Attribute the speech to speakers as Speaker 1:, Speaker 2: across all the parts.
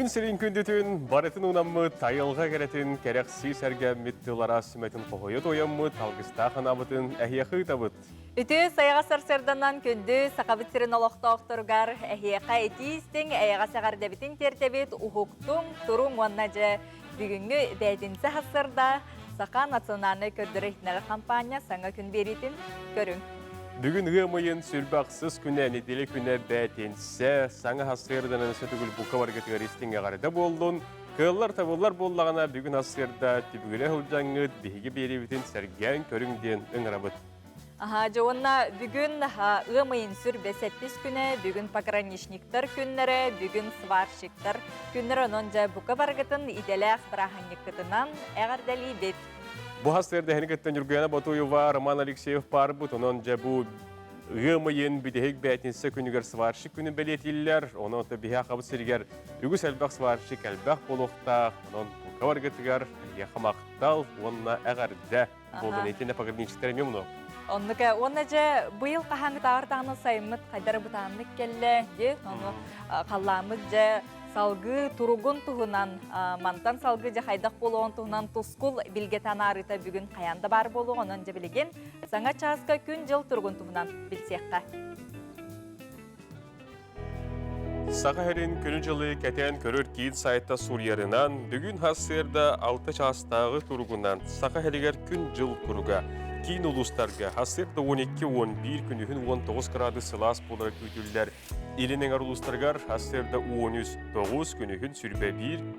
Speaker 1: Күн сирин күндүтүн, барытын уунаммыт, айылҕа кэрэтин кэрэхсии сэргээммит тыл араас сүмэтин хоһуйа туойаммыт, алгыстаах анаабытын эһиэхэ ыытабыт.
Speaker 2: Үтүө сайаҕас сарсыарданан күндү Сахабыт сирин олохтоохторугар эһиэхэ итии истиҥ эйэҕэс эҕэрдэбитин тиэрдэбит, уһуктуҥ, туруҥ уонна дьэ бүгүҥҥү бээтинсэ сарсыарда Саха национальнай көрдөрөр-иһитиннэрэр хампаанньа саҥа күн биэриитин көрүҥ.
Speaker 1: Бүгүн ыам ыйын сүрбэ ахсыс күнэ, нэдиэлэ күнэ бээтинсэ, саҥа сарсыарданан өссө төгүл бука баргытыгар истиҥ эҕэрдэ буоллун. Кыаллар-табыллар буоллаҕына бүгүн сарсыарда түбүгүрэ сылдьаҥҥыт биһиги биэриибитин сэргээн көрүҥ диэн ыҥырабыт.
Speaker 2: Аха, дьэ уонна бүгүн ыам ыйын сүрбэ сэттис күнэ, бүгүн пограничниктар күннэрэ, бүгүн сварщиктар күннэрэ, онон дьэ бука барыгытын идэлээх бырааһынньыккытынан эҕэрдэлиибит.
Speaker 1: Бу сарсыарда эһини кытта Ньургуяна Ботуева, Роман Алексеев баарбыт, онон дьэ бу ыам ыйын бүтэһик бээтинсэ күнүгэр сварщик күнүн бэлиэтииллэр. Онон биһи Сахабыт сиригэр үгүс элбэх сварщик элбэх буолуохтаах. Онон бука барыгытыгар эһиэхэ махтал уонна эҕэрдэ буоллун. Итиннэ пограничниктар эмиэ муну.
Speaker 2: Оннука уонна дьэ быйыл хаһааҥҥытааҕар даҕаны сайыммыт хайдара бытааннык кэллэ дии. Ону халлааммыт дьэ салгыы туругун туһунан, мантан салгыы дьэ хайдах буолуоҕун туһунан тускул билгэтэ анаарыыта бүгүн хайаан да баар буолуоҕа. Онон дьэ билигин саҥа чааска күн-дьыл туругун туһунан билсиэххэ.
Speaker 1: Саха сирин күнү-дьылы кэтээн көрөр киин сайта суруйарынан, бүгүн сарсыарда 6 чаастааҕы туругунан Саха сиригэр күн-дьыл туруга киин улуустарга сарсыарда 12-11 күнүһүн 19 градус сылаас буолара күүтүллэр. Илин эҥэр улуустарыгар сарсыарда 13-9 күнүһүн сүрбэ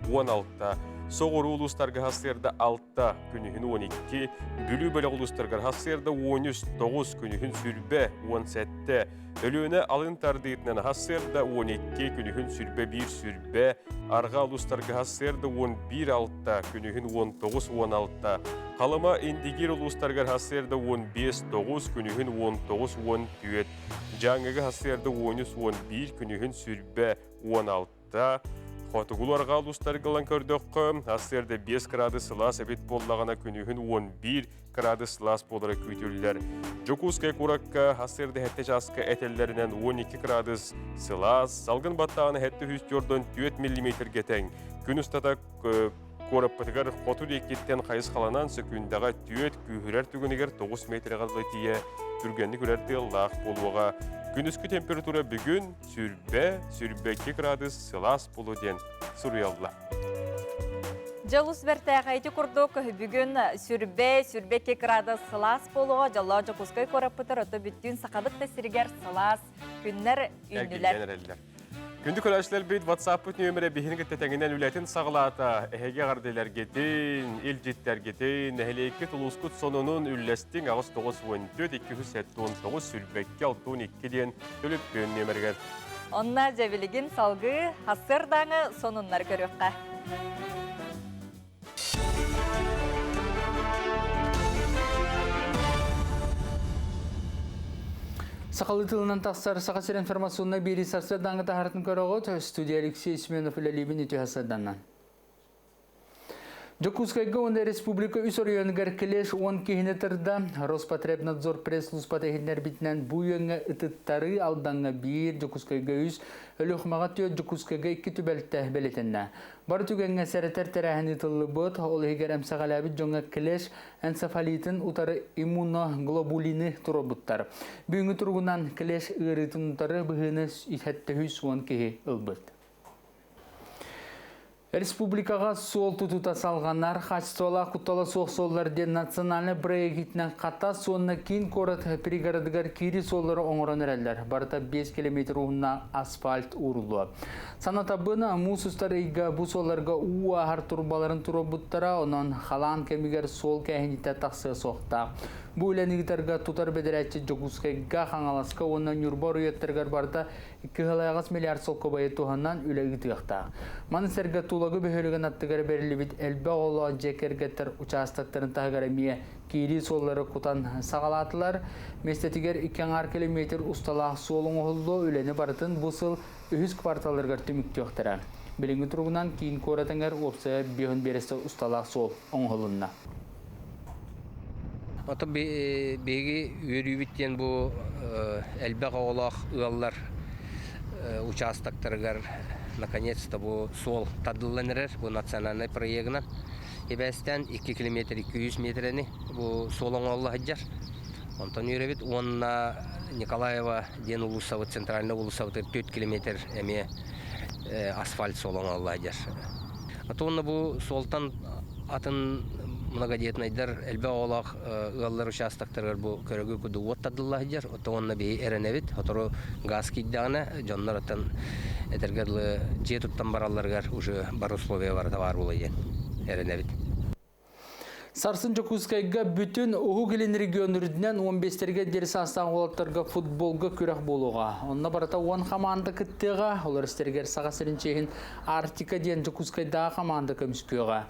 Speaker 1: 1-16, соҕуруу улуустарга сарсыарда 6 күнүһүн 12, Бүлүү бөлөх улуустарыгар сарсыарда 13-9 күнүһүн сүрбэ 17, Өлүөнэ алын тардыытынан сарсыарда 12, күнүһүн сүрбэ 1 сүрбэ, арҕаа улуустарга сарсыарда 11-6, күнүһүн 19-16, Халыма Индигир улуустарыгар сарсыарда 15-9, күнүһүн 19-14, Дьааҥыга сарсыарда 13-11, күнүһүн сүрбэ 16, Хотугулуу-арҕаа улуустарга ылан көрдөххө, сарсыарда 5 градус сылаас эбит буоллаҕына, күнүһүн 11 градус сылаас буолара күүтүллэр. Дьокуускай куоракка сарсыарда 7 чааска этэллэринэн 12 градус сылаас, салгын баттааҕына 704 миллиметргэ тэҥ. Күн устата куораппытыгар хоту диэкиттэн хайысхаланан сөкүүндэҕэ 4, күүһүрэр түгэнигэр 9 метрэҕэ дылы тиийэ түргэнник үрэр тыаллаах буолуоҕа. Күнүскү температура бүгүн сүрбэ, сүрбэкки градус сылаас буолуо диэн суруйаллар.
Speaker 2: Дьолус бэртээхэй ити курдук бүгүн сүрбэ, сүрбэкки градус сылаас буолуоҕа. Дьоллоох Дьокуускай куораппытыгар ото бүттүүн Сахабыт да сиригэр сылаас күннэр үүннүлэр.
Speaker 1: Күндү көрөөччүлэрбит WhatsApp-пыт нүөмэрэ биһини кытта тэҥинэн үлэтин саҕалаата. Эһиги эҕэрдэлэргитин, илдьиттэргитин, нэһилиэккит улуускут сонунун үллэстиҥ 8 9 14 279 сүүрбэккэ 62 диэн төлөпүөн нүөмэригэр.
Speaker 2: Онно дьэ билигин салгыы сарсыардааҥы сонуннары көрүөххэ.
Speaker 3: Сахалыы тылынан тахсар Саха сир информационнай биэрии сарсыардааҥҥы таһаарытын көрөҕүт. Студия Алексей Семенов үлэлиибин үтүө сарсыарданнан. Дьокуускайга уонна республика үс оройуонугар клеш 10 киһини тырда. Роспотребнадзор пресс-службата иһитиннэрбитинэн бу үөҥҥэ ытыттарыы Алдаҥҥа биир, Дьокуускайга үс, Өлүөхүмэҕэ түөрт, Дьокуускайга икки түбэлтэ бэлиэтэннэ. Бары түгэҥҥэ сэрэтэр тэрээһин ыытыллыбыт, ол иһигэр эмсэҕэлээбит дьоҥҥо клеш энцефалитын утары иммуноглобулины туруорбуттар. Бүгүҥҥү туругунан клеш ыарыытын утары быһыыны 710 киһи ылбыт. Республикаҕа суол тутуута салҕанар, хаачыстыбалаах куттала суох суоллар диэн национальнай проект Хатас уонна киин куорат пригородыгар киири суоллары оҥорон эрэллэр. Барыта 5 километр уһуннаах асфальт ууруллуо. Санатабын, муус устар ыйга бу суолларга уу ааһар турбаларын туруорбуттара, онон халаан кэмигэр суол кээһиниитэ тахсыа суохтаах. Бу үлэни ыытарга тутар бэдэрээтчит Дьокуускайга, Хаҥаласка уонна Ньурба оройуоттарыгар барыта 2,8 миллиард солкуобайы туһанан үлэ ыытыахтаах. Маны сэргэ Тулагы бөһүөлэгин аттыгар бэриллибит элбэх оҕолоох дьиэ кэргэттэр учаастактарын таһыгар эмиэ киирии суоллары кутан саҕалаатылар. Миэстэтигэр икки аҥаар километр усталаах суол оҥоһуллуо, үлэни барытын бу сыл үһүс кварталларыгар түмүктүөхтэрэ. Билиҥҥи туругунан киин куорат эҥэр уопсайа биэһун биэрэстэ усталаах суол оҥоһулунна.
Speaker 4: Оттон биһиги үөрүүбүт диэн бу элбэх оҕолоох ыаллар участоктарыгар наконец-то бу суол тардыллан эрэр, бу национальнай проегынан ибээстээн 2 километр 200 метрэни бу суол оҥоолло сылдьар. Онтон үөрэбит уонна Николаева диэн уулуссабыт, центральный уулуссабытыгар 4 километр эмиэ асфальт суол оҥоолло сылдьар. Уонна бу суолтан атын многодетнайдар элбэх оҕолоох ыаллар участоктарыгар бу көрөгү курдук уот тардылла сылдьар. Оттон уонна биһи эрэнэбит, сотору газ киирдэҕинэ дьоннор оттон этэргэ дылы дьиэ туттан баралларыгар уже бар условия барыта баар буолуо диэн эрэнэбит.
Speaker 3: Сарсын Дьокуускайга бүтүн Уһук Илин регион үрдүнэн 15-тэргэ диэри саастаах уолаттарга футболга күрэх буолуоҕа. Онно барыта 10 хамаанда кыттыаҕа, олор истэригэр Саха сирин чиэһин Арктика диэн Дьокуускайдааҕы хамаанда көмүскүөҕэ.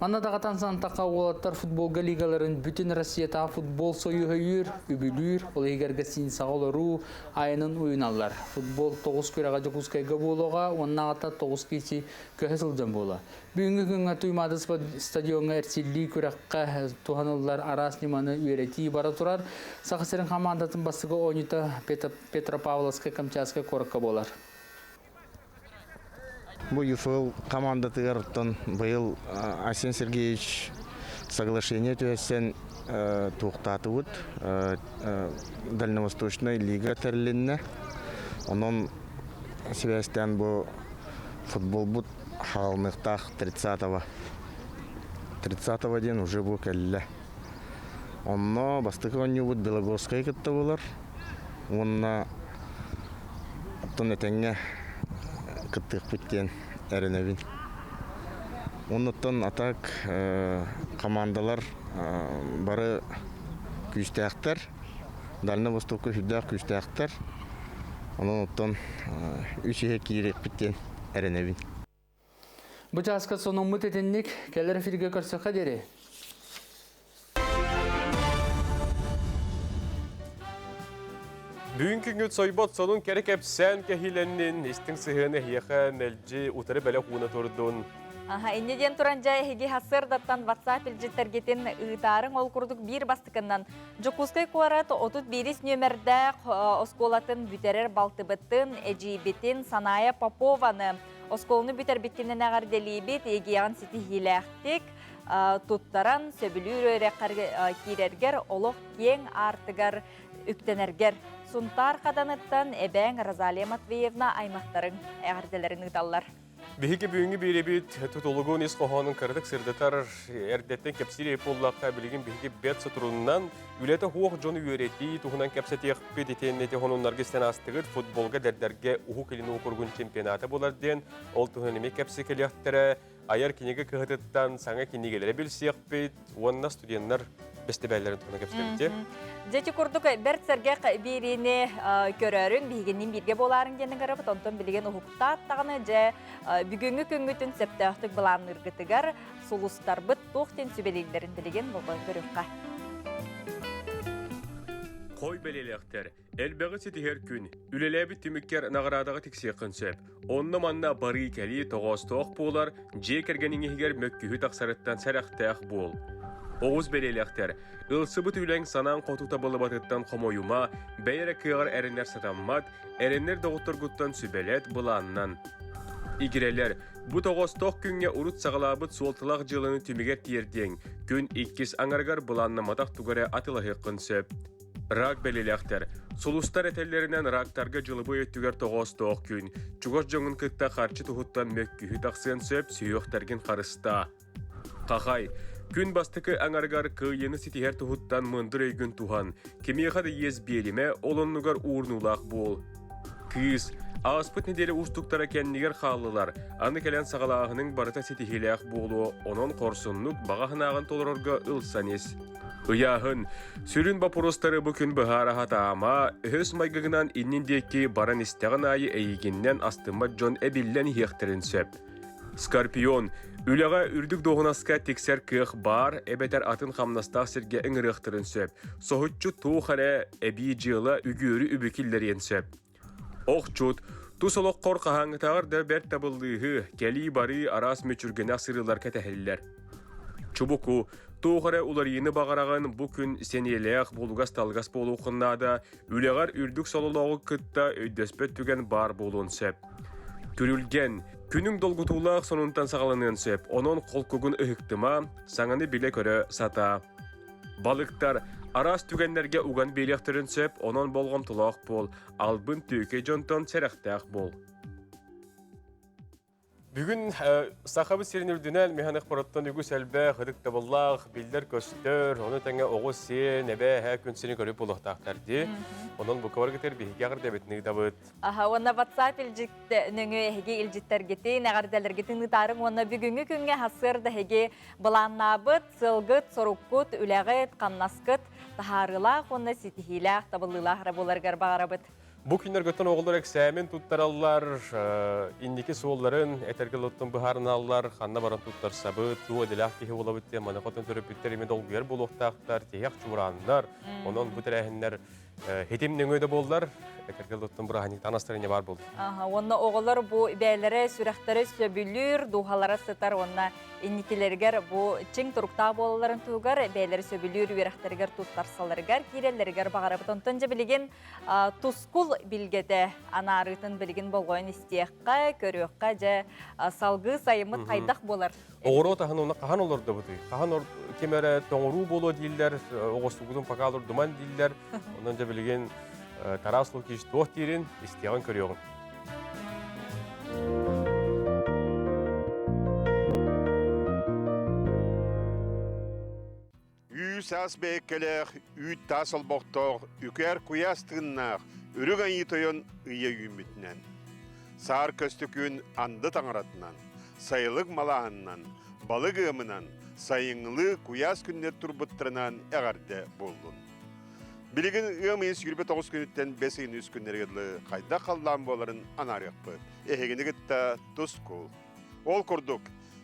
Speaker 3: Манна даҕатан сантахха уолаттар футболга лигаларын бүтүн Россиятааҕы футбол союһа өйүүр, үбүлүүр, ол иһигэр гостиницаҕа олоруу айанын уйуналлар. Футбол тоҕус күрэҕэ Дьокуускайга буолуоҕа, уоннааҕыта тоҕус киһи көһө сылдьан буолуо. Бүгүҥҥү күҥҥэ Туймаада стадиоҥҥа эрчиллии күрэххэ туһаныллар араас ньыманы үөрэтии бара турар. Саха сирин хамаандатын бастакы оонньуута Петропавловскай Камчатскай куоракка буолар.
Speaker 5: Бу ЮФЛ командатыгар оттон быйыл Айсен Сергеевич соглашение түһэрсэн туохтаатыбыт. Дальневосточная лига тэрилиннэ. Онон сибээстээн бу футболбут хаалыныахтаах 30-го. 30-го диэн уже бу кэллэ. Онно бастакы оонньуубут Белогорскай кытта буолар. Уонна оттон этэҥҥэ кыттыахпыт диэн эрэнэбин. Оннуттан а так командалар бары күүстээхтэр. Дальнай Востокка сүрдээх күүстээхтэр. Онон оттон үс иһэ киириэхпит диэн эрэнэбин.
Speaker 3: Бу чааска сонуммут итинник кэлэр эфиргэ көрсөххө диэри.
Speaker 1: Бүгүн күнгүт сойбот сонун кэрэ кэпсээн кэһиилэннин, истиҥ сыһыаны эһиэхэ мэлдьи утары бэлэх ууна турдун.
Speaker 2: Аха, инне диэн туран дьэ эһиги сарсыардаттан WhatsApp илдьиттэргитин ыытаарыҥ ол курдук биир бастакыннан Дьокуускай куорат 31 нүөмэрдээх оскуолатын бүтэрэр балтыбытын, эдьиийбитин Саная Попованы Оскуоланы бүтэрбиккинэн эҕэрдэлиибит, ЕГЭ-ҕин ситиһиилээхтик туттаран, сөбүлүүр үөрэххэр киирэргэр, олох киэҥ аартыгар үктэнэргэр Сунтаар Хаданыттан эбээҥ Розалия Матвеевна аймахтарыҥ эҕэрдэлэрин ыыталлар.
Speaker 1: Биһиги бүгүҥҥү биэрэбит тутулугун ис хоһоонун кыратык сырдатар эрдэттэн кэпсиир буоллахха, билигин биһиги бэрт соторунан Үлэтэ суох дьону үөрэтии туһунан кэпсэтиэхпит итиэннэ ити сонуннарга истэн аастыгыт футболга эдэрдэргэ Уһук Илин уокуругун чемпионата буолар диэн ол туһунан эмиэ кэпсии кэлиэхтэрэ. Айар кинигэ кыһатыттан саҥа кинигэлэри билсиэхпит уонна студеннар бэстибээллэрин туһунан кэпсэтэбит.
Speaker 2: Дьэ ити курдук бэрт сэргэх биэриини көрөөрүн биһигинниин бииргэ буолаарыҥ диэн ыҥырабыт. Онтон билигин уһуктаат даҕаны дьэ бүгүҥҥү күҥҥүтүн сөптөөхтүк былаанныыргытыгар сулустарбыт туох диэн сүбэлииллэрин билигин болҕойон көрүөххэ.
Speaker 1: Хой бэлиэлээхтэр, элбэҕи ситиһэр күн, үлэлээбит түмүккэр наҕараадаҕа тиксиэххин сөп. Онно-манна барыы-кэлии тоҕоостоох буолар, дьиэ кэргэниҥ иһигэр мөккүһүү тахсарыттан сэрэхтээх буол. Оҕус бэлиэлээхтэр, ылсыбыт үлэҥ санааҥ хоту табыллыбатыттан хомойума, бэйэ эрэ кыаҕар эрэнэр сатаммат, эрэнэр доҕотторгуттан сүбэлэт, былааннан. Игирэлэр, Бу тоҕоостоох күҥҥэ урут саҕалаабыт суолталаах дьыаланы түмүгэр тиэрдиэҥ, күн иккис аҥарыгар былааннамматах тугу эрэ атыылаһыаххын сөп. Рак бэлиэлээхтэр. Сулустар этэллэринэн рактарга дьылыбый өттүгэр тоҕоостоох күн. Чугас дьоҥун кытта харчы туһуттан мөккүһүү тахсыан сөп, сүһүөхтэргин харыстаа. Хахай. Күн бастакы аҥарыгар кыайыыны ситиһэр туһуттан мындыр өйгүн туһан, кимиэхэ да иэс биэримэ, ол оннугар уурунуулаах буол. Кыыс, ааспыт нэдиэлэ уустуктара кэннигэр хааллылар, аны кэлэн саҕалааһыныҥ барыта ситиһиилээх буолуо, онон хорсуннук баҕа санааҕын толорорго ылсан ис. Ыйааһын, сүрүн боппуруостары бу күн быһаара сатаама, өһөс майгыгынан иннин диэки баран истэҕин аайы эйигиннэн астыммат дьон эбиллэн иһиэхтэрин сөп. Скорпион, үлэҕэ үрдүк дуоһунаска тиксэр кыах баар эбэтэр атын хамнастаах сиргэ ыҥырыахтарын сөп. Соһуччу туох эрэ эбии дьыала үгүөрү үбү киллэриэн сөп. Охчут, тус олоххор хаһааҥҥытааҕар да бэрт табыллыыһы, кэлии-барыы араас мүччүргэнэх сырыылар кэтэһэллэр. Чубуку, Туох эрэ уларыйыыны баҕараҕын бу күн сэниэлээх, булугас-талгас буолуоххун наада, үлэҕэр үрдүк сололооҕу кытта өйдөспөт түгэн баар буолуон сөп. Күрүлгэн, күнүҥ долгутуулаах сонунтан саҕаланыан сөп, онон холкугун ыһыктыма, саҥаны билэ-көрө сатаа. Балыктар араас түгэннэргэ уган биэриэхтэрин сөп, онон болҕомтолоох буол, албын түөкэй дьонтон сэрэхтээх буол. Бүгүн Сахабыт сирин үрдүнэн Механик-Пороттон үгүс элбэх ытыктабыллаах, биллэр-көстөр, ону тэҥэ оҕус сиэн, эбээ, эһээ күн сирин көрүп буолуохтаахтар дии. Онон бука баргытыр биһиги эҕэрдэбитин ыытабыт.
Speaker 2: Аха, уонна WhatsApp илдьит нөҥүө эһиги илдьиттэргитин, эҕэрдэлэргитин ыытаарыҥ уонна бүгүҥҥү күҥҥэ сарсыарда эһиги былааннаабыт сылгыт, соруккут, үлэҕит, хамнаскыт таһаарыылаах уонна ситиһиилээх, табыллыылаах эрэ буоларыгар баҕарабыт.
Speaker 1: Бу күннэргиттэн оҕолор эксээмэн туттараллар, инники суолларын этэргэ лоттон быһаарыналлар, ханна баран туттарсабыт, туох идэлээх киһи буолабыт диэн маныаха төрөппүттэр эмиэ долгуйар буолуохтаахтар, тиһэх чуорааннар. Онон бу тэрээһиннэр хитим нөҥүө да буоллар, этэргэ лоттон бырааһынньыктаан настроение баар буолла.
Speaker 2: Уонна оҕолор бу бэйэлэрэ сүрэхтэрэ сөбүлүүр, дууһалара сытар уонна инникилэригэр бу чиҥ туруктаах буолалларын туһугар бэйэлэрэ сөбүлүүр үөрэхтэригэр туттарсаларыгар, киирэллэригэр баҕарабыт. Онтон дьэ билигин Тускул билгэтэ анаарыытын билигин болҕойон истиэххэ, көрүөххэ, дьэ салгыы сайыммыт хайдах буолар?
Speaker 1: Оҕуруот аһын уонна хаһан олордобутуй? Хаһан ким эрэ тоҥоруу буолуо дииллэр, оҕустугутун пока олордуман дииллэр. Онон дьэ билигин Тарас Лукич туох диирин истиэҕин көрүөҕүн.
Speaker 6: Үүс-ас бэйэккэлээх, үүт-таас олбохтоох, үкээр куйаас тыыннаах Үрүҥ Айыы Тойон ыйа үүммүтүнэн, саар көстөкүүн анды таҥаратынан, сайылык малааһынынан, балык ыамынан, сайыҥҥылыы куйаас күннэр турбуттарынан эҕэрдэ буоллун. Билигин ыам ыйын 29 күнүттэн бэс ыйын үс күннэригэр дылы хайдах халлаан буоларын анаарыахпыт. Эһигини кытта тускул. Ол курдук,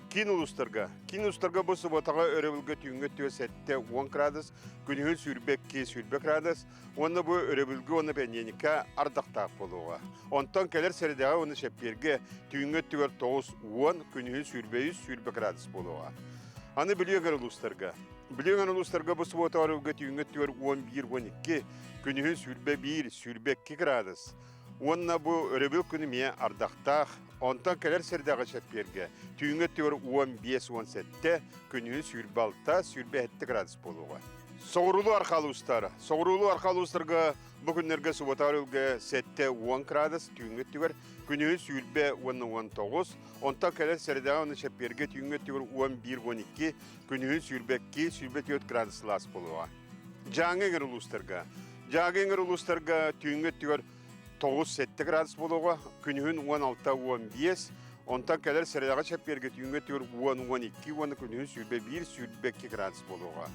Speaker 6: киин улуустарга, киин улуустарга бу субуотаҕа өрөбүлгэ түүҥҥү өттүгэр 70 градус, күнүһүн 22 20 градус уонна бу өрөбүлгэ уонна бэнидиэнньиккэ ардахтаах буолуоҕа. Онтон кэлэр сэрэдэҕэ уонна чэппиэргэ түүҥҥү өттүгэр 9-10, күнүһүн 23 20 градус буолуоҕа. Аны Бүлүү эҥэр улуустарга. Бүлүү эҥэр улуустарга бу субуота өрөбүлгэ түүҥҥү өттүгэр 11-12, күнүһүн 21 22 градус. Уонна бу өрөбүл күнү эмиэ ардахтаах, онтон кэлэр сирдээҕи чэппиэргэ түүҥҥү өттүгэр 15-17, күнүһүн 26-27 градус буолуоҕа. Соҕуруулуу арха улуустар. Соҕуруулуу арха улуустарга бу күннэргэ субуота өрүлгэ 7-10 градус, түүҥҥү өттүгэр күнүһүн 20 уонна 19, онтон кэлэр сэрэдэҕэ уонна чэппиэргэ түүҥҥү өттүгэр 11-12, күнүһүн 22-24 градус сылаас буолуоҕа. Дьааҥы эҥэр улуустарга. Дьааҥы эҥэр улуустарга түүҥҥү өттүгэр 9-7 градус буолуоҕа, күнүһүн 16-15, онтон кэлэр сэрэдэҕэ чэппиэргэ түүҥҥү өттүгэр 10-12 уонна күнүһүн 21-22 градус буолуоҕа.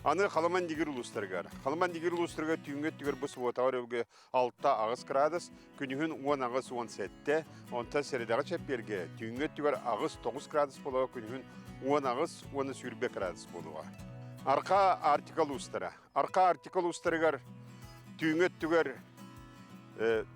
Speaker 6: Аны Халыман-Дигир улуустарыгар. Халыман-Дигир улуустарыгар түүҥҥү өттүгэр бу субуотаҕа өрөбүлгэ 6-8 градус, күнүһүн 18-17, онтон сэрэдэҕэ чэппиэргэ түүҥҥү өттүгэр 8-9 градус буолуоҕа, күнүһүн 18 уонна 20 градус буолуоҕа. Арҕаа Арктика улуустара. Арҕаа Арктика улуустарыгар түүҥҥү өттүгэр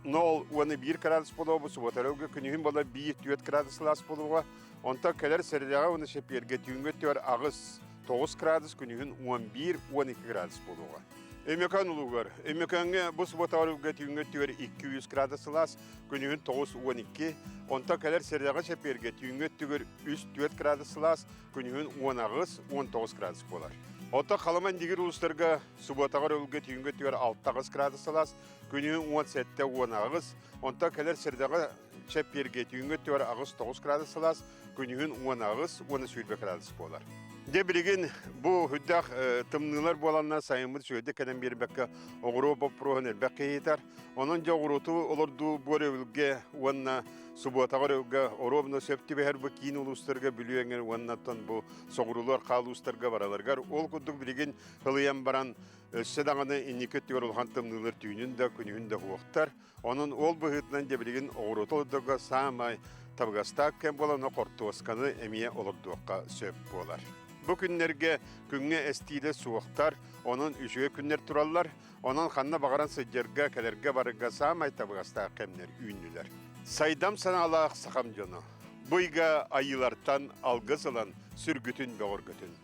Speaker 6: 0 уонна 1 градус буолуоҕа, бу субуота өрөбүлгэ күнүһүн буолар 1-4 градус сылаас буолуоҕа. Онтон кэлэр сэрэдэҕэ уонна чэппиэргэ түүҥҥү өттүгэр 8-9 градус, күнүһүн 11-12 градус буолуоҕа. Өймөкөөн улууһугар. Өймөкөөҥҥө бу субуотаҕа үлгэ түүҥҥү өттүгэр 200 градус сылаас, күнүһүн 9-12, онтон кэлэр сэрэдэҕэ чэппиэргэ түүҥҥү өттүгэр 3-4 градус сылаас, күнүһүн 18-19 градус буолар. Оттон Халыма-Индигир улуустарга субуотаҕа өрөбүлгэ түүҥҥү өттүгэр 6-8 градус сылаас, күнүһүн 17-18, онтон кэлэр сэрэдэҕэ чэппиэргэ түүҥҥү өттүгэр 8-9 градус сылаас, күнүһүн 18 уонна 20 градус буолар. Дьэ билигин бу үрдээх тымныылар буоланнар сайыммыт үчүгэйдик кэлэн биэрбэккэ оҕуруо боппуруоһун элбэх киһи ыйытар. Онон дьэ оҕуруоту олордуу бу өрөбүлгэ уонна субуотаҕа өрөбүлгэ оруобуна сөп түбэһэр бу киин улуустарга Бүлүү эҥэр уонна оттон бу соҕуруулар хаал улуустарга бараларыгар ол курдук билигин ылыйан баран өссө даҕаны инники өттүгэр улахан тымныылар түүнүн да күнүһүн да уһуохтар. Онон ол быһыытынан дьэ билигин оҕуруоту олордорго саамай табыгастаах кэм буолан хортуосканы эмиэ олордуохха сөп буолар. Бу күннэргэ күҥҥэ эстиилэ суохтар, онон үчүгэй күннэр тураллар. Онон ханна баҕаран сылдьарга, кэлэргэ-барарга саамай табыгастаах кэмнэр үүннүлэр. Сайдам санаалаах сахам дьоно, бу ыйга айыылартан алгыс ылан сүргүтүн бөҕөргөтүн.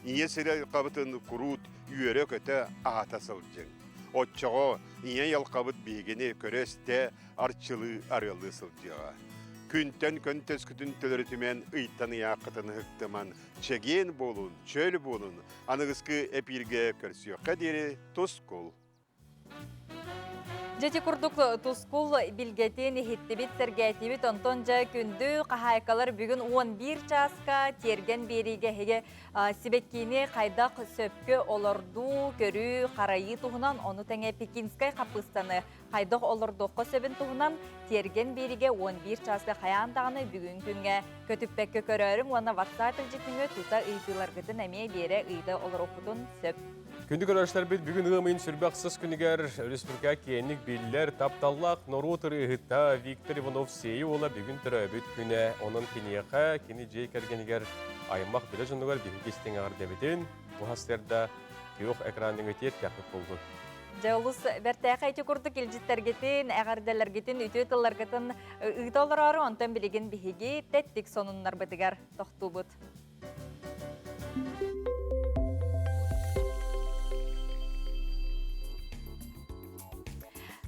Speaker 6: Ийэ сирэ айылҕабытын куруут үөрэ-көтө аһата сылдьыҥ. Оччоҕо ийэ айылҕабыт биһигини көрө-истэ, арчылыы, арыаллыы сылдьыаҕа. Күнтэн көнтөскүтүн төлөрүтүмэн, ыйтан ыйааххытын ыһыктыман, чэгиэн буолун, чөл буолун, аныгыскы эпииргэ көрсүөххэ диэри тускул!
Speaker 2: Дьэ ити курдук тускул билгэтин иһиттибит, сэргээтибит. Онтон дьэ күндү хаһаайкалар бүгүн 11 чааска тиэргэн биэриигэ эһиги сибэккиини хайдах сөпкө олордуу, көрүү, харайыы туһунан, ону тэҥэ пекинскай хаппыыстаны хайдах олордуохха сөбүн туһунан тиэргэн биэриигэ 11 чааска хайаан даҕаны бүгүн күҥҥэ көтүппэккэ көрөөрүҥ уонна WhatsApp илдьитиҥҥэ тута ыйытыыларгытын эмиэ биэрэ ыйыта олоруоххутун сөп.
Speaker 1: Күндү көрөөччүлэрбит бүгүн ыам ыйын сүрбэх сыс күнүгэр республика киэҥник биллэр тапталлаах норуот ырыаһыта Виктор Иванов Сиэйи уола бүгүн төрөөбүт күнэ. Онон киниэхэ, кини дьиэ кэргэнигэр аймах билэ дьонугар биһиги истиҥ эҕэрдэбитин бу сарсыарда күөх экраныҥа тиэртиэхпит буоллун.
Speaker 2: Дьэ олус бэртээхэй ити курдук илдьиттэргитин, эҕэрдэлэргитин, үтүө тылларгытын ыыта олороору, онтон билигин биһиги тэттик сонуннарбытыгар тохтуубут.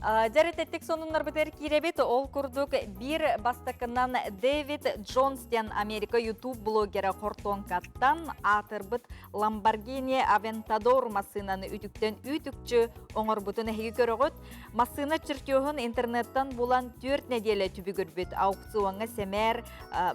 Speaker 2: Дьэ, сонуннарбытыгар киирэбит. Ол курдук биир бастакынан Дэвид Джонс диэн Америка YouTube блогера хортуоҥкаттан аатырбыт Lamborghini Aventador массыынаны үтүктэн үүт-үкчү оҥорбутун эһиги көрөҕүт. Массыына чертеһун интернеттан булан 4 нэдиэлэ түбүгүрбүт. Аукциоҥҥа сэмээр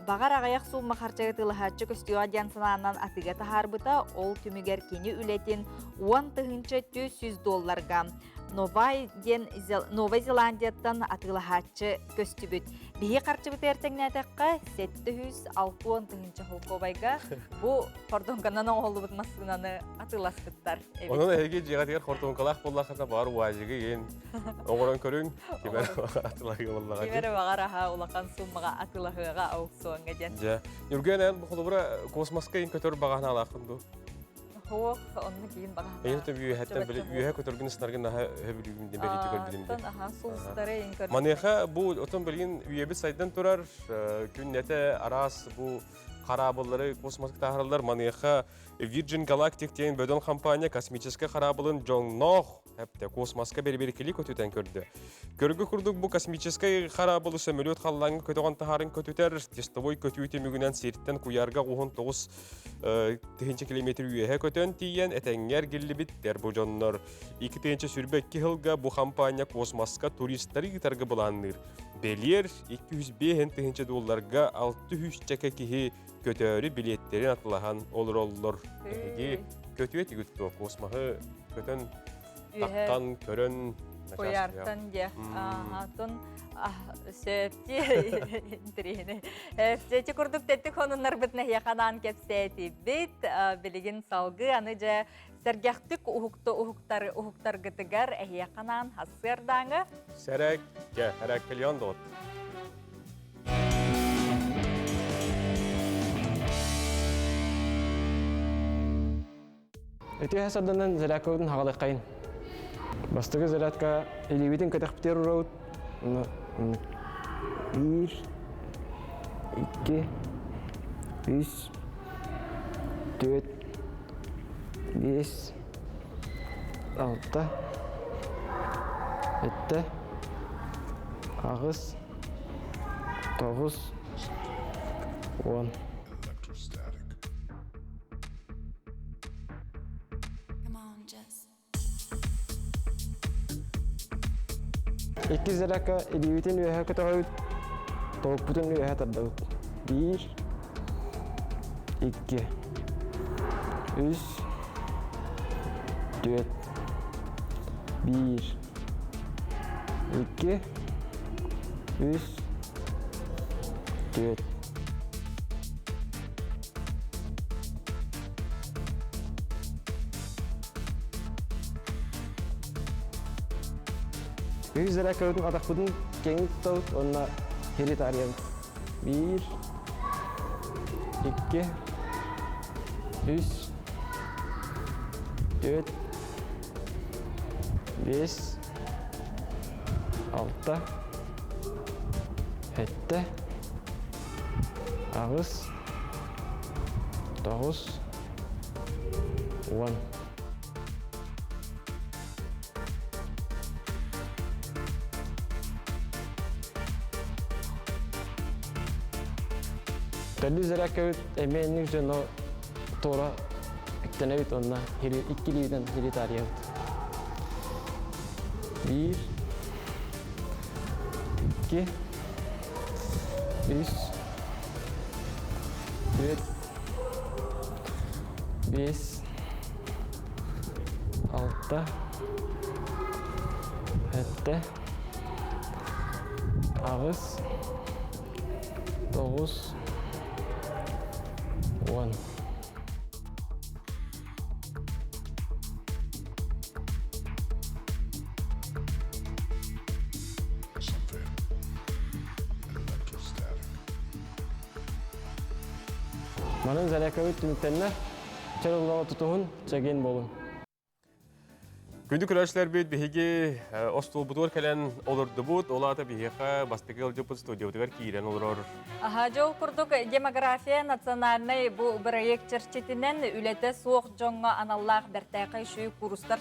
Speaker 2: баҕар аҕыйах суумма харчыга тылаһааччы көстүөҕэ диэн санаанан атыыга таһаарбыта. Ол түмүгэр кини үлэтин 10 400 долларга Новай диэн Новай Зеландияттан атыылаһааччы көстүбүт. Биһи харчыбытыгар тэҥнээтэххэ 760 тыһыынча холкуобайга бу хортуоҥканан оҥоһуллубут массыынаны атыыласпыттар эбит.
Speaker 1: Онон эһиги дьиэҕитигэр хортуоҥкалаах буоллаххына баар УАЗигы иин оҥорон көрүҥ. Кимэр атылаһыа буоллаҕа.
Speaker 2: Кимэр баҕар аха улахан суммаҕа атыылаһыаҕа аукциоҥҥа диэн.
Speaker 1: Дьэ, Ньургуйан эн бу холобура космоска иин көтөр баҕаһынаалааххын дуу?
Speaker 2: Хоох, онно киин баҕаһына.
Speaker 1: Эйин өтө үөһэттэн били үөһэ көтөргүн ыстаргын наһаа өһө бүлүүбүн бэлиити көрбүтүм
Speaker 2: Оттон аха сулустары иин көрбүтүм.
Speaker 1: Маныаха бу отон билигин үйэбит сайдан турар күннэтэ араас бу хараабыллары космоска таһаараллар. Маныаха Virgin Galactic диэн бөдөҥ компания космическай хараабылын дьоҥноох эптэ космоска бэрибирикили көтүтэн көрдө. Көргө курдук бу космическай хараабылы сөмөлүөт халлааҥҥа көтөҕөн таһаарын көтүтэр тестовой көтүү түмүгүнэн сиртэн куйаарга 19 тыһыынча километр үөһэ көтөн тиийэн этэҥҥэ эргиллибиттэр бу дьоннор. 2022 сылга бу компания космоска туристары ыытарга былаанныыр. Бэлиэр 205 тыһыынча долларга 600 чэкэ киһи көтөөрү билиэттерин атылаһан олороллор. Эһиги көтүө тигит дуо космоһы көтөн тахтан көрөн
Speaker 2: Куйаартан дьэ атын сөпти интириэһинэй. Эти курдук тэттик хонуннарбыт нэһиэханаан кэпсээтибит. Билигин салгыы аны дьэ сэргэхтик уһукту уһуктар уһуктаргытыгар эһиэханаан хассыардааҥы.
Speaker 1: Сэрекке, сэреккелион дот.
Speaker 7: Үтүө сарданан зарядкабытын хаҕалыаххайын. Бастакы зарядка илиибитин көтөхпүтүгэр урабыт. Биир, икки, үс, түөрт, биэс, алта, сэттэ, аҕыс, тоҕус, уон. Иккис зарядка илиибитин үөһэ көтөҕөбүт, тобукпутун үөһэ тардабыт. Биир, икки, үс, түөрт, биир, икки, үс, түөрт. Үс эрэ көрүтүн атахпытын кэҥик тутабыт уонна хири таарыйабыт. Биир, икки, үс, түөрт, биэс, алта, сэттэ, аҕыс, тоҕус, Уон. Төрдүс зарядкабыт эмиэ инник дьоно туора үктэнэбит уонна иккилиитин хири таарыйабыт. Биир, икки, үс, түөрт, биэс, алта, сэттэ, аҕыс, тоҕус, уон. Манан зарядкабыт түмүктэннэ. Чөл олоҕу тутуһун, чэгиэн буолун.
Speaker 1: Күндү көрөөччүлэрбит биһиги остуолбутугар кэлэн олордубут. Ол аата биһиэхэ бастакы ыалдьыппыт студиябытыгар киирэн олорор.
Speaker 2: Аха, дьол курдук демография национальнай бу бырайыак чэрчитинэн үлэтэ суох дьоҥҥо аналлаах бэртээхэй шүй курстар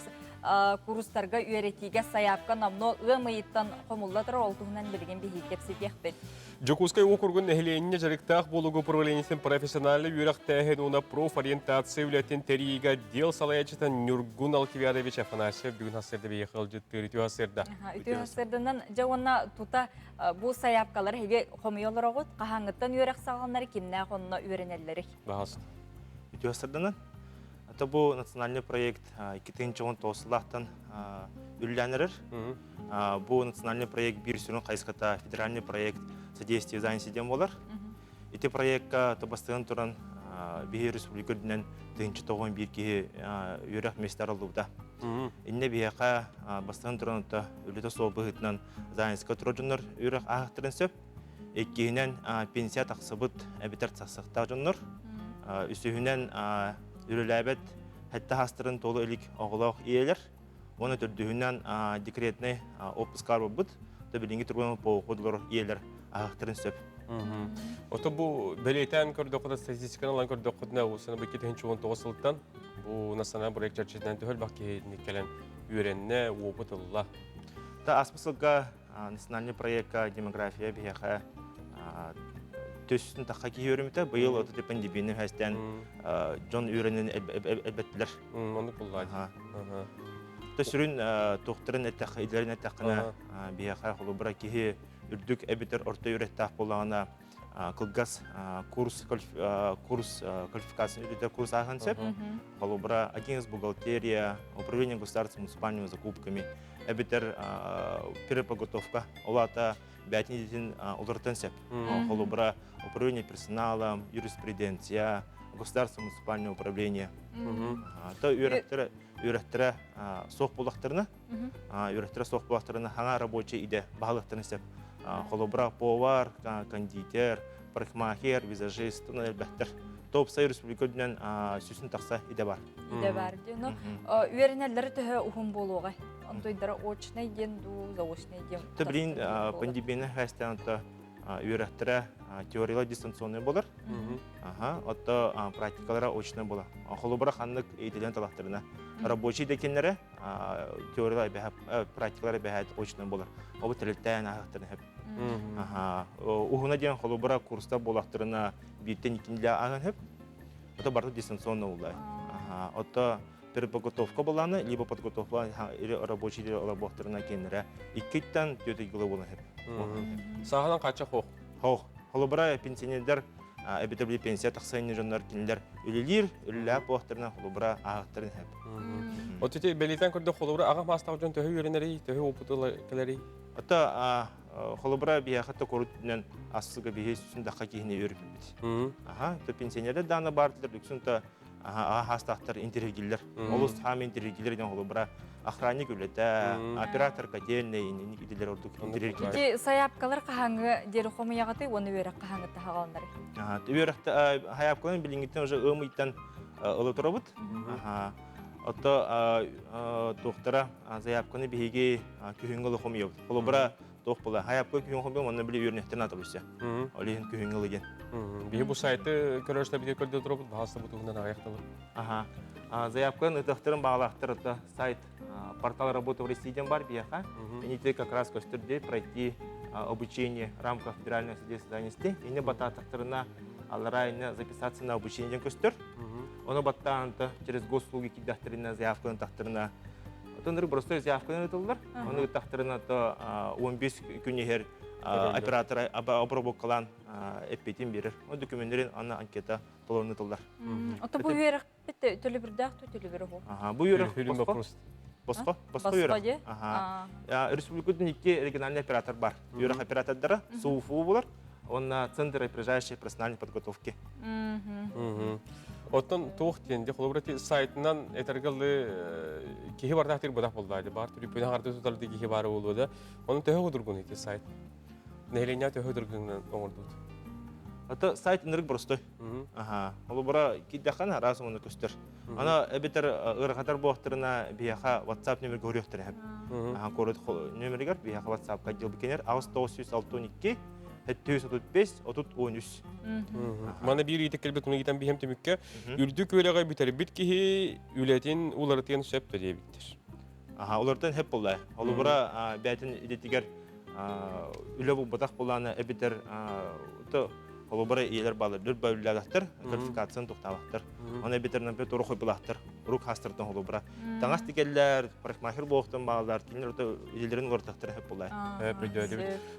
Speaker 2: курстарга үөрэтиигэ сайаапка номнуо ыам ыйыттан хомулла турар. Ол туһунан билигин биһиги кэпсэтиэхпит.
Speaker 1: Дьокуускай уокуругун нэһилиэнньэ дьарыктаах буолууга управлениетын профессиональнай үөрэхтээһин уонна профориентация үлэтин тэрийиигэ отдел салайааччыта Ньургун Алкивиадович Афанасьев бүгүн сарсыарда биһиэхэ ыалдьыттыыр. Үтүө сарсыарда.
Speaker 2: Үтүө сарсыарданан дьэ уонна тута бу сайаапкалар эһиги хомуйа олороҕут. Хаһааҥҥыттан үөрэх саҕаланар, кимнээх онно үөрэнэллэрий?
Speaker 1: Баҕас.
Speaker 8: Үтүө сарсыарданан. Это бу национальный проект 2019 сыллаахтан үлэлээн эрэр. Бу национальный проект биир сүрүн хайысхата федеральный проект содействия занятости диэн буолар. Ити проекка табастыган туран биһи республика үрдүнэн 1091 киһи үөрэх миэстэ арыллыбыта. Инне биһиэхэ бастыган туран үлэтэ суох быһыытынан занятоска турар дьоннор үөрэх ааһыктарын сөп. Иккиһинэн, пенсия тахсыбыт эбэтэр тахсыахтаах дьоннор. Үсүһүнэн, үлэлээбэт сэттэ хаастарын толо илик оҕолоох ийэлэр. Уонна төрдүһүнэн, декретный отпускар барбыт, то билиҥҥи турган по ийэлэр аһахтарын сөп.
Speaker 1: Ото бу бэлиэтээн көрдөххүнэ, статистиканы ылан көрдөххүтүнэ, усана бу 2019 сылтан бу национальный проект чэрчитинэн төһө элбэх киһи кэлэн үөрэннэ, опыт ылла.
Speaker 8: Та аспыт сылга национальный проекка демография биһиэхэ төссүн тахха киһи үөрэммитэ. Быйыл оту пандемияны үһэстэн дьон үөрэнэн элбэттилэр.
Speaker 1: Оннук буллаа.
Speaker 8: Та сүрүн туохтарын эттэххэ, идэлэрин эттэххинэ биһиэхэ холобура киһи үрдүк эбэтэр орто үөрэхтээх буоллаҕына кылгас курс курс квалификацияны үрдэтэр курс ааһан сөп. Холобура, один из бухгалтерия, управление государственными муниципальными закупками, эбэтэр переподготовка, ол аата бэйэтин идэтин уларытан сөп. Холобура, управление персоналом, юриспруденция, государственное муниципальное управление. То үөрэхтэрэ үөрэхтэрэ суох буоллахтарына, үөрэхтэрэ суох буоллахтарына хаҥа рабочий идэ баһылыктарын сөп. Холобура, повар, кондитер, парикмахер, визажист, элбэхтэр. Топ-сай республика үрдүнэн сүүсүн тахса идэ бар.
Speaker 2: Идэ бар диэн. Үөрэнэллэри төһө уһун буолуоҕай? Онтойдара очный диэн дуу, заочный диэн.
Speaker 8: Билин пандемияны хэстээн үөрэхтэрэ теориялар дистанционный болар. Аха, отто практикалара очный була. Холобура ханнык идэлэн талахтарына. Рабочий декеннere теориялар практикалара бэһэт очный болар. Ол тэрилтээн аһахтарын хэп. Аха, уһуна диэн холобура курста болахтарына бииртэн иккинилэ ааһан хэп. Ото барыта дистанционно улай. Аха, ото переподготовка боланы, либо подготовка или рабочий или олорбохторуна кеннere иккиттен түөтө гылы болан хэп.
Speaker 1: Саһанан кача хох.
Speaker 8: Хох. Холобура пенсионердер эбэтэр били пенсия тахсайны дьоннор кинилэр үлэлиир, үлэлээх буолахтарына холобура ааһахтарын хэп.
Speaker 1: От ити бэлиэтэн көрдөх холобура аҕа маастаах дьон төһө үөрэнэрий, төһө опыт кэлэрий?
Speaker 8: Ото холобура биһиэхэ токорутунан ассыга биһи сүсүн дахха киһини үөрүппүт. Аха, то пенсионердер даана баартылар үксүн то аха хаастаахтар интервьюллер. Олус хаам интервьюллер диэн холобура охранник үлэтэ, оператор котельный идилер ордук интервьюллер.
Speaker 2: Ити сайаапкалар хаһааҥҥы диэри хомуйаҕытый уонна үөрэх хаһааҥҥы таһаҕаланар?
Speaker 8: Үөрэх хайаапкаларын билиҥҥиттэн уже ыам ыйтан ыла турабыт. Отто туохтара заявканы биһиги күһүҥҥү ыла хомуйабыт. Холобура туох була хайаапка күһүн хомуйам онно били үөрэнэхтэн атабыся. Ол иһин күһүҥҥү ыла диэн.
Speaker 1: Биһи бу сайты көрөштө бите көрдө турабыт, баһаста бу туһунан аҕыйах тылы.
Speaker 8: Аха. Заявканы ытыахтарын баҕалаахтар сайт портал работы в России диэн бар биһиэхэ. Инити как раз көстөр пройти обучение в рамках федерального содействия занятости. Ини батаатахтарына аллараа инне записаться на обучение диэн көстөр. Ону баттаанта через госуслуги киирдэхтэринэ заявканы тахтарына Отон простой заявканы ытыллар. Ону тахтарына то 15 күн иһэр оператор обработкалаан эппитин берер. Ол документтерин аны анкета толорун ытыллар.
Speaker 2: Ото бу үөрэхпит төлөбүрдээх ту төлөбүр оһо.
Speaker 8: Аха, бу үөрэх босхо. Босхо, босхо үөрэх. Аха. Республикатын икки региональный оператор бар. Үөрэх оператордара СУФУ булар, уонна Центр опережающей профессиональной подготовки.
Speaker 1: Оттон туох диэн, холобура сайтынан этэргэлы киһи бардаах тир бадах боллаа бар түрүппүнэ харды тутарды киһи бары болуо да. Оны төһө удургун ити сайт. Нэһилиэнньэ төһө удургунан оҥордут.
Speaker 8: Ата сайт ынырык простой. Аха. Холобура киирдэххэ араас ону көстөр. Ана эбэтэр ыарахатар буохтарына биһиэхэ WhatsApp нөмер көрүөхтэрэ хэп. Аха куорат нөмеригэр биһиэхэ WhatsApp-ка дьыл кенер 962 735 33.
Speaker 1: Мана биир ыйытык кэлбит уну ыйтан биһэм түмүккэ үрдүк үөрэҕи бүтэрбит киһи үлэтин уларытыан сөп да диэбиттэр.
Speaker 8: Аха, уларытан хөп болла. Холобура бээтин идэтигэр үлэ булбатах булаана эбитер то холобура иелер балар дүр бөлләләхтер квалификацияны туктабахтар. Оны эбитер например турук хойбулахтар, урук хастыртан холобура. Таңас тигеллер, парикмахер буохтан баалар, кинилер ото илерин уларытахтар хөп болла.
Speaker 1: Придёт.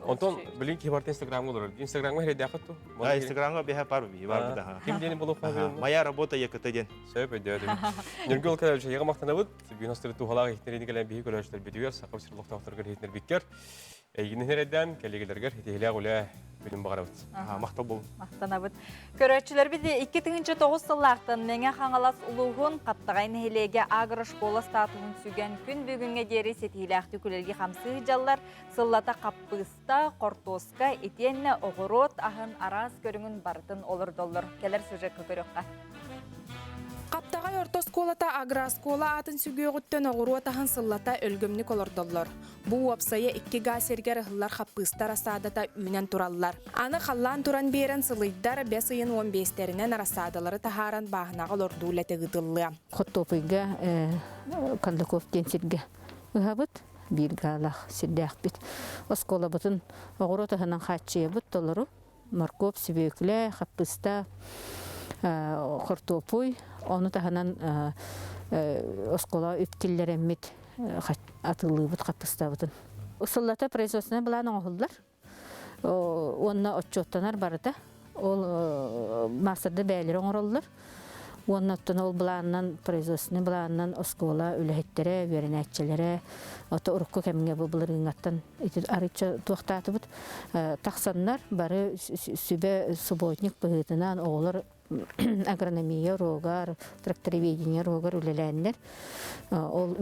Speaker 1: Онтон билин ки барта Инстаграмга олорор. Инстаграмга хердәхат ту.
Speaker 8: Да, Инстаграмга беха пар би бар да.
Speaker 1: Ким дени болу хабы?
Speaker 8: Моя работа ЕКТ ден.
Speaker 1: Сөп өйдөдүм. Нүргүл кэлэбит яга мактанабыт. Бүгүн тухалаах ихтэрини кэлэн биһи көрөөчүлэр бүтүгэр саха сир олохтоохторугар иһитинэр биккер. Эйгини хереден кэлигилэргэр хитиһилээх үлэ билим баҕарабыт.
Speaker 8: Махтал бол.
Speaker 2: Махтанабыт. Көрөөччүлэрбит 2009 сыллаахтан Мэҥэ Хаҥалас улууһун Хаптаҕай нэһилиэгэ агрошкола статуһун сүгэн күн бүгүҥҥэ диэри ситиһиилээхтик үлэлии хамсыы дьаллар сыллата хаппыыста, хортуоска итиэннэ оҕуруот аһын араас көрүҥүн барытын олордоллор. Кэлэр сюжекка көрүөххэ.
Speaker 9: Хаптаҕай орто оскуолата агрооскуола аатын сүгүөҕүттэн оҕуруот аһын сыллата өлгөмнүк олордоллор. Бу уопсайа 2 гаа сиргэр ыһыллар хаппыыстар рассадата үүнэн тураллар. Аны халлаан туран биэрэн сылыйдар бэс ыйын 15-тэринэн рассадалары таһааран бааһынаҕа олордуу үлэтэ ыытыллыа.
Speaker 10: Хоттуопуйга Кондаков диэн сиргэ ыһабыт, биир гаалаах сирдээхпит. Оскуолабытын оҕуруот аһынан хааччыйабыт толору. Моркуоп, сүбүөкүлэ, хаппыыста, хортуоппуй, ону таһынан оскуола үп киллэрэммит атыылыыбыт хаппыыстабытын. Сыллата производственнай былаан оҥоһуллар. Уонна отчуоттанар барыта. Ол маастарда бэйэлэрэ оҥороллор. Уонна оттон ол былаанынан, производственнай былаанынан оскуола үлэһиттэрэ, үөрэнээччилэрэ, ото урукку кэмҥэ бу былырыыҥҥаттан ити арыйча туохтаатыбыт тахсаннар бары сүбэ субботник быһыытынан оҕолор агрономия уруогар, трактороведение уруогар үлэлээннэр ол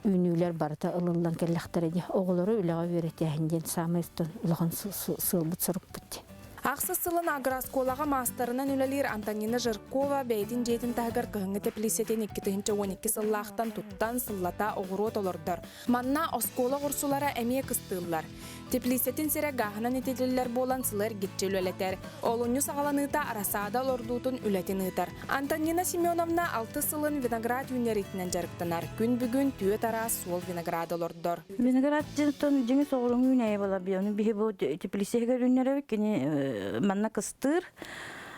Speaker 10: үүнүүлэр барыта ылыллан кэллэхтэрэ дии. Оҕолору үлэҕэ үөрэтээһин диэн саамай улахан сыалбыт сорукпут дии.
Speaker 9: Ахсыс сылын агрооскуолаҕа маастарынан үлэлиир Антонина Жиркова бэйэтин дьиэтин таһыгар кыһыҥҥы тэпилииссэтин 2012 сыллаахтан туттан сыллата оҕуруот олордор. Манна оскуола оҕурсулара эмиэ кыстыыллар. Теплииссэтин сирэ гааһынан ититиллэр буолан сылы эргиччи үлэлэтэр. Олунньу саҕаланыыта рассада олордуутун үлэтин ыытар. Антонина Семеновна алтыс сылын виноград үүннэриитинэн дьарыктанар. Күн бүгүн түөрт араас суол виноград олордор.
Speaker 11: Виноград дьинтон дьиҥи соҕурууҥу үүнээйи буолар биону биһи бу теплииссэһигэр үүннэрэбит кини манна кыстыыр.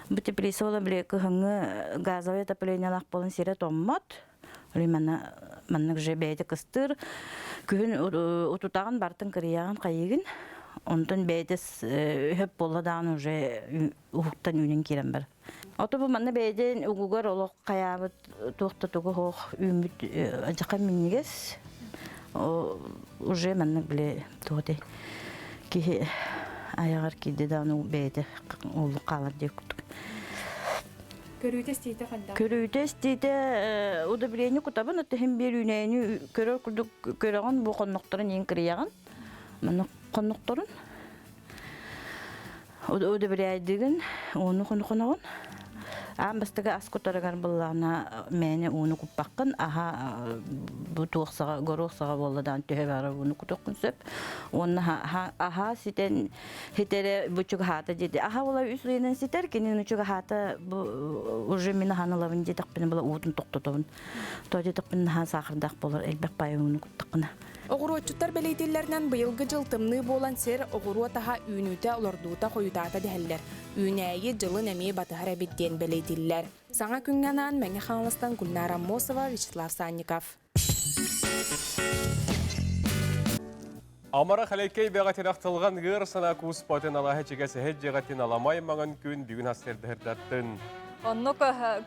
Speaker 11: Бу теплица буолан били кыһыҥҥы газовай отоплениелаах буолан сирэ томмот. Манна маннык же бэйэтэ кыстыыр. Күһүн утутаҕын бартын кырыйаҕын хайыгын. Онтон бэйэтэ өһөп буолла даҕаны уже уһуктан үүнэн киирэн бар. Ото бу манна бэйэтин угугар олох хайаабыт туох да тугу хоох үүммүт адьака минньигэс. Уже маннык били туох киһи айаҕар киирдэ даҕаны бэйэтэ уллук хаалар диэх курдук.
Speaker 9: Көрүүтэ-истиитэ хайдах?
Speaker 11: Көрүүтэ-истиитэ удобрение кутабын, оттон иһин биэр үүнээйини көрөр курдук көрөҕүн, бу хоннохторун иин кырыйаҕын. Манна хоннохторун удобряйдыгын, ону хоноҕун. Аан бастакы ас кутарыгар буллаҕына мээнэ ууну куппаккын, аһа бу туох саҕа, горуох саҕа буолла даҕаны төһө баҕарар ууну кутуоххун сөп. Уонна аһа ситэн хитере бу чугаһаата диэти. Аһа була үс ыйынан ситэр, кинини чугаһаата бу уже мин аһан ылабын диэтэхпинэ була уутун тохтотобун. То диэтэхпинэ наһаа саахардаах буолар, элбэх баайы ууну куттаххына.
Speaker 9: Оҕуруотчуттар бэлиэтииллэринэн быйылгы дьыл тымныы буолан сир оҕуруот аһа үүнүүтэ олордуута хойутаата дэһэллэр. Үүнээйи дьылын эмиэ батыһар эбит диэн бэлиэтииллэр. Саҥа күҥҥэ анаан Мэҥэ Хаҥаластан Гульнара Аммосова, Вячеслав Санников.
Speaker 1: Амара Халейкей бэҕэтин ахтылҕан ыар санаа кууспатын алаһа чигэс эһэ дьиэҕэтин аламай маҥан күн бүгүн астырдыһырдаттын.
Speaker 2: Оннук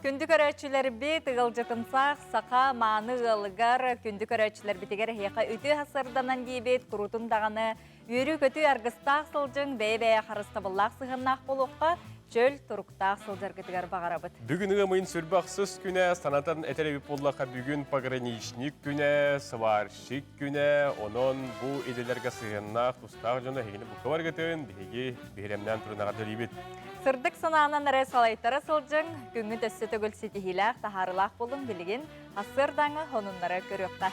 Speaker 2: күндү көрөөччүлэрбит ыалдьытымсаах саха мааны ыалыгар күндү көрөөччүлэрбитигэр эһиэхэ үтүө сырданан диибит куруутун даҕаны үөрүү-көтүү аргыстаах сылдьыҥ бэйэ-бэйэ харыстабыллаах сыһыаннаах буолуохха чөл туруктаах сылдьаргытыгар баҕарабыт.
Speaker 1: Бүгүн ыам ыйын сүрбэ ахсыс күнэ, санатан этэр эбит буоллахха бүгүн пограничник күнэ, сварщик күнэ, онон бу идэлэргэ сыһыаннаах тустаах дьоно эһигини букка баргытын биһиги биһирэмнээн туран эҕэрдэлиибит.
Speaker 2: Сырдык санаанан эрэ салайтара сылдьыҥ, күҥҥүт өссө төгүл ситиһиилээх, таһаарыылаах буолуҥ билигин ассыардааҥы сонуннары көрүөххэ.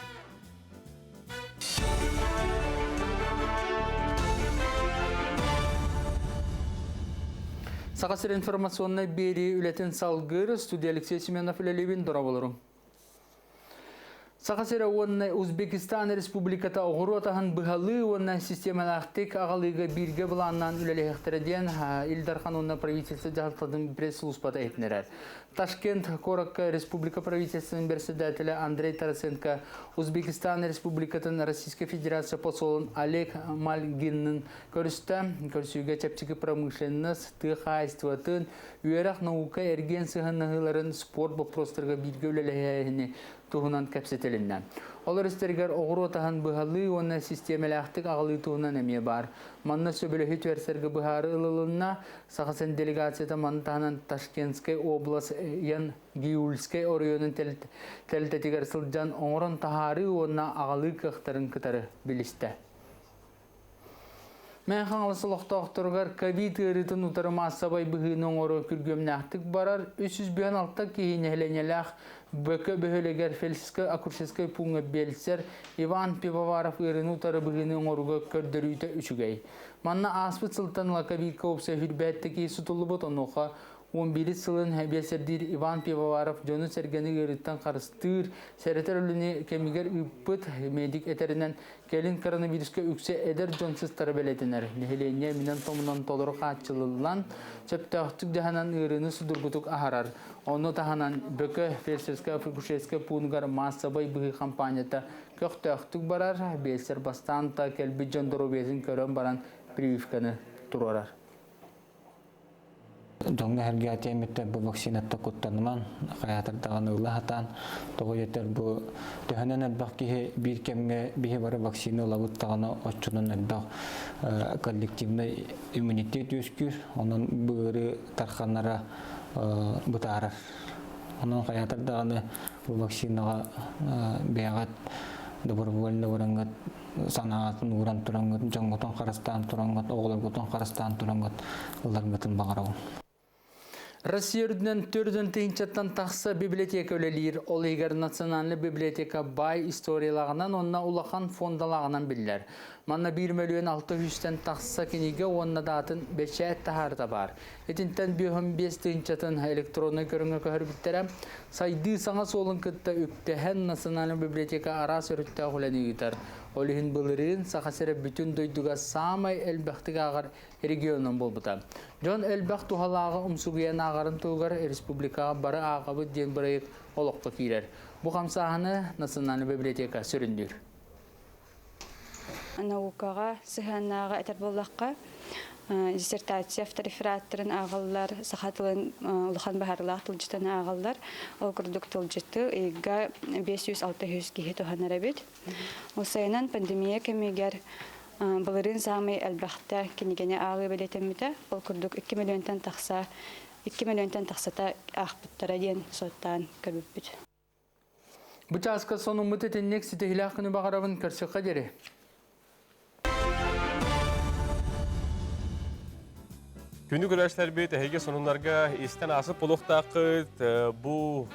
Speaker 3: Саха сир информационнай биэрии үлэтин салгыыр студия Алексей Семенов үлэлиибин дорооболорум. Саха сирэ уонна Узбекистан Республиката оҕуруот аһын быһалыы уонна системалаахтык аҕалыыга бииргэ былааннаан үлэлэһиэхтэрэ диэн Ил Дархан уонна правительство дьаһалтатын пресс-службата иһитиннэрэр. Ташкент куоракка республика правительствотын председателэ Андрей Тарасенко Узбекистан Республикатын Российскай Федерация посолун Олег Мальгиннын көрүстэ. Көрсүүгэ чэпчэки промышленность, тыа хаһаайыстыбатын, үөрэх, наука, эргиэн сыһыаннаһыыларын, спорт боппуруостарыгар бииргэ үлэлэһээһини туһунан кэпсэтилиннэ. Олор истэригэр оҕуруот аһын быһалыы уонна систиэмэлээхтик аҕалыы туһунан эмиэ баар. Манна сөбүлэһии түһэрсэргэ быһаарыы ылылынна. Саха сирин делегацията маны таһынан Ташкентскай область Ян Гиульскай оройуонун тэрилтэтигэр сылдьан оҥорон таһаарыы уонна аҕалыы кыахтарын кытары билистэ. Мэҥэ Хаҥалас олохтоохторугар ковид ыарыытын утары маассабай быһыыны оҥоруу күргүөмнээхтик барар. 356 киһи нэһилиэнньэлээх Бөкө бөһүөлэгэр фельдшерскай-акушерскай пууҥҥа биэлсэр Иван Пивоваров ыарыыны утары быһыыны оҥорууга көрдөрүүтэ үчүгэй. Манна ааспыт сылтан ыла ковидка уопсай хүрбээтте киһи сутуллубут, онуоха 11 сылын биэлсэрдиир Иван Пивоваров дьону-сэргэни ыарыыттан харыстыыр, сэрэтэр үлэни кэмигэр ыыппыт. Медик этэринэн, кэлин коронавируска үксэ эдэр дьон сыстара бэлиэтэнэр. Нэһилиэнньэ эминэн-томунан толору хааччыллан, сөптөөхтүк дьаһанан ыарыыны судургутук аһарар. Ону таһынан Бөкө фельдшерскай-акушерскай пуунугар маассабай быһыы хампаанньата көхтөөхтүк барар, биэлсэр бастаан да кэлбит дьон доруобуйатын көрөн баран прививканы туруорар.
Speaker 12: Дьоҥҥо эһэргээтиэмиттэр бу вакцинаттан куттаныман, хайаатар даҕаны ыла сатаан, тоҕо диэтэр бу төһөнөн элбэх киһи биир кэмҥэ биһи бары вакцина ылабыт даҕаны оччонон элбэх коллективнай иммунитет үөскүүр, онон бу ыарыы тарханара бытаарар. Онон хайаатар даҕаны бу вакцинаҕа бэйэҕит добровольно бараҥҥыт санааҕытын ууран тураҥҥыт, дьоҥҥутун харыстаан тураҥҥыт, оҕолоргутун харыстаан тураҥҥыт ыларгытын баҕарабын.
Speaker 3: Россия үрдүнэн төрдүн тыһыынчаттан тахса библиотека үлэлиир. Ол иһигэр Национальнай библиотека баай историялааҕынан уонна улахан фондалааҕынан биллэр. Манна 1 мөлүйүөн 600-тэн тахса кинигэ уонна даатын бэчээт таһаарыта баар. Итинтэн 55 тыһыынчатын электроннай көрүҥҥэ көһөрбүттэрэ. Сайдыы саҥа суолун кытта үктэһэн Национальнай библиотека араас өрүттээх үлэни ыытар. Ол иһин былырыын Саха сирэ бүтүн дойдуга саамай элбэхтик ааҕар регионунан буолбута. Дьон элбэх туһалааҕы умсугуйан ааҕарын туһугар республикаҕа бары ааҕабыт диэн бырайыак олоххо киирэр. Бу хамсааһыны Национальнай библиотека сүрүннүүр.
Speaker 13: Наукаҕа сыһыаннааҕы этэр буоллахха, диссертация авторефераттарын ааҕаллар, саха тылын улахан баһаарылаах тылдьытын ааҕаллар. Ол курдук тылдьыты ыйга 500-600 киһи туһанар эбит. Ол сайынан пандемия кэмигэр былырыын саамай элбэхтэ кинигэни ааҕыы бэлиэтэммитэ. Ол курдук 2 миллионтан тахса 2 миллионтан тахсата аахпыттара диэн суоттаан көрбүппүт.
Speaker 3: Бу чааска сонуммут итинник ситиһилээх күнү баҕарабын көрсүөххэ диэри.
Speaker 1: Күнү көрөөччүлэрбит эһиги сонуннарга истэн аасып буолуохтааххыт. Бу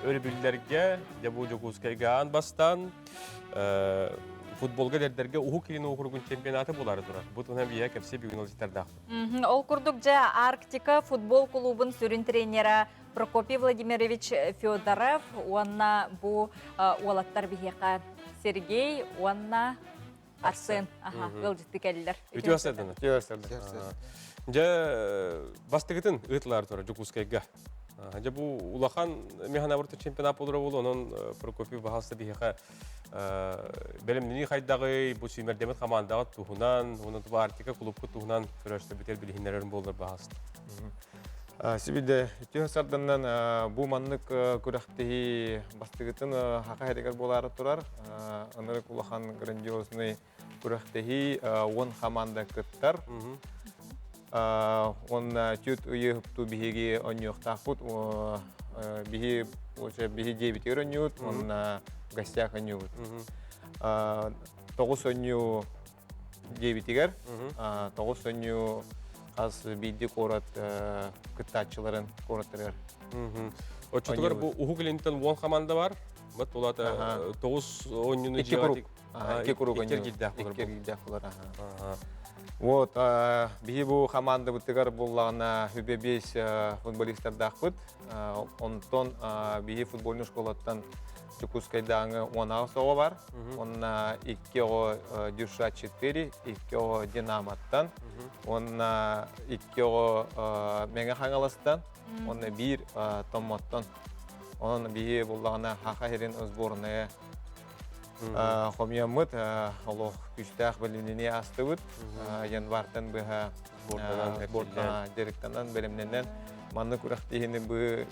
Speaker 1: өрөбүллэргэ, дьэ бу Дьокуускайга аан бастаан футболга эдэрдэргэ Уһук Илин уокуругун чемпионата буолаары турар. Бу туһунан биһиэхэ кэпсии бүгүн ылдьыттардаахпыт.
Speaker 2: Ол курдук дьэ Арктика футбол клубун сүрүн тренера Прокопий Владимирович Федоров уонна бу уолаттар биһиэхэ Сергей уонна Арсен ыалдьытты кэллилэр.
Speaker 1: Үтүө сардан. Үтүө сардан. Дьэ бастыгытын ыытылар тура Дьокуускайга. Дьэ бу улахан механабырты чемпионат болура болу, онон Прокопий баһалса биһиэхэ бэлэмнэнии хайдаҕый, бу сүүмэрдэммит хамаандаҕа туһунан, уонна туба Арктика клубку туһунан көрөстөбүтэр билиһиннэрэрин буоллар баһалста.
Speaker 14: Сибиде үтүө сарданнан бу маннык күрэхтэһии бастыгытын хака хэригэр буолаары турар. Ынырык улахан грандиозный күрэхтэһии 10 команда кыттар. Уонна түт ыйы хупту биһиги онньуохтаахпыт. Биһи биһи диэбитигэр онньуут, уонна гостях онньуубут. Тоҕус онньуу диэбитигэр 9 хас биирдии куорат кыттааччыларын куораттарыгар.
Speaker 1: Оччотугар бу Уһук Илинтэн 10 команда бар. Бат улата 9 оонньууну
Speaker 14: Икки круг. Икки круг
Speaker 1: Икки эргиирдээх
Speaker 14: болар. Икки эргиирдээх болар. Вот, биһи бу командабытыгар буллаҕына хүбэ бес футболистардаахпыт. Онтон биһи футбольный школаттан Дьокуускайдааҥы 16 оҕо бар. Уонна икки оҕо Дюша 4, икки оҕо Динамоттан, уонна икки оҕо Мэҥэ Хаҥаластан, уонна биир Томмоттон. Онон биһи буллаҕына Хаха сирин сборная хомуйаммыт, олох күүстээх бэлэмнэнии аастыбыт. Январтан быһа дьарыктанан, бэлэмнэнэн маннык күрэхтэһиини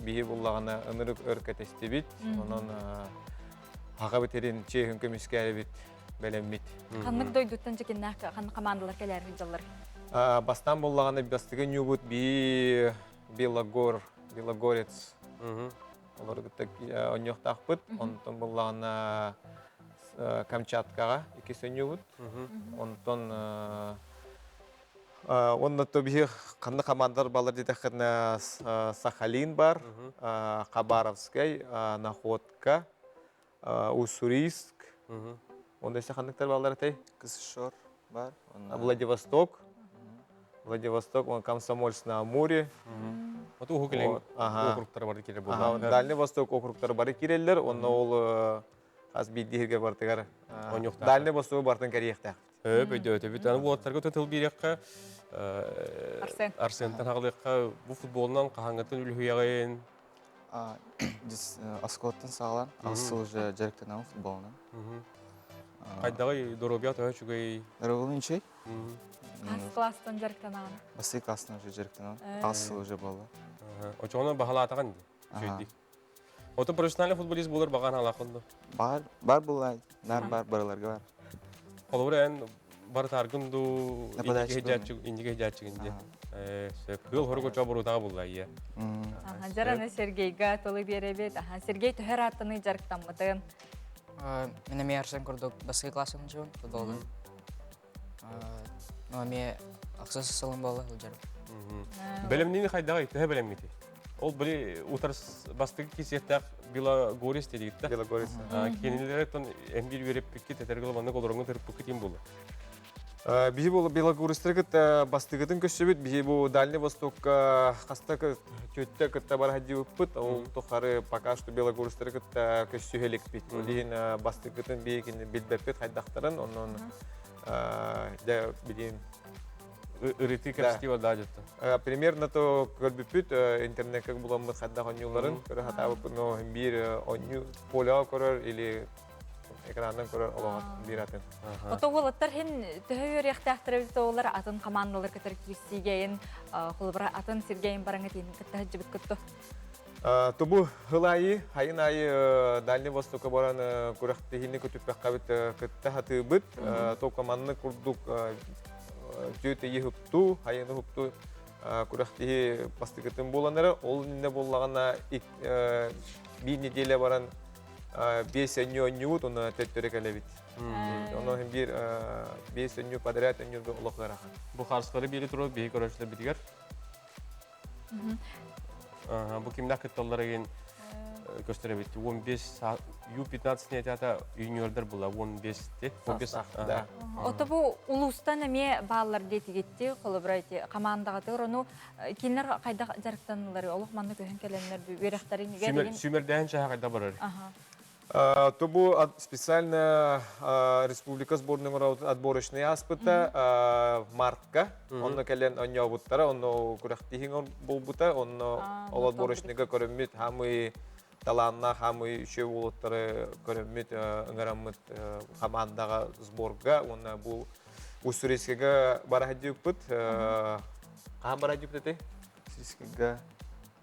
Speaker 14: биһи буллаҕына ынырык өр кэтэстибит. Онон Аҕа битэрин чиэһин көмүскээрибит бэлэммит.
Speaker 2: Ханнык дойдуттан дьэкиннээх ханнык командалар кэлээр сылдьаллар?
Speaker 14: Бастаан буллаҕына бастыгы ньуубут би Белогор, Белогорец. Олору кытта онньуохтаахпыт. Онтон буллаҕына Камчаткаҕа иккис өнньуубут. Онтон Уонна то биһи ханна командалар балар диэтэххинэ Сахалин бар, Хабаровскай, Находка, Уссурийск. Онда еще ханныктар баллар этэй?
Speaker 15: Кысшор бар.
Speaker 14: Владивосток. Владивосток, он Комсомольск на Амуре.
Speaker 1: Вот Уһук Илин округтары бары кирер
Speaker 14: буолла. Дальний Восток округтары бары киреллер. Онно ол хас биирдиһирге бартыгар Дальний Восток бартын кэриэхтээх.
Speaker 1: Өп өйдөөтөбүт. Аны уолаттарга тыл биэриэххэ
Speaker 2: Арсен.
Speaker 1: Арсентан хаҕалыахха бу футболунан хаһааҥҥыттан үлүһүйэҕин?
Speaker 15: Оскуолаттан саҕалаан аҕыс сыл уже дьарыктанабын футболунан.
Speaker 1: Хайдаҕый доруобуйа төһө үчүгэй?
Speaker 15: Доруобуйам үчүгэй.
Speaker 2: Хас класстан дьарыктанаҕын?
Speaker 15: Бастакы класстан уже дьарыктанабын. Аҕыс сыл уже буолла.
Speaker 1: Очоҕуна баһалаатаҕын дии. Үчүгэйдик. Ото профессиональный футболист буолар баҕа аналааххын дуо?
Speaker 15: Бар, бар буолла, нар бар, барыларга бар.
Speaker 1: Холобура эн барытааргын дуу, инники иһдьээччигин дии. Сөп. Кыыл хоругу чоо бурутаҕа булла ийэ.
Speaker 2: Жараны Сергейга тылы биэрэбит. Сергей төһөр ааттаны дьарыктаммытын?
Speaker 16: Мен эмиэ Арсен курдук бастакы классын жуун футболун. Ну, эмиэ ахсыс сылым буолла сылдьарым.
Speaker 1: Бэлэмниини хайдаҕый? Төһө бэлэмҥитий? Ол били утар бастакы кисиэхтээх Белогорец диэдигит да?
Speaker 14: Белогорец.
Speaker 1: Кинилэртэн эмбир үөрэппиккит, этэргэ маннык олороҥҥо тырыппыккыт им буолла.
Speaker 14: Биһи бу Белогорецтар кытта бастыгытын көссүбүт, биһи бу Дальний Востокка хаста түөттэ кытта бара сылдьыбыппыт, ол тухары пока что Белогорецтары кытта көссүһэ иликпит. Ол иһин бастыгытын биһи билбэппит хайдахтарын, онон дьэ билин
Speaker 1: ырытыы кэпсэтии бар дьыттан.
Speaker 14: Примерно то көрбүппүт интернетке буламмыт хайдах онньууларын көрө сатаабыппыт, но биир онньуу поляҕа көрөр или экрандан көрөр олоҕор биир атын.
Speaker 2: Ото уолаттар хин төһө үөрүйэхтээхтэр эбит оҕолор атын командалар кытар киирсигэйин холобура атын сиргэйин бараҥа тиин кытта сылдьыбыт кытты.
Speaker 14: Тубу хыл айы, хайын айы Дальний Востокка баран күрэхтэһиини көтүппэххэ кытта хатыыбыт. Только манны курдук түөт ыйы хупту, хайыны хупту күрэхтэһи бастыкытын буолан эрэ, ол иннинэ буоллаҕына биир неделя баран биэс өнньү онньуубут, уонна төттөрү кэлэбит. Онон биир биэс өнньү подряд өнньүргэ олох ыарахан.
Speaker 1: Бу харыстары биэри турар биһи көрөөччүлэрбитигэр. Бу кимнээх кытталлар эгин көстөр эбит. 15 Ю-15 нетята юниордар була 15 те. 15
Speaker 2: да. Ото бу улуустан эмиэ бааллар диэтигитти, холобура ити командаҕытыгар ону кинилэр хайдах дьарыктаналлары олох манна көһөн кэлэннэр үөрэхтэрин
Speaker 1: Сүүмэрдээһин чааһа хайдах барар?
Speaker 14: То бу специально республика сборной отборочный ааспыта мартка. Онно кэлэн онньообуттара, онно күрэхтиһиҥ буолбута, онно ол отборочныйга көрөммүт хамый талааннаах хамый үчүгэй уолаттары көрөммүт ыҥыраммыт хамаандаҕа сборга уонна бу Уссурийскайга бара сылдьыбыппыт. Хаһан бара сылдьыбыт этэй?
Speaker 15: Уссурийскайга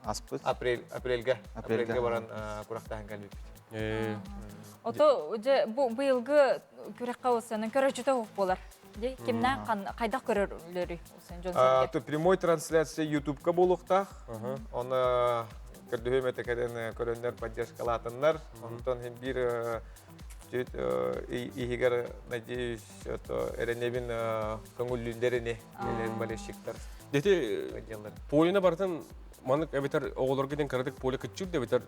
Speaker 15: аспыт.
Speaker 14: Апрель, апрельга. Апрельга баран күрэхтэһэн кэлбиппит.
Speaker 2: Ото дьэ бу быйылгы күрэххэ осанын көрөчүтэ ух буолар. Дьэ кимнээх хайдах көрөрлөрүй осан дьон
Speaker 14: То прямой трансляция ютубка буолуохтаах. Оны көрдөһүм этэ кэлэн көрөннөр поддержкалаатыннар. Онтон хин биир иһигэр надеюсь эрэнэбин көҥүллүүндэрини болельщиктар.
Speaker 1: Дети полина барытын маннык эбэтэр оҕолорго диэн кыратык поле кыччыыр да эбэтэр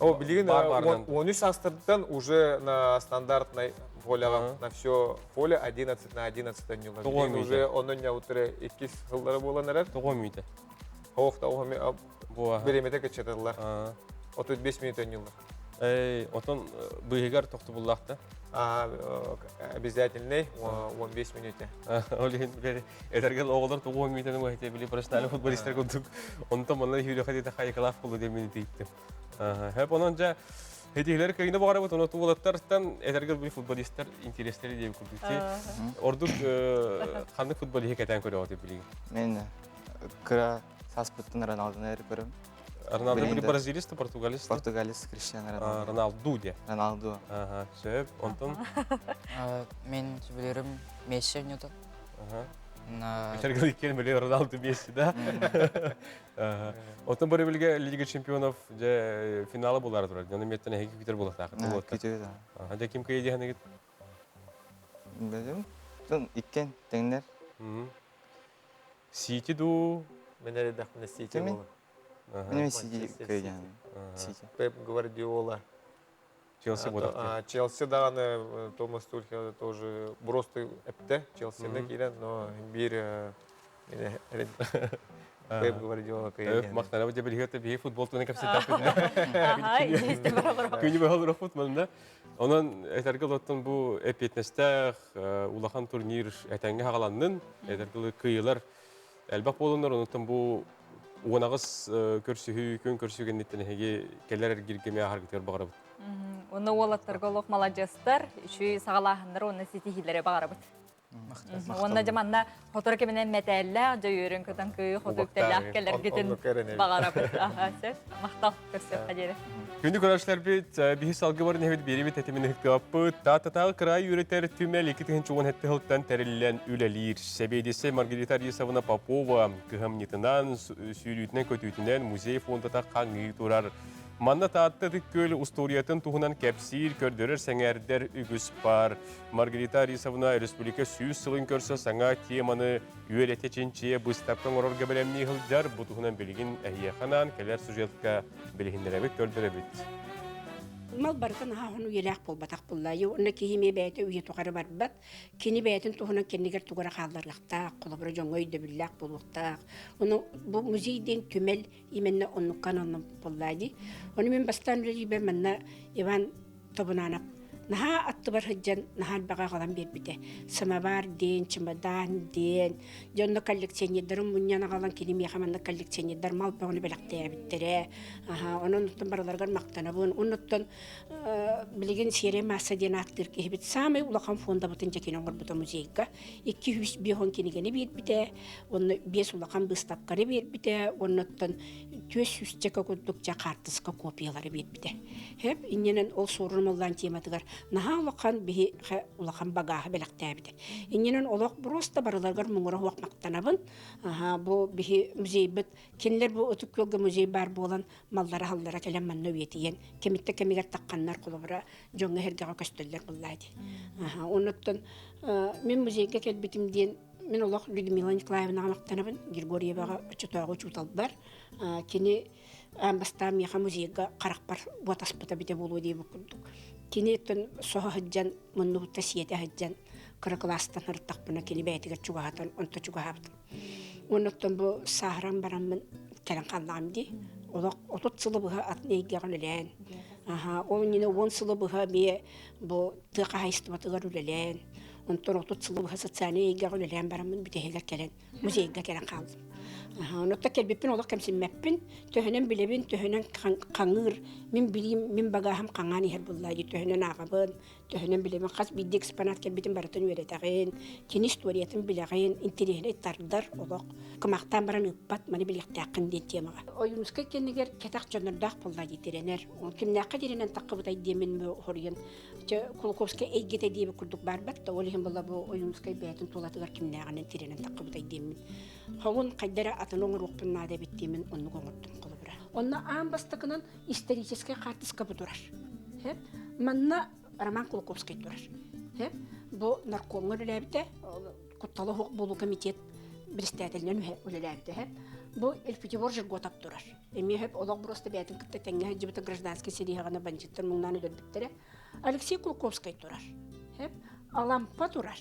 Speaker 14: О, билигин 13 саастарыттан уже на стандартной поляҕа на все поле 11 на 11 ойнуулар. Билигин уже онон ньаутыры иккис сыллара буолан эрэр.
Speaker 1: Тоҕо мүйтэ?
Speaker 14: Ох, тоҕо бириэмэтэ кыччатыллар. 35 минут ойнуулар.
Speaker 1: Эй, отон быыһыгар тохтобуллаах да?
Speaker 14: Обязательный 15 минуте.
Speaker 1: Ол иһин этэргэл оҕолор тоҕу мүйтэн уһайте били профессиональный футболисттар курдук онтон манна сүүрүөхэ диэтэ хайыкалаах буолу диэн мин тииттим. Хэп онон дьэ Этиһилэр кыйына баҕарабыт, ону туолаттартан этэргэл били футболисттар интерестэри диэбит курдук. Ордук ханнык футболиһы кэтээн көрөҕүт билигин?
Speaker 15: Мен кыра саспыттан Роналдоны эрэ көрөм.
Speaker 1: Роналду били бразилец да португалец?
Speaker 15: Португалец Криштиану Роналду.
Speaker 1: Роналду де.
Speaker 15: Роналду.
Speaker 1: Ага, сөп. Онтон?
Speaker 16: Мен сөбүлүүрүм Месси ойнотон.
Speaker 1: Этэргэл иккиэн били Роналду Месси да? Оттон бары билге Лига чемпионов же финалы булары турар. Оны меттен эһиги күтер булатаах.
Speaker 15: Күтүбүт.
Speaker 1: Дьэ ким кыйы диэхэнигит?
Speaker 15: Билим. Тун иккен тэҥнэр.
Speaker 1: Сити дуу?
Speaker 8: Мен эрэдэхпинэ Сити буолар.
Speaker 15: Мен Сити кыйдьан. Сити.
Speaker 14: Пеп Гвардиола.
Speaker 1: Челси бодох.
Speaker 14: Челси даҕаны Томас Тухел тоже просто эпте Челсини киирэн, но биир Пеп Гвардиола кыйдьан.
Speaker 1: Махтанабы дьэ билиһиэт биһи футбол туһунан кэпсэтээппит. Күнү быһалырахпыт манна. Онон этэргэ олоттон бу эппиэтинэстээх улахан турнир этэҥҥэ хаҕаланнын, этэргэ кыйылар элбэх буолуннар, онуттан бу уонаҕыс көрсүһүү, күн көрсүү кэнниттэн эһиги кэлэр эргиргэ эмиэ аһаргытыгар баҕарабыт.
Speaker 2: Онно уолаттарга олох маладьыастар, үчүгэй саҕалааһыннар уонна ситиһиилэри баҕарабыт. Уонна дьэ манна хотор кэминэн мэтээллээх, дьэ үөрэн көтөн кыайыы хоту үктэллээх кэлэргитин баҕарабыт. Аха, сөп. Махтал, көрсүөххэ диэри.
Speaker 1: Күндү көрөөччүлэрбит, биһи салгы баран иһэбит биэрэбит тэтимин ыһыктыбаппыт. Тааттатааҕы кыраайы үөрэтэр түмэл 2017 сылтан тэриллэн үлэлиир. Сэбиэдиссэй Маргарита Арисовна Попова кыһамньытынан, сүүрүүтүнэн-көтүүтүнэн музей фондата хаҥыы турар. Манна Таатта Ытык Күөл устуоруйатын туһунан кэпсиир, көрдөрөр, сэҥээрдэр үгүс баар. Маргарита Арисовна республика 100 сылын көрсө саҥа теманы үөрэтэ чинчийэ быыстапка оҥорорго бэлэмнии сылдьар. Бу туһунан билигин эһиэхэ анаан кэлэр сюжетка билиһиннэрэбит, көрдөрөбүт.
Speaker 17: Мал барыта наһаа уһун үйэлээх буолбатах буолла. Уонна киһи эмиэ бэйэтэ үйэ тухары барбат. Кини бэйэтин туһунан кэннигэр тугу эрэ хаалларыахтаах, холобура дьоҥҥо өйдөбүллээх буолуохтаах. Ону бу музей диэн түмэл именно оннукка ананна буолла дии. Ону мин бастаан үлэлиибэр манна Иван Тобунаанап наһаа аттыбар сылдьан наһаа элбэҕи аҕалан биэрбитэ. Самовар диэн, чемодан диэн, дьонно коллекционердарын мунньан аҕалан кини миэхэ манна коллекционердар мал бөҕөнү бэлэхтээбиттэрэ. Аха, онон оттон барыларыгар махтанабын. Оннуттан билигин Сиэрэй маасса диэн ааттыыр киһибит саамай улахан фондабытын дьэ кини оҥорбута музейга. 250 кинигэни биэрбитэ, уонна биэс улахан быыстапканы биэрбитэ, уоннаттан түөс сүүсчэкэ курдук дьэ хаартыска копиялары биэрбитэ. Хэп иннинэн ол суорун омоллоон тематыгар наһаа улахан биһи улахан багааһы бэлэхтээбитэ. Иннинэн олох просто барыларыгар муҥура суох махтанабын. Аха, бу биһи музейбыт кинилэр бу Ытык Күөлгэ музей баар буолан маллара-халлара кэлэн манна үйэтийэн кэмиттэ кэмигэр тахханнар холобура дьоҥҥо-сэргэҕэ көстөллөр буллаа дии. Аха, оннуттан мин музейга кэлбитим диэн Мин олох Людмила Николаевнаҕа махтанабын, Григорьеваҕа оччотооҕу учууталбар. Кини аан бастаан миэхэ музейга харахпар уотаспыта битэ буолуо диэбит курдук. Кини оттон соһо сылдьан, муннубутта сиэтэ сылдьан, кыра кылаастан сырыттахпына кини бэйэтигэр чугаһатан, онто чугаһаабытым. Уонна оттон бу сааһыран бараммын кэлэн хааллаҕым дии. Олох 30 сылы быһа атын эйгэҕэ үлэлээн, аха, ол иннинэ 10 сылы быһа эмиэ бу тыа хаһаайыстыбатыгар үлэлээн, онтон 30 сылы быһа социальнай эйгэҕэ үлэлээн бараммын бүтэһигэр кэлэн музейга кэлэн хааллым. Онно кэлбиппин олох кэмсиммэппин, төһөнөн билэбин, төһөнөн хаҥыыр, мин билиим, мин багааһым хаҥаан иһэр буолла дии, төһөнөн ааҕабын, төһөнөн билэбин, хас биирдии экспонат кэлбитин барытын үөрэтэҕин, кини историятын билэҕин, интэриэһинэй тардар олох. Кымаахтаан баран ыыппат, маны билиэхтээххин диэн темаҕа. Ойуунускай кэннигэр кэтэх дьоннордоох буолла дии тирэнэр. Ол кимнээххэ тирэнэн таххыбытай диэмин хоруйан Чэ, Кулаковскай эйгэтэ диэбит курдук барбат да, ол иһин була бу Ойуунускай бэйэтин тулатыгар кимнээҕинэн тирэнэн таххыбытай диэммин. Хоҥун хайда эрэ атын оҥоруохпун наада эбит диэмин оннук оҥордум холобура. Онно аан бастакынан историческай хаартыска бу турар. Манна Роман Кулаковскай турар. Бу наркомҥа үлэлээбитэ, куттала суох буолуу комитет председателинэн үлэлээбитэ. Бу Эльпитивор Жерготов турар. Эмиэ хөп олох просто бэйэтин кытта тэҥҥэ сылдьыбыта гражданскай сэрииһэҕинэ бандьыттар муҥнаан өлөрбүттэрэ. Алексей Кулаковскай турар. Хөп Алампа турар.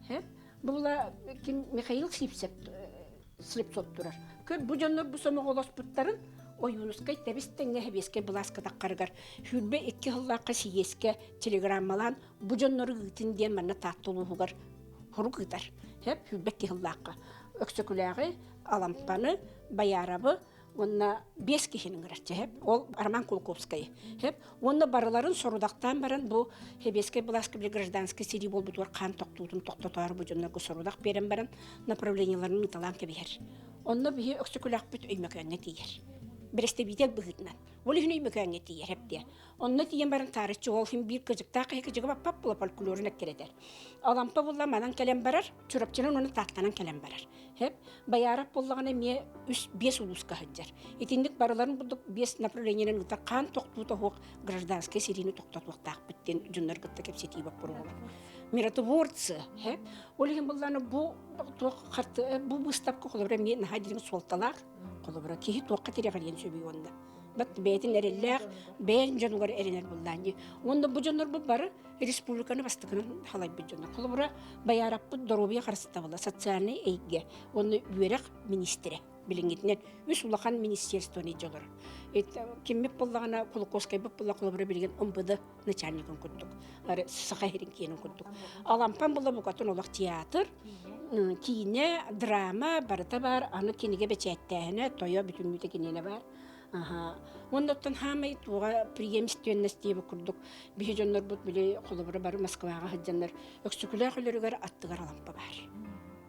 Speaker 17: Хөп Була ким Михаил Сипсев Слепцов турар. Көр бу дьоннор бу сомоҕолоспуттарын Ойуунускай тэбис тэҥҥэ Сэбиэскэй былаас кытаххарыгар 22 сыллаахха сийиэскэ телеграммалаан бу дьоннору ыытын диэн манна Таатта улууһугар хорук ыытар. Хөп 22 сыллаахха Өксөкүлээҕи, Алампаны, Байаарабы уонна биэс киһини ыҥырар чэһэп ол Роман Кулаковскай хэп уонна барыларын сорудахтаан баран бу Сэбиэскэй былааска били гражданскай сэрии буолбутугар хаан тохтуутун тохтотоору бу дьоннорго сорудах биэрэн баран направлениеларын ыыталаан кэбиһэр онно биһи Өксөкүлээхпит Өймөкөөҥҥө тиийэр бэрэстэбиитэл быһыытынан ол иһин Өймөкөөҥҥө тиийэр эптиэ Онно тиийэн баран таарыччы ол иһин биир кыдьыктаах киһи кыдьыгы баппат була фольклорун эккирэтэр. Алампа булла манан кэлэн барар, Чурапчынан уонна Тааттанан кэлэн барар. Хэп, Байаарап буоллаҕына эмиэ үс биэс улууска сылдьар. Итинник барыларын курдук биэс направлениенэн ыытар хаан тохтуута суох гражданскай сэриини тохтотуохтаахпыт диэн дьоннор кытта кэпсэтии боппуруоһа. Миротворцы, хэп, ол иһин буллаана бу туох харты бу быыстапка холобура эмиэ наһаа дириҥ суолталаах холобура киһи туохха тирэҕириэн сөбүй уонна Бат бэйэтин эрэллээх, бэйэн дьонугар эрэнэр буллаан дии. Уонна бу дьоннорбут бары республиканы бастакынан халайбыт дьоннор. Холобура, Байаараппыт доруобуйа харыстабыла, социальнай эйгэ уонна үөрэх министрэ билиҥҥитинэн үс улахан министерствоны дьолор. Киммит буллаҕына, Кулаковскайбыт булла холобура билигин МВД начальникын курдук, Саха иһирин киэнин курдук. Алампан булла букатын олох театр, киинэ, драма барыта бар, аны кинигэ бэчээттээһинэ, тойо бүтүннүүтэ киниэнэ бар. Аха. Уонна оттон хаамай туоҕа преемственность диэбит курдук биһи дьоннорбут били холобура бары Москваҕа сылдьаннар Өксөкүлээх өлөрүгэр аттыгар Алампа баар.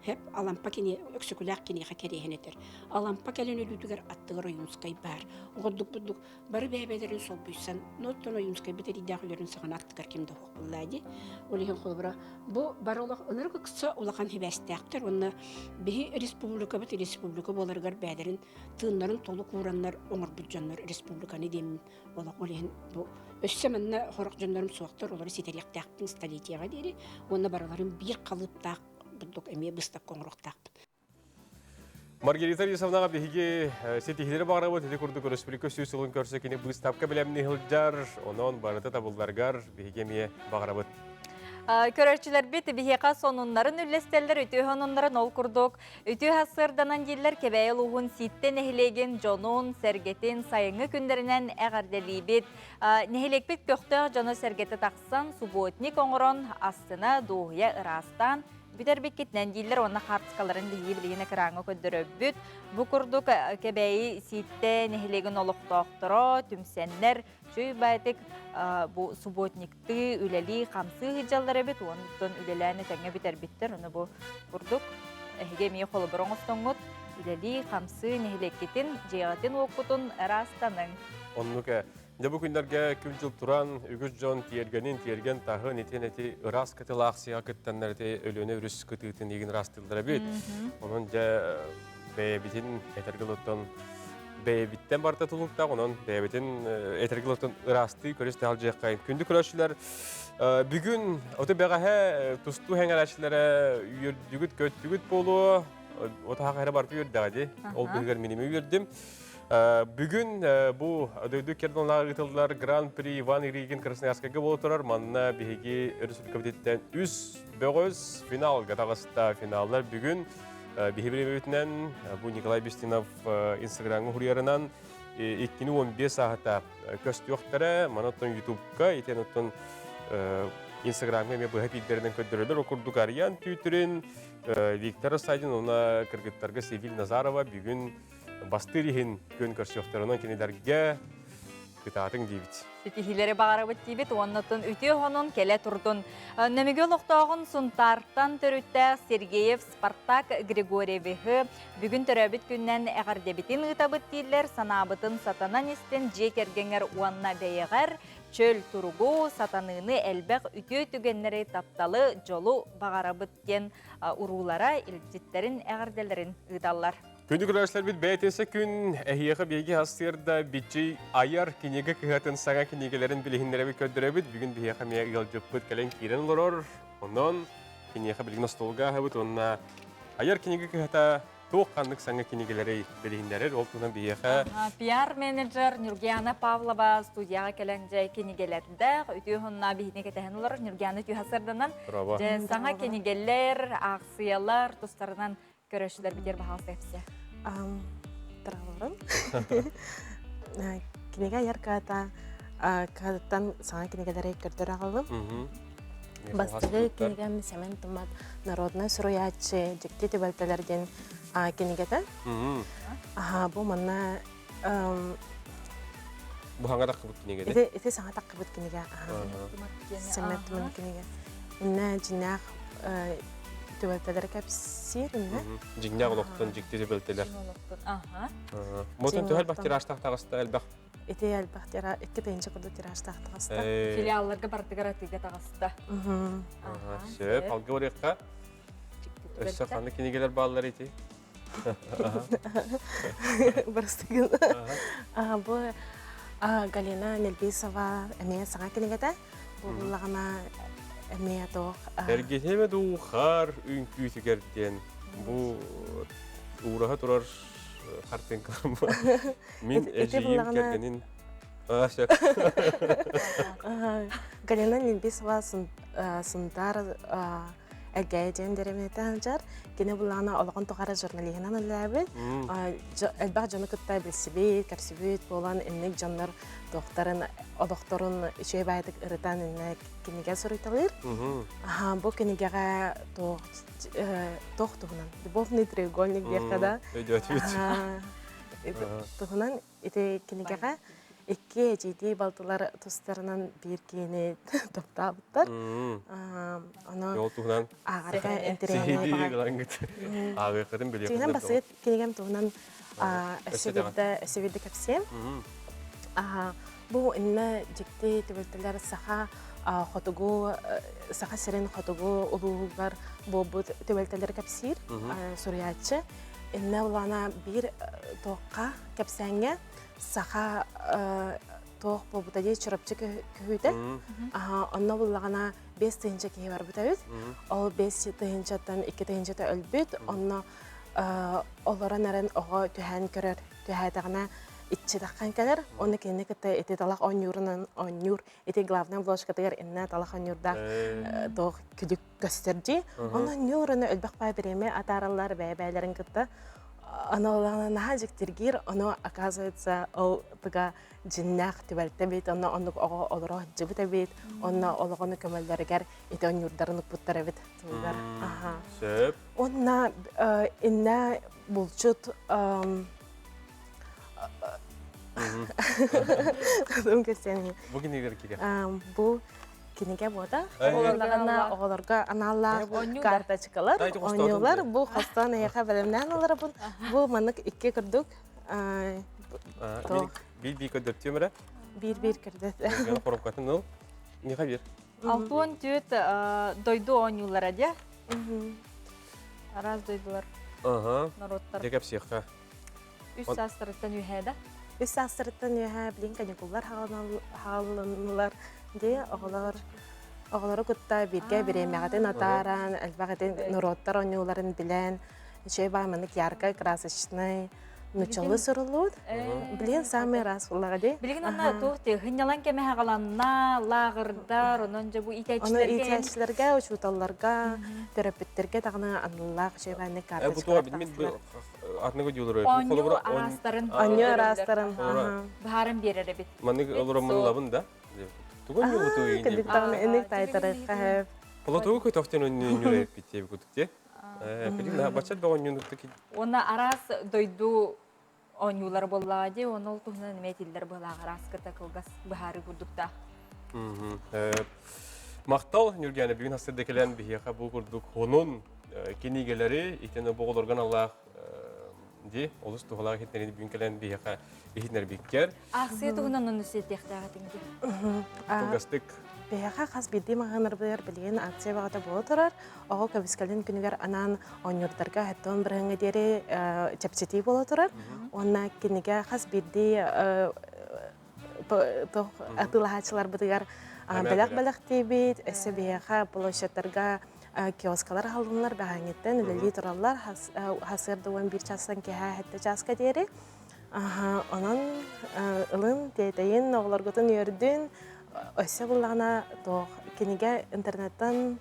Speaker 17: Хэп Алампа кини Өксөкүлээх киниэхэ кэриэһин этэр. Алампа кэлин өлүүтүгэр аттыгар Ойуунскай баар. Оҕордук бурдук бары бэйэ-бэйэлэрин солбуйсан, оттон Ойуунскайбыт эриирдээх өлөрүн саҕана аттыгар ким да суох буоллаа дии. Ол иһин холобура бу бары олох ынырык ыкса улахан сибээстээхтэр уонна биһи республикабыт республика буоларыгар бэйэлэрин тыыннарын толук уураннар оҥорбут дьоннор республиканы диэммин олох ол иһин бу өссө манна сорох дьоннорум суохтар олору ситэриэхтээхпин столетиеҕа диэри уонна барыларын биир халыыптаах бурдук эмиэ быыстапка оҥоруохтаахпыт.
Speaker 1: Маргарита Борисовнаҕа биһиги ситиһиилэри баҕарабыт. Ити курдук өрөспүүбүлүкэ сүүс сылын көрсө кини быыстапка бэлэмнии сылдьар. Онон барыта табылларыгар биһиги эмиэ баҕарабыт.
Speaker 2: Көрөөччүлэрбит биһиэхэ сонуннарын үллэстэллэр, үтүө сонуннарын ол курдук үтүө сарсыарданан дииллэр Кэбээйи улууһун Сииттэ нэһилиэгин дьонун, сэргэтин сайыҥҥы күннэринэн эҕэрдэлиибит. Нэһилиэкпит көхтөөх дьоно-сэргэтэ тахсан субботник оҥорон, астына, дуоһуйа ыраастаан бүтэрбиккитинэн дииллэр уонна хаартыскаларын биһиги билигин экраҥҥа көрдөрөбүт. Бу курдук Кэбээйи Сииттэ нэһилиэгин олохтоохторо түмсэннэр үчүгэй баайтык бу субботниктыы үлэлии хамсыы сылдьаллар эбит уонуттан үлэлээн этэҥҥэ бүтэрбиттэр. Ону бу курдук эһиги эмиэ холобур оҥостоҥҥут үлэлии хамсыы нэһилиэккитин дьиэҕитин уоккутун ыраастаныҥ.
Speaker 1: Оннук Дьэ бу күннэргэ күн-дьыл туран, үгүс дьон тиэргэнин, тиэргэн таһын итин эти ыраас кытыл аахсыйаҕа кыттаннар ити Өлүөнэ өрүс кытыытын игин ыраастыыллар эбит. Онон дьэ бэйэбитин этэргэ олоттон бэйэбиттэн барыта тулуктаах, онон бэйэбитин этэргэ дылы ыраастыы көрүс таһалдьыаххайын. Күндү көрөөччүлэр, бүгүн оту бэҕэһээ тустуу хэҥэрээччилэрэ үөрдүгүт, көттүгүт буолуо, отаха хайра барыта үөрдэҕэ дии. Ол быһыгар миними үөрдүм. Бүгүн бу дойду кердонлар ыытыллар Гран-при Иван Иригин Красноярскайга буола турар. Манна биһиги өрөспүүбүлүкэбититтэн үс бөҕөс финалга таҕыста. Финаллар бүгүн биһи бириэмэбитинэн бу Николай Бестинов Инстаграмҥа хуруйарынан 2-15 сааһыта көстүөхтэрэ. Маны оттон Ютубка, итиэн оттон Инстаграмҥа эмиэ быһа эфирдэринэн көрдөрөлөр. Ол курдук Арыйаан Түүтүрүн, Виктор Рассадин уонна кыргыттарга Севиль Назарова бүгүн бастыыр иһин күөн көрсүөхтэр. Онон кинилэргэ кытаатыҥ диибит.
Speaker 2: Ситиһиилэри баҕарабыт диибит уоннатын үтүө хонун кэлэ турдун. Нөмүгү олохтооҕун Сунтаартан төрүттээх Сергеев Спартак Григорьевиһы бүгүн төрөөбүт күннэн эҕэрдэбитин ыытабыт дииллэр, санаабытын сатанан истин дьиэ кэргэҥэр уонна бэйэҕэр чөл туругу, сатаныыны элбэх үтүө түгэннэри, тапталы, дьолу баҕарабыт диэн уруулара илдьиттэрин эҕэрдэлэрин ыыталлар.
Speaker 1: Күндү көрөөччүлэрбит бэйэтинсэ күн эһиэхэ биһиги астыырда бичий айар кинигэ кыһатын саҥа кинигэлэрин билиһиннэрэбит көрдөрөбүт. Бүгүн биһиэхэ эмиэ ыалдьыппыт кэлэн киирэн олорор. Онон киниэхэ билигин остуолга аһабыт уонна айар кинигэ кыһата туох ханнык саҥа кинигэлэри билиһиннэрэр ол туһунан биһиэхэ
Speaker 2: Пиар-менеджер Нюргиана Павлова студияҕа кэлэн дьэ кинигэлэрдээх үтүө хонна биһини кэтэһэн олорор Нюргиана түһэ сырданан дьэ саҥа кинигэлэр, аахсыйалар тустарынан көрөөччүлэрбитигэр баһаалыста кэпсээ.
Speaker 18: Травларым. Кинигэ айар каата каатыттан саҥа кинигэлэри көрдөр аҕалым. Бастакы кинигэм Сэмэн Тумат народнай суруйааччы Дьикти түбэлтэлэр диэн кинигэтэ. Бу манна
Speaker 1: Бу хаҥа таххыбыт кинигэ
Speaker 18: Ити ити саҥа таххыбыт кинигэ. Сэмэн Тумат кинигэ. Иннэ дьиҥнээх түбэлтэлэри кэпсиир иннэ.
Speaker 1: Дьиҥнээх олохтон дьикти түбэлтэлэр. Мотун төһө элбэх тиражтаах таҕыста элбэх?
Speaker 18: Ити элбэх тира 2 тыһыынча курдук тиражтаах таҕыста.
Speaker 2: Филиалларга бардыгар атыыга таҕыста.
Speaker 1: Сөп, алга барыахха. Өссө ханнык кинигэлэр бааллар ити?
Speaker 18: Барыстыгын. Бу Галина Нельбисова эмиэ саҥа кинигэтэ. Бу буллаҕына эмиэ туох
Speaker 1: Эргиһиэмэ дуу хаар үҥкүүтүгэр диэн бу уураһа турар хартыынкаларым Мин эдьиийим кэргэнин
Speaker 18: Галина Нельбисова Сунтаар Элгээйи диэн дэриэбинэтэ сылдьар. Кини буллаҕына олоҕун тухары журналиһынан үлэлээбит. Элбэх дьону кытта билсибит, көрсүбүт буолан инник дьоннор туохтарын, олохторун үчүгэй баайдык ырытан иннэ кинигэ суруйталыыр. Бу кинигэҕэ туох туох туһунан любовный треугольник диэххэ да туһунан Ити кинигэҕэ икки эдьиийдии балтылар тустарынан биир киһини таптаабыттар. Ону
Speaker 1: Ол туһунан
Speaker 18: ааҕарга интэриэһинэй баҕар.
Speaker 1: Ааҕыаххытын билиэххитин
Speaker 18: Дьиҥинэн басыгыт кинигэм туһунан өссө биирдэ өссө биирдэ кэпсиэм. Бу иннэ дьикти түбэлтэлэр саха хотугу Саха сирин хотугу улууһугар буолбут түбэлтэлэри кэпсиир суруйааччы. Иннэ улаана биир туохха кэпсээҥҥэ саха туох буолбута дии Чурапчы көһүүтэ. Онно буллаҕына 5 тыһыынча киһи барбыт эбит. Ол 5 тыһыынчаттан 2 тыһыынчата өлбүт. Онно олорон эрэн оҕо түһээн көрөр. Түһээтэҕинэ иччитэххэн кэлэр. Онно кинини кытта ити талах оонньуурунан оонньуур. Ити главный обложкатыгар иннэ талах оонньуурдаах туох күлүк көстөр дии. Онон ньуураны өлбөх баа бириэмэ атаараллар бэйэ-бэйэлэрин кытта. Аны наһаа дьиктиргиир, ону оказывается ол тыга дьиннээх түбэлтэ эбит, онно оннук оҕо олоро сылдьыбыт эбит, онно олоҕону көмөллөрүгэр ити онньуурдарын укпуттар эбит тылыгар.
Speaker 1: Сөп.
Speaker 18: Онна иннэ булчут
Speaker 1: Бу кинигэр киирэ.
Speaker 18: Бу кинигэ буота. Оҕолорго оҕолорго аналлаах карточкалар, оонньуулар. Бу хостон эйиэхэ бэлэмнээн олоробун. Бу маннык икки курдук.
Speaker 1: Биир-биир көрдөртүөм эрэ.
Speaker 18: Биир-биир көрдөт.
Speaker 1: Коробкатын ыл. Миэхэ биир.
Speaker 2: Алтуон түөт дойду оонньуулара дьэ. Араас дойдулар.
Speaker 1: Ага.
Speaker 2: Норуоттар.
Speaker 1: Дьэ кэпсиэххэ.
Speaker 2: Үс саастарыттан үһээ да?
Speaker 18: Үс саастарыттан үөһээ билин каникуллар хаалланылар дии оҕолор оҕолору кытта бииргэ бириэмэҕитин атааран элбэх итин норуоттар оонньууларын билэн үчүгэй баа маннык яркай красочный нуччалыы суруллубут билигин самый раз буллаҕа дии
Speaker 2: Билигин онно туох дии хынньалаҥ кэмэ хаҕаланна лааҕырдар онон дьэ бу
Speaker 18: Ону
Speaker 2: иитээччилэргэ
Speaker 18: иитээччилэргэ, учууталларга, төрөппүттэргэ даҕаны аналлаах үчүгэй бааннык
Speaker 1: Бу туох
Speaker 18: карточкалар
Speaker 1: мин
Speaker 18: тахсаллар.
Speaker 1: атныгы дьулуру.
Speaker 2: Оонньуу араастарын
Speaker 18: Оонньуу араастарын.
Speaker 2: Быһааран биэрэр эбит.
Speaker 1: Маннык олороммун ылабын да. Тугун юбуту
Speaker 18: Кырдык даҕаны инник таайтарыахха сөп.
Speaker 1: Полотугу көтөхтөн өннүүнүр эппит диэбит кутук те. Билин баччат бөҕөнньүнүктүк.
Speaker 2: Уонна араас дойду оонньуулара буоллаҕа дии, уонна ол туһунан эмиэ этиллэр быһалаах араас кыта кылгас быһаарыы курдуктаах.
Speaker 1: Махтал Ньургиана бүгүн хастырда кэлэн биһиэхэ бу курдук хонун кинигэлэри итини оҕолорго аналлаах ди олус туһалаах иһитиннэриини бүгүн кэлэн биһиэхэ иһитиннэрбиккэр.
Speaker 2: Аахсыйа туһунан онну сиэтиэхтээх этиҥ дии.
Speaker 1: Кылгастык.
Speaker 18: Биһиэхэ хас биирдии маҕаһыыннарбытыгар билигин акция баҕата буола турар. Оҕо көмүскэлин күнүгэр анаан оонньуурдарга хэттон бырыһыҥҥа диэри чэпчэтии буола турар. Уонна кинигэ хас биирдии атыылаһааччыларбытыгар бэлэх бэлэхтиибит. Өссө биһиэхэ площадьтарга киоскалар аһыллыннар бэҕэҥҥиттэн үлэлии тураллар. Хасыарда 11 чаастан киэһэ сэттэ чааска диэри. Онон ылын, тиэтэйин, оҕолоргутун үөрдүн. Өссө буллаҕына туох кинигэ интернеттан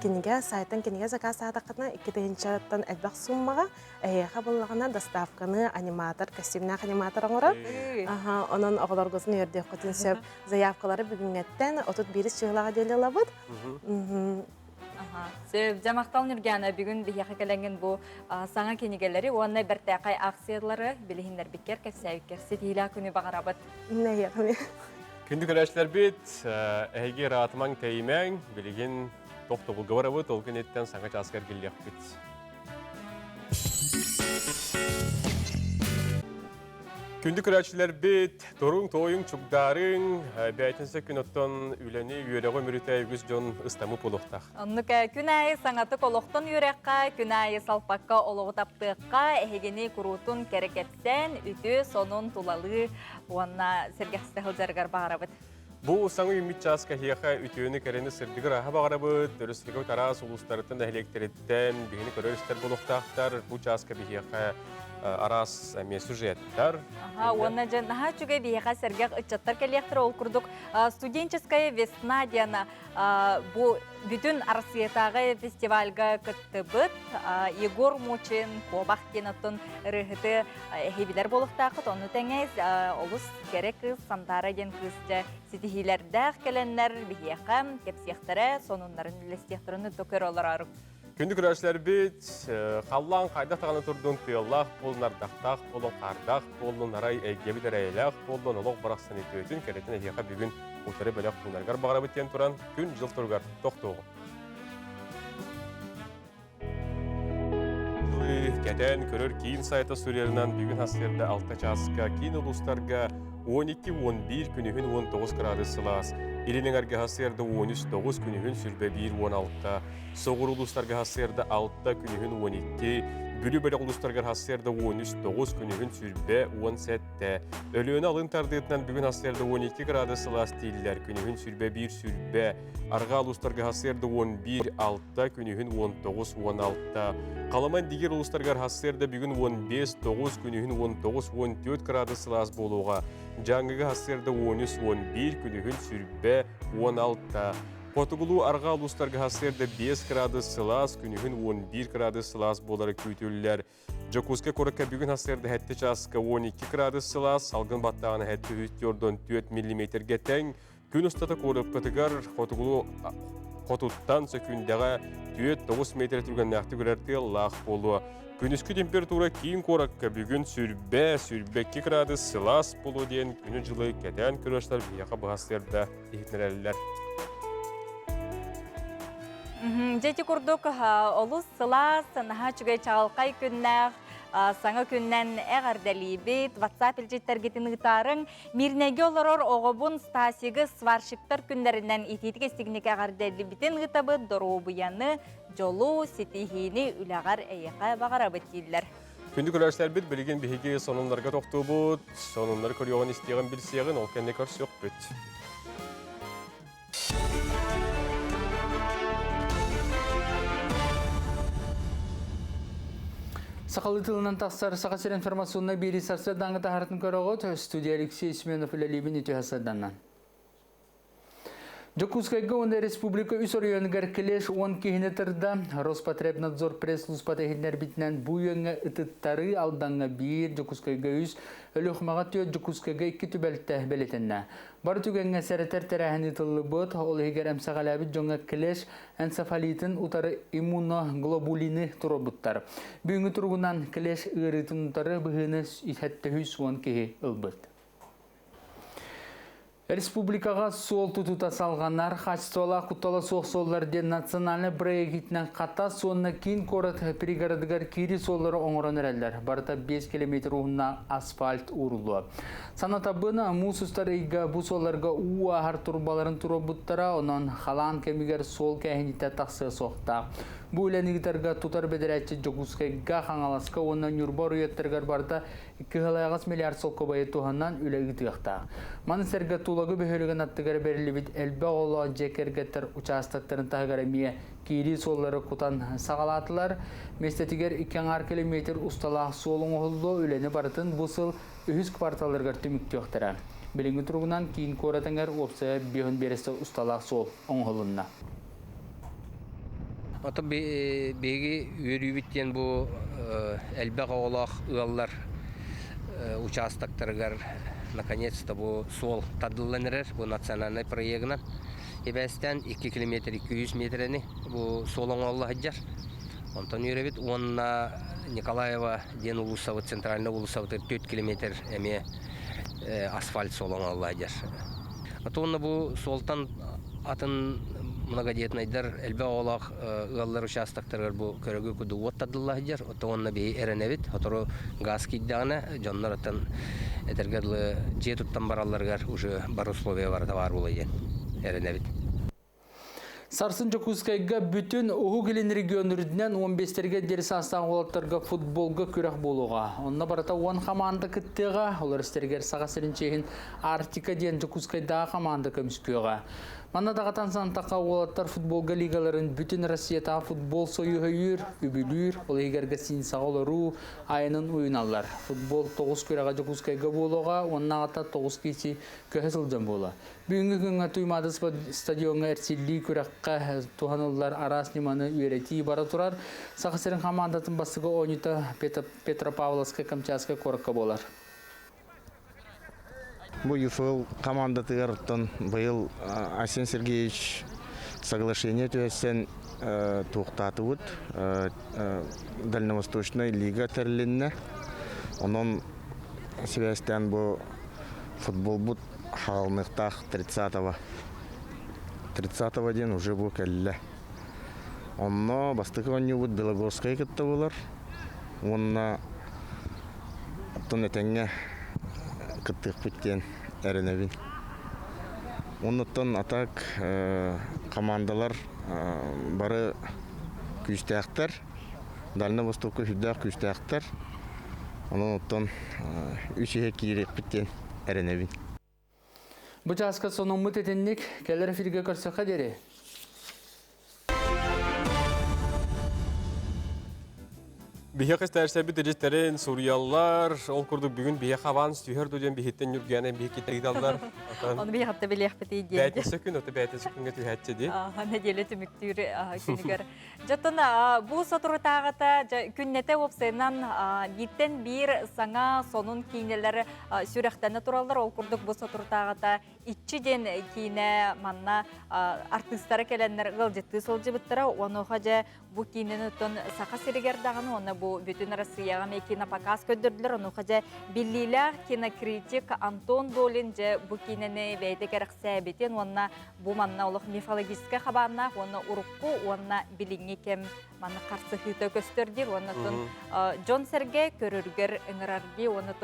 Speaker 18: кинигэ сайтан кинигэ заказаатаххытына 2000-тан элбэх суммаҕа эһиэхэ буллаҕына доставканы аниматор костюмнаах аниматор оҥорор. Онон оҕолоргутун үөрдүөххүтүн сөп. Заявкалары бүгүҥҥэттэн 31 чыһылаҕа диэри ылабыт.
Speaker 2: Сөп, дьэ махтал Нюргана бүгүн биһиэхэ кэлэҥҥин бу саҥа кинигэлэри уонна бэртээхэй акциялары билиһиннэрбиккэр, кэпсээбиккэр ситиһиилээх күнү баҕарабыт.
Speaker 1: Күндү көрөөччүлэрбит, эһиги ыраатымаҥ тэйимэҥ, билигин тохтобулга барабыт, ол кэнниттэн саҥа чааска эргиллиэхпит. Күндү көрөөччүлэрбит, туруҥ, туойуҥ, чугдаарыҥ, бээтинсэ күн оттон үлэни, үөрэҕи үмүрүтэ үгүс дьон ыстамы буолуохтаах.
Speaker 2: Оннук күн аайы саҥатык олохтон үөрэххэ, күн аайы салпакка олоҕу таптыахха, эһигини куруутун кэрэ кэпсээн, үтүө сонун тулалыы уонна сэргэхситэ сылдьарыгар баҕарабыт.
Speaker 1: Бу саҥа үүммүт чааска эһиэхэ үтүөнү, кэрэни, сырдыгы ырааһы баҕарабыт. Өрөспүүбүлүкэбит араас улуустарыттан, нэһилиэктэриттэн биһини көрөр-истэр буолуохтаахтар. Бу чааска биһиэхэ араас эмиэ сюжеттар.
Speaker 2: Аха, уонна дьэ наһаа үчүгэй биһиэхэ сэргэх ыччаттар кэлиэхтэрэ. Ол курдук студенческая весна диэн бу бүтүн Арассыыйатааҕы фестивальга кыттыбыт Егор Мучин Куобах диэн оттон ырыаһыты эһибилэр буолуохтааххыт. Ону тэҥэ олус кэрэ кыыс Сантара диэн кыыс дьэ ситиһиилэрдээх кэлэннэр биһиэхэ кэпсиэхтэрэ, сонуннарын үллэстиэхтэрин көрө олороору.
Speaker 1: Күндү көрөөччүлэрбит, халлаан хайдах даҕаны турдун тыаллаах буоллун, ардахтаах буоллун, хаардаах буоллун, арай эйгэбит эрэйэлээх буоллун, олох барахсан үтүөтүн, кэрэтин эһиэхэ бүгүн утары бэлэх уунаргар баҕарабыт диэн туран, күн-дьыл туругар тохтуоҕум. Кэтээн көрөр киин сайта суруйарынан бүгүн сарсыарда 6 чааска киин улуустарга 12-11 күнүһүн 19 градус сылаас, Илин эҥэргэ сарсыарда 13-9 күнүһүн сүрбэ 1-16, Соҕуруу улуустарга сарсыарда 6 күнүһүн 12, Бүлүү бөлөх улуустарыгар сарсыарда 13-9 күнүһүн сүрбэ 17. Өлүөнэ алын тардыытынан бүгүн сарсыарда 12 градус сылаас дииллэр, күнүһүн сүрбэ 1 сүрбэ, Арҕаа улуустарга сарсыарда 11 6, күнүһүн 19 16. Халыма Индигир улуустарыгар сарсыарда бүгүн 15 9, күнүһүн 19 14 градус сылаас буолуоҕа. Дьааҥыга сарсыарда 13 11, күнүһүн сүрбэ 16. Хотугулуу арҕаа улуустарга сарсыарда 5 градус сылаас, күнүһүн 11 градус сылаас буолара күүтүллэр. Дьокуускай куоракка бүгүн сарсыарда 7 чааска 12 градус сылаас, салгын баттааҕына 704 миллиметргэ тэҥ. Күн устата куораппытыгар хотугулуу хотуттан сөкүүндэҕэ 4-9 метр түргэннээхтик үрэр тыаллаах буолуо. Күнүскү температура киин куоракка бүгүн сүрбэ, сүрбэ 2 градус сылаас буолуо диэн күнү-дьылы кэтээн көрөөччүлэр биһиэхэ быһа сырда иһитиннэрэллэр.
Speaker 2: Дьэ ити курдук олус сылаас, наһаа үчүгэй чаҕылхай күннээх саҥа күннэн эҕэрдэлиибит. WhatsApp илдьиттэргитин ыытаарыҥ. Мирнэйгэ олорор оҕобун Стасигы сварщиктар күннэринэн итиитик истигник эҕэрдэлиибитин ыытабыт. Доруобуйаны, дьолу, ситиһиини үлэҕэр эйиэхэ баҕарабыт дииллэр.
Speaker 1: Күндү көрөөччүлэрбит билигин биһиги сонуннарга тохтуубут, сонуннары көрүөҕүн истиэҕин билсиэҕин ол кэннэ көрсүөхпүт.
Speaker 3: Сахалыы тылынан тахсар Саха сир информационнай биэрии сарсыардааҥҥы таһаарытын көрөҕүт. Студия Алексей Семенов үлэлиибин үтүө сарсыарданнан. Дьокуускайга уонна республика үс оройуонугар клеш 10 киһини тырда. Роспотребнадзор пресс-службата иһитиннэрбитинэн бу үөҥҥэ ытыттарыы Алдаҥҥа биир, Дьокуускайга үс, Өлүөхүмэҕэ түөрт, Дьокуускайга икки түбэлтэ бэлиэтэннэ. Бары түгэҥҥэ сэрэтэр тэрээһин ыытыллыбыт, ол иһигэр эмсэҕэлээбит дьоҥҥо клеш энцефалитын утары иммуноглобулины туруорбуттар. Бүгүҥҥү туругунан клеш ыарыытын утары быһыыны 710 киһи ылбыт. Республикаҕа суол тутуута салҕанар, хаачыстыбалаах куттала суох суоллар диэн национальнай проект иитинэн Хатас уонна киин куорат пригородыгар киири суоллары оҥорон эрэллэр. Барыта 5 километр уһуннаах асфальт ууруллуо. Санатабын, муус устар ыйга бу суолларга уу ааһар турбаларын туруорбуттара, онон халаан кэмигэр суол кээһиниитэ тахсыа суохтаах. Бу үлэни ыытарга тутар бэдэрээтчит Дьокуускайга, Хаҥаласка уонна Ньурба оройуоттарыгар барыта 2,8 миллиард солкуобайы туһанан үлэ ыытыахтаах. Маны сэргэ Тулагы бөһүөлэгин аттыгар бэриллибит элбэх оҕолоох дьиэ кэргэттэр учаастактарын таһыгар эмиэ киирии суоллары кутан саҕалаатылар. Миэстэтигэр икки аҥаар километр усталаах суол оҥоһуллуо, үлэни барытын бу сыл үһүс кварталларыгар түмүктүөхтэрэ. Билиҥҥи туругунан киин куорат эҥэр уопсайа 5 биэрэстэ усталаах суол оҥоһулунна.
Speaker 4: Ото биһиги үөрүүбүт диэн бу элбэх оҕолоох ыаллар участоктарыгар наконец-то бу суол тардыллан эрэр бу национальнай проегынан ибээстээн 2 километр 200 метрэни бу суол оҥоһулла сылдьар. Онтон үөрэбит уонна Николаева диэн уулуссабыт центральный уулуссабытыгар 4 километр эмиэ асфальт суол оҥоһулла сылдьар. Уонна бу суолтан атын многодетнайдар элбэх оҕолоох ыаллар участоктарыгар бу көрөгү куду уот тардылла сылдьар. Оттон уонна биһи эрэнэбит. Сотору газ киирдэҕинэ дьоннор оттон этэргэ дылы дьиэ туттан баралларыгар уже бар условия барыта баар буолуо диэн эрэнэбит.
Speaker 3: Сарсын Дьокуускайга бүтүн Уһук Илин регион үрдүнэн 15-тэргэ диэри саастаах уолаттарга футболга күрэх буолуоҕа. Онно барыта 10 хамаанда кыттыаҕа, олор истэригэр Саха сирин чиэһин Арктика диэн Дьокуускайдааҕы хамаанда көмүскүөҕэ. Манна даҕатан сантахха уолаттар футболга лигаларын бүтүн Россиятааҕы футбол союһа өйүүр, үбүлүүр, ол иһигэр гостиницаҕа олоруу айанын уйуналлар. Футбол тоҕус күрэҕэ Дьокуускайга буолуоҕа, уоннааҕыта тоҕус киһи көһө сылдьан буолуо. Бүгүҥҥү күҥҥэ Туймаада стадиоҥҥа эрчиллии күрэххэ туһаныллар араас ньыманы үөрэтии бара турар. Саха сирин хамаандатын бастакы оонньуута Петропавловскай Камчатскай куоракка буолар.
Speaker 5: Бу ЮФЛ командатыгар оттон быйыл Айсен Сергеевич соглашение түһэрсэн туохтаатыбыт. Дальневосточная лига тэрилиннэ. Онон сибээстээн бу футболбут хаалыныахтаах 30-го. 30-го диэн уже бу кэллэ. Онно бастакы оонньуубут Белогорскай кытта буолар. Уонна оттон этэҥҥэ кыттыахпыт диэн эрэнэбин. Оннуттан атак командалар бары күүстээхтэр. Дальнай Востокка сүрдээх күүстээхтэр. Онон оттон үс иһэ киириэхпит диэн эрэнэбин.
Speaker 3: Бу чааска сонуммут итинник кэлэр эфиргэ көрсөххө диэри.
Speaker 1: Биһиэхэ истээччилэрбит режиссерин суруйаллар. Ол курдук бүгүн биһиэхэ аванс түһэр дуу диэн биһиттэн Ньургуяна биһикки ыыталлар.
Speaker 2: Ону биһиэхэ билиэхпитий диэн.
Speaker 1: Бээтинсэ күн, ото бээтинсэ күҥҥэ түһээччи дии.
Speaker 2: Нэдиэлэ түмүктүүр күнүгэр. Дьоттон бу соторутааҕыта күннэтэ уопсайынан бииртэн биир саҥа сонун киинэлэр сүрэхтэнэ тураллар. Ол курдук бу соторутааҕыта Иччи диэн киинэ манна артыыстара кэлэннэр ыалдьыттыы сылдьыбыттара. Онуоха дьэ бу киинэни оттон Саха сиригэр даҕаны уонна бу бүтүн Россияҕа эмиэ кинопоказ көрдөрдүлэр. Онуоха дьэ биллиилээх кинокритик Антон Долин дьэ бу киинэни бэйэтэ кэрэхсээбитин уонна Бу манна олох мифологическай хабааннаах уонна урукку уонна билиҥҥи кэм манна харсыһыыта көстөр диир уонна дьон-сэргэ көрөрүгэр ыҥырар дии уонна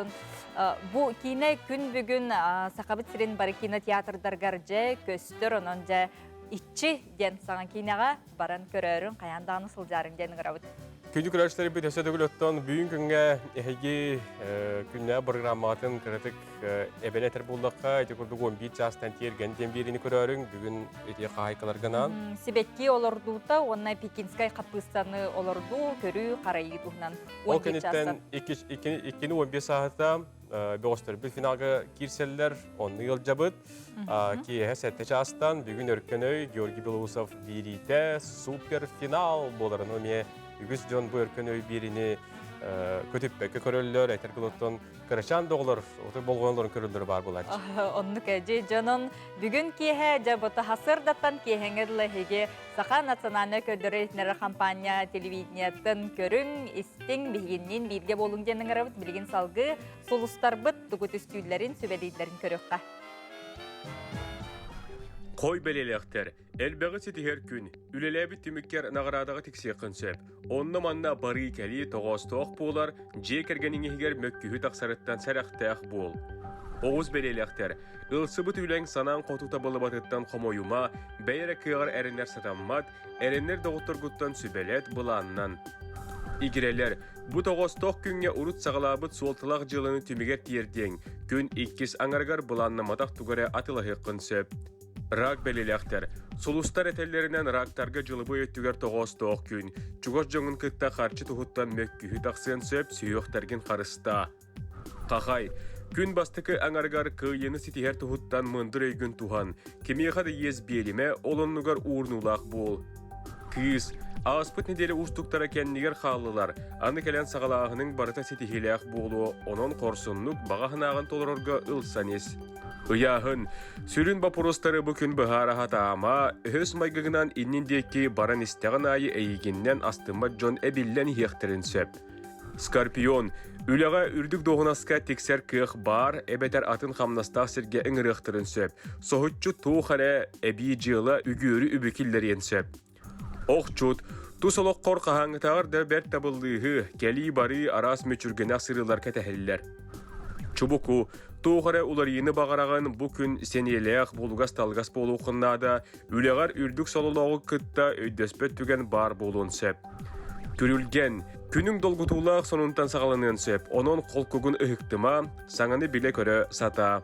Speaker 2: бу киинэ күн бүгүн Сахабыт сирин бары кинотеатрдаргар дьэ көстөр онон дьэ иччи диэн саҥа киинэҕэ баран көрөөрүн хайаан даҕаны сылдьаарыҥ диэн ыҥырабыт.
Speaker 1: Күндү көрөөччүлэрбит өссө төгүл оттон бүгүн күҥҥэ эһиги күннээҕи программаҕытын кыратык эбэн этэр буоллахха, ити курдук 11 чаастан тиэргэн диэн биэриини көрөөрүҥ. Бүгүн ити хаһаайкаларгынаан.
Speaker 2: Сибэкки олордуута уонна пекинскай хаппыыстаны олордуу, көрүү, харайыы туһунан
Speaker 1: Ол кэнниттэн иккини 15 сааһыта бөҕөстөрбүт финалга киирсэллэр, онну ыалдьабыт. Киэһэ 7 чаастан бүгүн Өркөн өй Георгий Белоусов биэриитэ суперфинал буоларын эмиэ үгүс дьон бу Өркөн өй биэриини көтүппэккэ көрөллөр, этэр кылыттан кырачаан да оҕолор отой болҕойолорун көрөллөрө баар буолааччы.
Speaker 2: Оннук дьэ дьонун бүгүн киэһэ дьэ бу сырдаттан киэһэҥҥэ дылы эһиги Саха национальнай көрдөрөр-иһитиннэрэр хампаанньа телевидениеттан көрүҥ, истиҥ, биһигинниин бииргэ буолуҥ диэн ыҥырабыт. Билигин салгыы сулустарбыт тугу түстүүллэрин, сүбэлииллэрин көрүөххэ.
Speaker 1: Хой бэлиэлээхтэр, элбэҕи ситиһэр күн, үлэлээбит түмүккэр наҕараадаҕа тиксиэххин сөп. Онно-манна барыы-кэлии тоҕоостоох буолар, дьиэ кэргэниҥ иһигэр мөккүһүү тахсарыттан сэрэхтээх буол. Оҕус бэлиэлээхтэр, ылсыбыт үлэҥ санааҥ хоту табыллыбатыттан хомойума, бэйэ эрэ кыаҕар эрэнэр сатаммат, эрэнэр доҕотторгуттан сүбэлэт, былааннан. Игирэлэр, бу тоҕоостоох күҥҥэ урут саҕалаабыт суолталаах дьыаланы түмүгэр тиэрдиэҥ, күн иккис аҥарыгар былааннамматах тугу эрэ атыылаһыаххын сөп. Рак бэлиэлээхтэр. Сулустар этэллэринэн рактарга дьылыбый өттүгэр тоҕоостоох күн. Чугас дьоҥун кытта харчы туһуттан мөккүһүү тахсыан сөп, сүһүөхтэргин харыстаа. Хахай. Күн бастакы аҥарыгар кыайыыны ситиһэр туһуттан мындыр өйгүн туһан. Кимиэхэ да иэс биэримэ, ол оннугар уурунуулаах буол. Кыыс. Ааспыт нэдиэлэ уустуктара кэннигэр хааллылар. Аны кэлэн саҕалааһыныҥ барыта ситиһиилээх буолуо, онон хорсуннук баҕа санааҕын толорорго ылсан ис. Ыйааһын. Сүрүн боппуруостары бу күн быһаара сатаама, өһөс майгыгынан иннин диэки баран истэҕин аайы эйигиннэн астыммат дьон эбиллэн иһиэхтэрин сөп. Скорпион. Үлэҕэ үрдүк дуоһунаска тиксэр кыах баар эбэтэр атын хамнастаах сиргэ ыҥырыахтарын сөп. Соһуччу туох эрэ эбии дьыала үгүөрү үбү киллэриэн сөп. Охчут. Тус олоххор хаһааҥҥытааҕар да бэрт табыллыыһы, кэлии-барыы араас мүччүргэнэх сырыылар кэтэһэллэр. Чубуку. Туох эрэ уларыйыыны баҕараҕын бу күн сэниэлээх, булугас-талгас буолуоххун наада, үлэҕэр үрдүк сололооҕу кытта өйдөспөт түгэн баар буолуон сөп. Күрүлгэн. Күнүҥ долгутуулаах сонунтан саҕаланыан сөп, онон холкугун ыһыктыма, саҥаны билэ-көрө сатаа.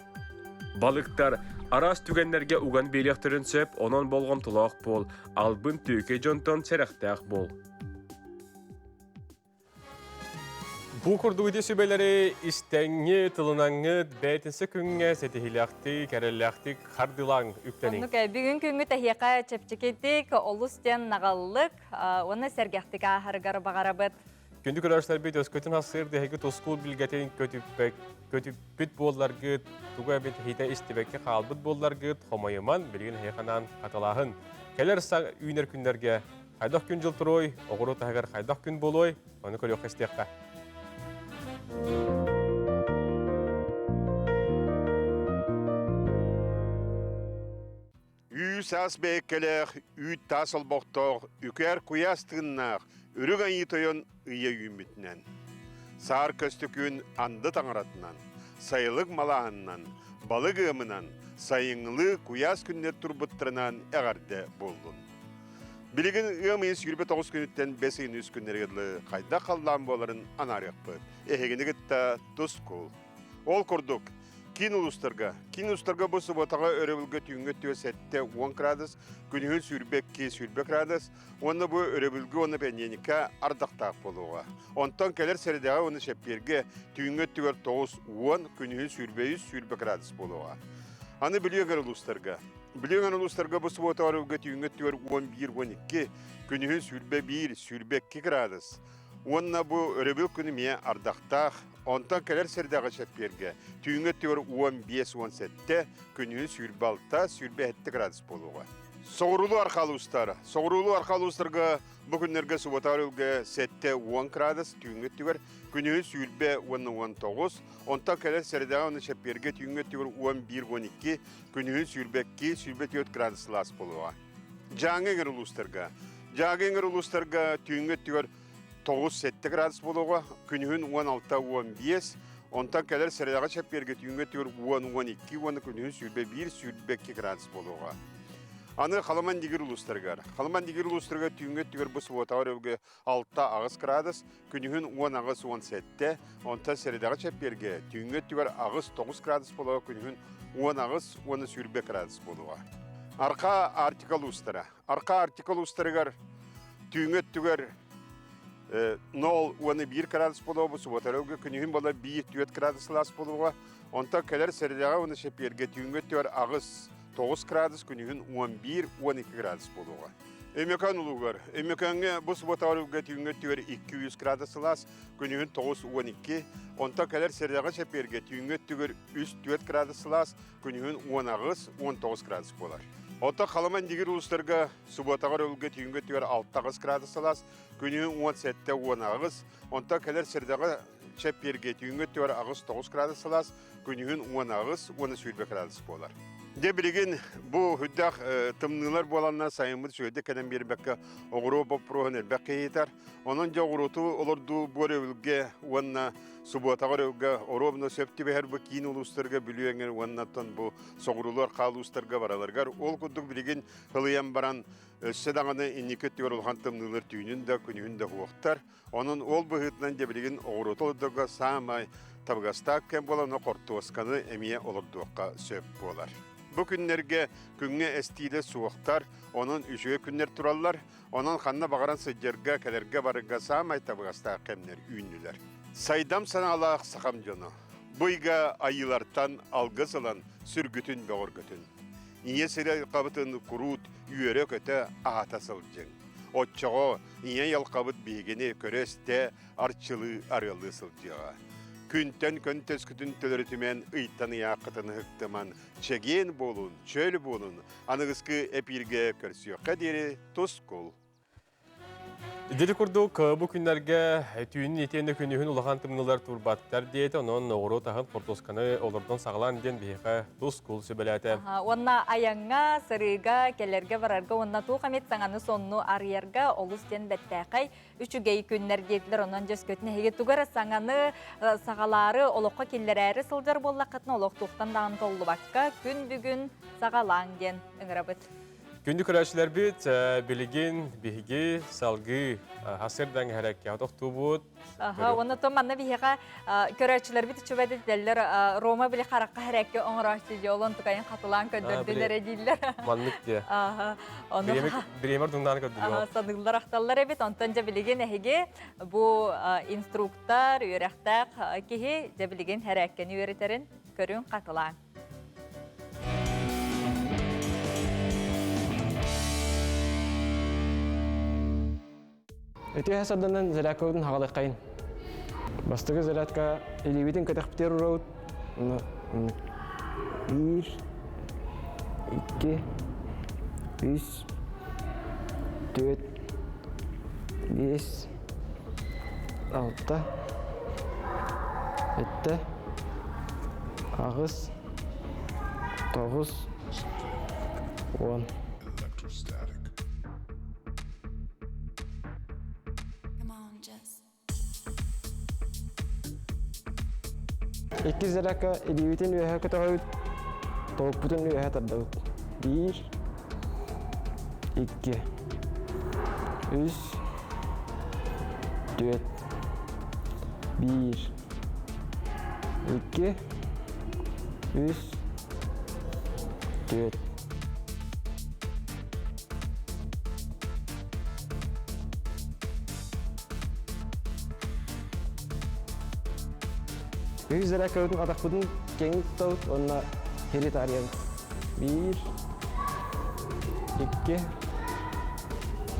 Speaker 1: Балыктар араас түгэннэргэ уган биэриэхтэрин сөп, онон болҕомтолоох буол, албын түөкэй дьонтон сэрэхтээх буол. Бу курдук ити сүбэлэри истэҥҥи, тылынаҥҥыт, бээтинсэ күҥҥэ ситиһиилээхтик, эрэллээхтик хардыылааҥ үктэниҥ.
Speaker 2: Оннук бүгүн күҥҥүт эһиэхэ чэпчэкитик, олус диэн наҕаллык уонна сэргэхтик ааһарыгар баҕарабыт.
Speaker 1: Күндү көрөөччүлэрбит өскөтүн ассыыр дэһиги тускул билгэтин көтүппүт буолларгыт, тугу эбит иһитэ истибэккэ хаалбыт буолларгыт, хомойуман, билигин эһиэхэ хатылааһын. Кэлэр үүнэр күннэргэ хайдах күн дьыл туруой, оҕуруот таһыгар хайдах күн буолуой, ону көрүөххэ истиэххэ.
Speaker 6: Үүс-ас бэйэккэлээх, үүт-таас олбохтоох, үкээр куйаас тыыннаах, үрүҥ айыы тойон ыйа үүммүтүнэн. Саар көстөкүүн анды таҥаратынан, сайылык малааһынынан, балык ыамынан, сайыҥҥылыы куйаас күннэр турбуттарынан эҕэрдэ буоллун. Билигин ыам ыйын 29 күнүттэн бэс ыйын үс күннэригэр дылы хайдах халлаан буоларын анаарыахпыт. Эһигини кытта тускул. Ол курдук, киин улуустарга, киин улуустарга бу субуотаҕа өрөбүлгэ түүҥҥү өттүгэр 70 градус, күнүһүн 22 20 градус уонна бу өрөбүлгэ уонна пэньиэниккэ ардахтаах буолуоҕа. Онтон кэлэр сэрэдэҕэ уонна чэппиэргэ түүҥҥү өттүгэр 9-10, күнүһүн 23 20 градус буолуоҕа. Аны Бүлүү эҥэр улуустарга. Бүлүү эҥэр улуустарга бу субуотаҕа өрөбүлгэ түүҥҥү өттүгэр 11-12, күнүһүн 21 22 градус. Уонна бу өрөбүл күнү эмиэ ардахтаах, онтон кэлэр сирдээҕи чэппиэргэ түүҥҥү өттүгэр 15-17, күнүһүн 26-27 градус буолуоҕа. Соҕуруулуу арҕаа улуустар. Соҕуруулуу арҕаа улуустарга бу күннэргэ субуота өрөбүлгэ 7-10 градус, түүҥҥү өттүгэр күнүһүн 20 уонна 19, онтон кэлэр сэрэдэҕэ уонна чэппиэргэ түүҥҥү өттүгэр 11-12, күнүһүн 22-24 градус сылаас буолуоҕа. Дьааҥы эҥэр улуустарга. Дьааҥы эҥэр улуустарга түүҥҥү өттүгэр 9-7 градус буолуоҕа, күнүһүн 16-15, онтон кэлэр сэрэдэҕэ чэппиэргэ түүҥҥү өттүгэр 10-12 уонна күнүһүн 21-22 градус буолуоҕа. Аны Халыман Дигир улуустарыгар. Халыман Дигир улуустарыгар түүҥҥү өттүгэр бу субуотаҕа өрөбүлгэ 6-8 градус, күнүһүн 18-17, онтон сэрэдэҕэ чэппиэргэ түүҥҥү өттүгэр 8-9 градус буолуоҕа, күнүһүн 18-20 градус буолуоҕа. Арҕаа Арктика улуустара. Арҕаа Арктика улуустарыгар түүҥҥү өттүгэр 0,1 градус буолуоҕа, субуота өрөбүлгэ күнүһүн буолар 1-4 градус сылаас буолуоҕа, онтон кэлэр сэрэдэҕэ уонна чэппиэргэ түүҥҥү өттүгэр 8-9 градус, күнүһүн 11-12 градус буолуоҕа. Өймөкөөн улуугар. Өймөкөөҥҥө бу субуотаҕа түүҥҥү өттүгэр 200 градус сылаас, күнүһүн 9-12, онтон кэлэр сэрэдэҕэ чэппиэргэ түүҥҥү өттүгэр 3-4 градус сылаас, күнүһүн 18-19 градус буолар. Оттон Халыма Индигир улуустарга субуотаҕа өрөбүлгэ түүҥҥү өттүгэр 6-8 градус сылаас, күнүһүн 17-18, онтон кэлэр сэрэдэҕэ чэппиэргэ түүҥҥү өттүгэр 8-9 градус сылаас, күнүһүн 18-20 градус буолар. Дьэ билигин бу үрдээх тымныылар буоланнар сайыммыт үчүгэйдик кэлэн биэрбэккэ оҕуруо боппуруоһун элбэх киһи ыйытар. Онон дьэ оҕуруоту олордуу бу өрөбүлгэ уонна субуотаҕа өрөбүлгэ оруобуна сөп түбэһэр бу киин улуустарга Бүлүү эҥэр уонна оттон бу соҕуруулар хаал улуустарга бараларыгар ол курдук билигин ылыйан баран өссө даҕаны инники өттүгэр улахан тымныылар түүнүн да күнүһүн да уһуохтар. Онон ол быһыытынан дьэ билигин оҕуруоту олордорго саамай табыгастаах кэм буолан, хортуосканы эмиэ олордуохха сөп буолар. Бу күннэргэ күҥҥэ эстиилэ суохтар, онон үчүгэй күннэр тураллар. Онон ханна баҕаран сылдьарга, кэлэргэ-барарга саамай табыгастаах кэмнэр үүннүлэр. Сайдам санаалаах сахам дьоно, бу ыйга айыылартан алгыс ылан сүргүтүн бөҕөргөтүн. Ийэ сирэ қабытын куруут үөрэ-көтө аһата сылдьыҥ. Оччоҕо ийэ айылҕабыт биһигини көрө-истэ, арчылыы, арыаллыы сылдьыаҕа. Күнтэн көнтөскүтүн төлөрүтүмэн, ыйтан ыйааххытын ыһыктыман, чэгиэн буолун, чөл буолун, аныгыскы эпииргэ көрсүөххэ диэри тускул!
Speaker 1: Дили курдук бу күннэргэ түүнүн итиэннэ күнүһүн улахан тымныылар турбаттар диэтэ, онон оҕуруот аһын хортуосканы олордон саҕалаан диэн биһиэхэ тускул сүбэлээтэ.
Speaker 2: Уонна айаҥҥа, сырыыга, кэлэргэ-барарга уонна туох эмит саҥаны сонну арыйарга олус диэн бэртээхэй үчүгэй күннэр диэтилэр. Онон дьөскөтүн эһиги тугу эрэ саҥаны саҕалаары, олоххо киллэрээри сылдьар буоллаххытына олох туохтан даҕаны толлубакка күн бүгүн саҕалааҥ диэн ыҥырабыт.
Speaker 1: Күндү көрөөччүлэрбит, билигин биһиги салгыы хасырдан иһэрэккэ тохтуубут.
Speaker 2: Аха, уонна то манна биһиэхэ көрөөччүлэрбит үчүгэйдик этэллэр, Рома били харахха хэрээккэ оҥорооччу дьэ олон тукайын хатылаан көрдөрдүлэр дииллэр.
Speaker 1: Маннык диэ.
Speaker 2: Аха, ону
Speaker 1: Бириэмэр туннаан көрдүлү.
Speaker 2: Саныыллар ахталлар эбит. Онтон дьэ билигин эһиги бу инструктор, үөрэхтээх киһи дьэ билигин хэрээккэни үөрэтэрин көрүҥ хатылаан.
Speaker 7: Үтүө сарданан зарядкабытын хаҕалыаххайын. Бастакы зарядка илиибитин көтөхпүтүгэр уурабыт. Биир, икки, үс, түөрт, биэс, алта, сэттэ, аҕыс, тоҕус, уон. Иккис зарядка илиибитин үөһэ көтөҕөбүт, тобукпутун үөһэ тардабыт. Биир, икки, үс, түөрт, биир, икки, үс, түөрт. Үһүс зарядкабытын атахпытын кэҥ тутабыт уонна хири таарыйабыт. Биир, икки,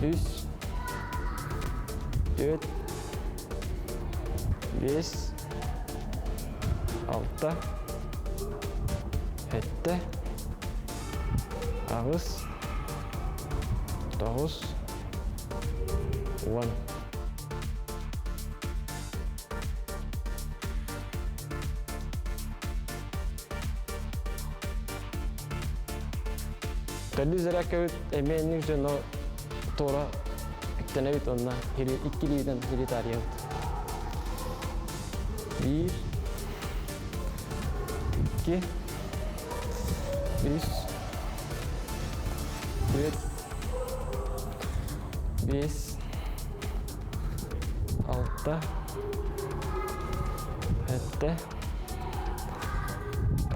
Speaker 7: үс, түөрт, биэс, алта, сэттэ, аҕыс, тоҕус, уон. Төрдүс зарядкабыт эмиэ инник дьоно туора үктэнэбит уонна икки илиитин хири таарыйабыт. Биир, икки, үс, Түөрт, бес, алта, сэттэ,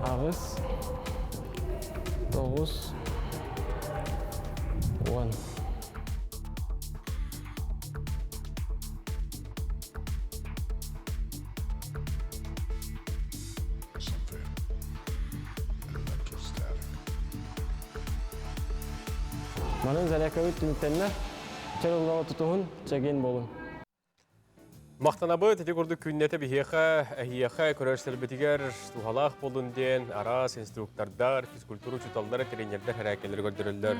Speaker 7: аҕыс, тоҕус, уон. Манан зарядкабыт түмүктэннэ. Чөл олоҕу тутуһун, чэгиэн буолун.
Speaker 1: Махтанабыт ити курдук күннэтэ биһиэхэ, эһиэхэ көрөөччүлэрбитигэр туһалаах буоллун диэн араас инструктордар, физкультура учууталлара, тренердэр хэрээкэлэри көрдөрөллөр.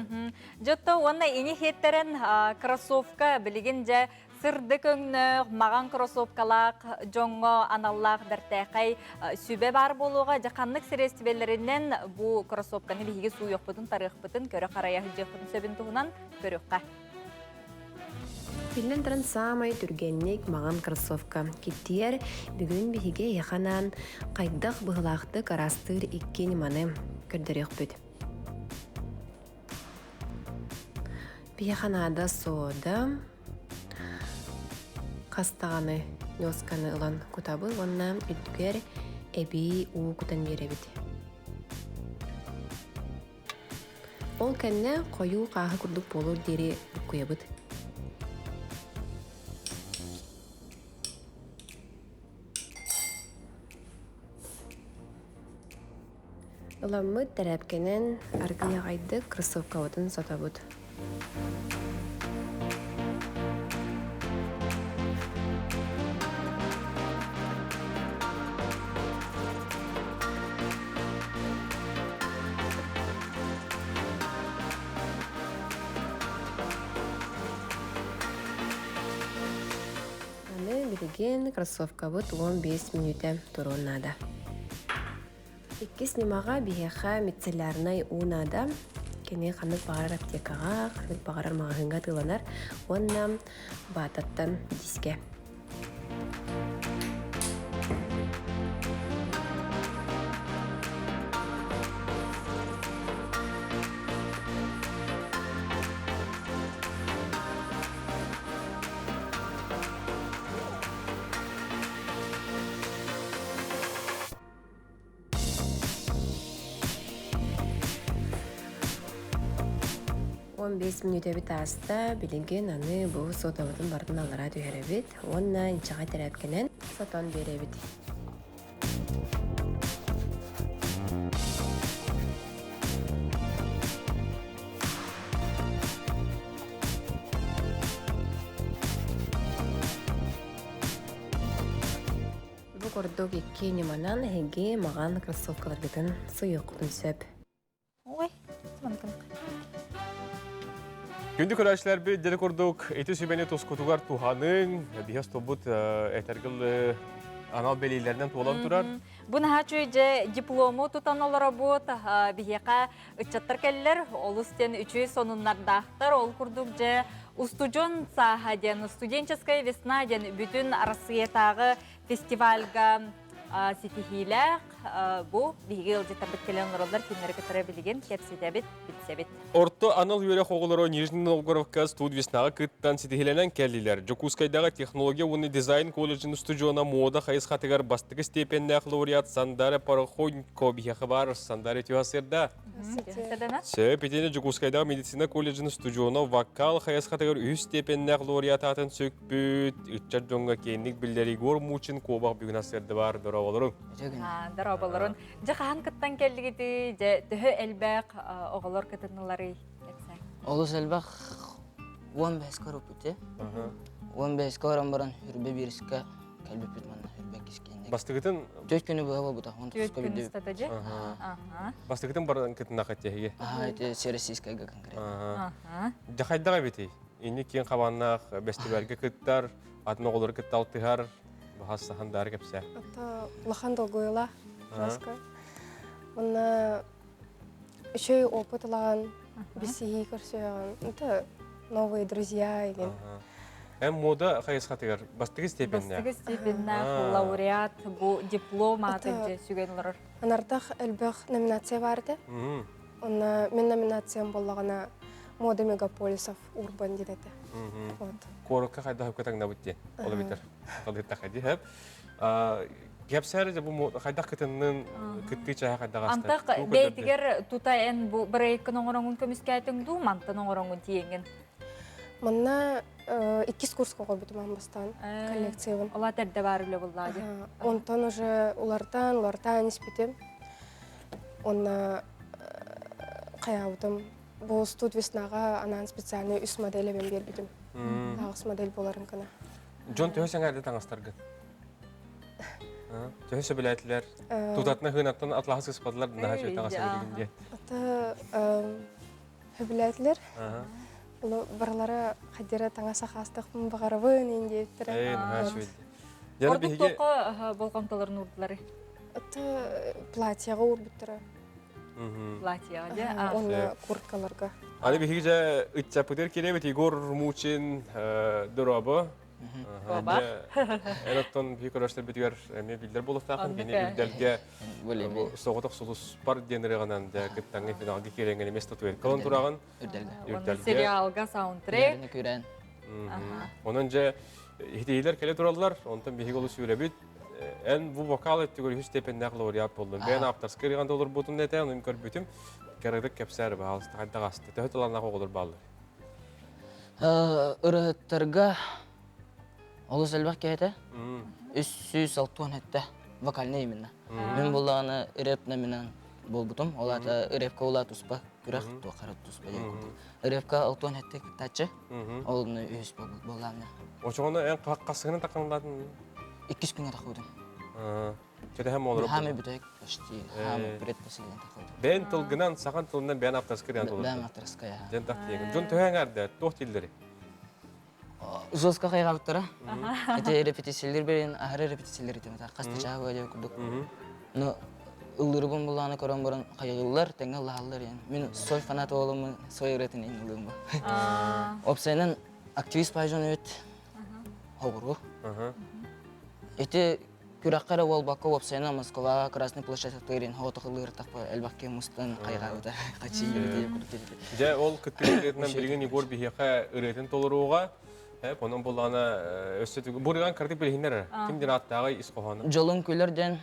Speaker 2: Дьотто уонна ини хиэттэрэн кроссовка билигин дьэ сырдык өҥнөөх, маҕан кроссовкалаах дьоҥҥо аналлаах бэртээхэй сүбэ баар буолуоҕа. Дьэ ханнык сириэстибэлэринэн бу кроссовканы биһиги сууйуохпутун, тарыахпытын, көрө-харайа сылдьыахпытын сөбүн туһунан көрүөххэ.
Speaker 19: Биллэн туран саамай түргэнник маҕан кроссовка киттийэр. Бүгүн биһиги эһиэхэ анаан хайдах быһыылаахтык араастыыр икки ньыманы көрдөрүөхпүт. Биһиэхэ наада сода, хас даҕаны ньуосканы ылан кутабыт уонна үрдүгэр эбии уу кутан биэрэбит. Ол кэннэ хойуу хааһы курдук буолуор диэри буккуйабыт. Ыламмыт тэрээпкэнэн аргыый аҕайдык кроссовкабытын сотобут. Аны билигин кроссовкабыт 15 мүнүүтэ туруон наада. Иккис ньымаҕа биһиэхэ мицеллярнай уу наада. Кини ханнык баҕарар аптекаҕа, ханнык баҕарар маҕаһыыҥҥа атыыланар уонна баататтан дискэ. 15 мүнүүтэбит ааста, билигин аны бу суотабытын барытын аллараа түһэрэбит уонна инчэҕэй тэрээпкэнэн сотон биэрэбит. Бу курдук икки ньыманан эһиги маҕан кроссовкаларгытын сууйуоххутун сөп.
Speaker 2: Ой, маныкын.
Speaker 1: Күндү көрөөччүлэрбит дьэ курдук ити сүбэни тускутугар туһаныҥ, биһиэс тулбут этэргил анал бэлиэлэринэн туолан турар.
Speaker 2: Бу наһаа үчүгэй дьэ диплому тутан олоробут, биһиэхэ ыччаттар кэллэр, олус диэн үчүгэй сонуннардаахтар. Ол курдук дьэ устудьон сааһа диэн, студенческая весна диэн бүтүн Арассыыйатааҕы фестивальга ситиһиилээх бу биһиги ыалдьыттарбыт кэлэн олороллор, кинилэри кытары билигин кэпсэтэбит, билсэбит.
Speaker 1: Орто анал үөрэх оҕолоро Нижний Новгородка студвеснаҕа кыттан ситиһилэнэн кэллилэр. Дьокуускайдааҕы технология уонна дизайн колледжын устудьуона муода хайысхатыгар бастакы степеннээх лауреат Сандара Порохонько биһиэхэ баар. Сандара үтүө сырда. Сөп, итини Дьокуускайдааҕы медицина колледжын устудьуона вокал хайысхатыгар үһүс степеннээх лауреат аатын сүкпүт ыччат дьоҥҥо киэҥник биллэр Егор Мучин куобах бүгүн сырды баар. Дорооболорун.
Speaker 2: Дорооболорун. Дьэ хаһан кыттан кэллигитий? Дьэ төһө элбэх оҕолор кытынныларый? Кэпсээ.
Speaker 16: Олус элбэх 15 көрүппүт. 15 көрөн баран үрбэ биирискэ кэлбиппит манна үрбэ кискиэннэ.
Speaker 1: Бастыгытын
Speaker 16: Төрт күнү быһа буолбута. Он
Speaker 2: Төрт күн устата дьэ. Аха.
Speaker 1: Бастыгытын баран кытыннахха тиһиги.
Speaker 16: Аха, это всероссийскайга конкретно.
Speaker 2: Аха.
Speaker 1: Дьэ хайдах эбитий? Инни киэҥ хабааннаах бэстибээлгэ кыттар, атын оҕолору кытта алтыһар, баһас сахан даары кэпсээ.
Speaker 20: Это улахан долгуйула жестко. Уонна үчүгэй опыт ылаҕын, билсиһии көрсүөҕүн. Это новые друзья деген.
Speaker 1: Эн мода хайысхатыгар бастакы степеннээх.
Speaker 2: Бастакы степеннээх лауреат бу диплом аатын дьэ сүгэн олорор.
Speaker 20: Анардах элбэх номинация бар этэ. Онно мин номинациям буоллаҕына. Мода мегаполисов урбан диэн этэ. Вот.
Speaker 1: Куоракка хайдах өккө таҥнабыт диэн. Ол эбитер. Талыттаха ди хэп. Кэпсээр же бу хайдах кытыннын кыттыы чаһа хайдах аста.
Speaker 2: Антах бэйтигэр тута эн бу проекткын оҥороҥун көмүскээтиҥ дуу, мантан оҥороҥун тиэҥин?
Speaker 20: Манна иккис курска оҕорбутум аан бастаан коллекциябын.
Speaker 2: Ола тэрдэ баар үлэ буллаады.
Speaker 20: Онтон уже улартаан, улартаан испитим. Онна хайаабытым. Бу студ веснаға анаан специальный үс модель эбэн биэрбитим. Аҕыс модель буоларын кына.
Speaker 1: Дьон төһө сэҥээрди таҥастаргын? Төһө сөбүлээтилэр? Тутатына хыынаттан атлаһа сыспатылар наһаа үчүгэй таҥас эбилигин диэн.
Speaker 20: Ата сөбүлээтилэр. Олу барылара хадира таҥас ахаастахпын баҕарабын ин диэбиттэрэ.
Speaker 1: Ээ, наһаа үчүгэй.
Speaker 2: Ордук туохха болҕомтолорун уурдулары?
Speaker 20: Ата платьеҕа уурбуттара.
Speaker 2: Платьеҕа дьэ.
Speaker 20: Уонна курткаларга.
Speaker 1: Аны биһиги дьэ ыччаппытыгар киирэбит Егор Мучин дорообо.
Speaker 2: Оба.
Speaker 1: Эн оттон биһи көрөстөрбүтүгэр эмиэ биллэр буолуохтааххын. Кини үрдэлгэ бу соҕотох сулуспар диэн ырыаҕынан дьэ кыттаҥҥы финалга киирэҥҥин эмиэ статуэткалан тураҕын.
Speaker 2: Үрдэлгэ. Сериалга саундтрек.
Speaker 16: Күрэн.
Speaker 1: Онон дьэ иһитиилэр кэлэ тураллар. Онтон биһиги олус үөрэбит. Эн бу вокал өттүгэр үһүс степеннээх лауреат боллун. Бэйэн авторскай ырыаҕын толорбутун этэ, ону көрбүтүм. Кыратык кэпсээр баһаалыста хайдах аста? Төһө талааннаах оҕолор бааллар?
Speaker 16: Ырыһыттарга олус элбэх киһи этэ. 367 вокальный именно. Мин буллаҕына рэп номинант буолбутум. Ол аата рэпка улаа туспа күрэх туохха эрэ туспа диэн курдук. Рэпка 67 кыттааччы. Ол үһүс буоллаҕына.
Speaker 1: Очоҕуна эн хасыгынан тахханлаатын?
Speaker 16: Иккис күҥҥэ таххыбытым.
Speaker 1: Чөтөһөн молоро.
Speaker 16: Хаамы бүтэк почти хаамы предпоследний таххыбытым.
Speaker 1: Бэйэн тылгынан, сахан тылынан бэйэн авторскай диэн толордун.
Speaker 16: Бэйэн авторскай.
Speaker 1: Дьэн тахтиегин. Дьон төһө эҥээрдэ, туох дииллери?
Speaker 16: Жестко хайҕабыттара. Ити репетициялар берин аһары репетициялар этим. Хас да чаа буолуо курдук. Но ыллырыбын булааны көрөн баран хайҕыыллар, тэҥҥэ ыллаһаллар диэн. Мин сой фанат буоламмын, сой ырыатын иһин ылыым бу. Опсайынан активист паажан эбит. Хоҕуру. Ити күрэххэ эрэ буолбакка уопсайынан Москваҕа Красный площадь тыырын хоҕотох ыллыыртахпа элбэх киһи мустан хайҕаабыта хачыы
Speaker 1: Дьэ ол кыттыы ырыатынан билигин Егор биһиэхэ ырыатын толоруоҕа. Онон буллаҕына өссө бу ырыаҕын кыратык билиһиннэр эрэ. Ким диэн ааттааҕый ис хоһооно?
Speaker 16: Дьолун күлэр диэн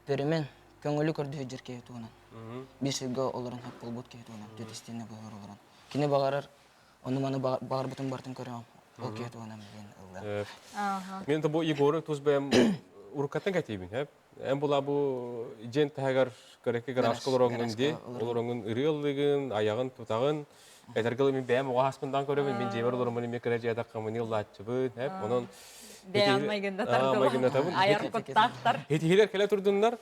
Speaker 16: перемен көҥүлү көрдөһүдьэр киһи туһунан. Биир сиргэ олорон хөп буолбут киһи туһунан, түөт истиэнэ быһар олорон. Кини баҕарар ону маны баҕарбытын барытын көрөҕүм. Ол киһи туһунан билин ылла.
Speaker 1: Мен бу Егору тус бэйэм уруккаттан кэтиибин, хэп. Эн була бу дьиэн таһыгар кыраки гаражка олороҥҥун ди, олороҥҥун ырыа ыллыгын, аяҕын тутаҕын. Этэргэ мин бэйэм оҕо хаспындаан көрөбүн, мин дьиэбэр олороммун эмиэ кыра дьиэдаккамын ыллааччыбын, хэп. Онон
Speaker 2: Бэйэн майгында тардылар. Айар куттаахтар.
Speaker 1: Хитиһилер кэлэ турдуннар,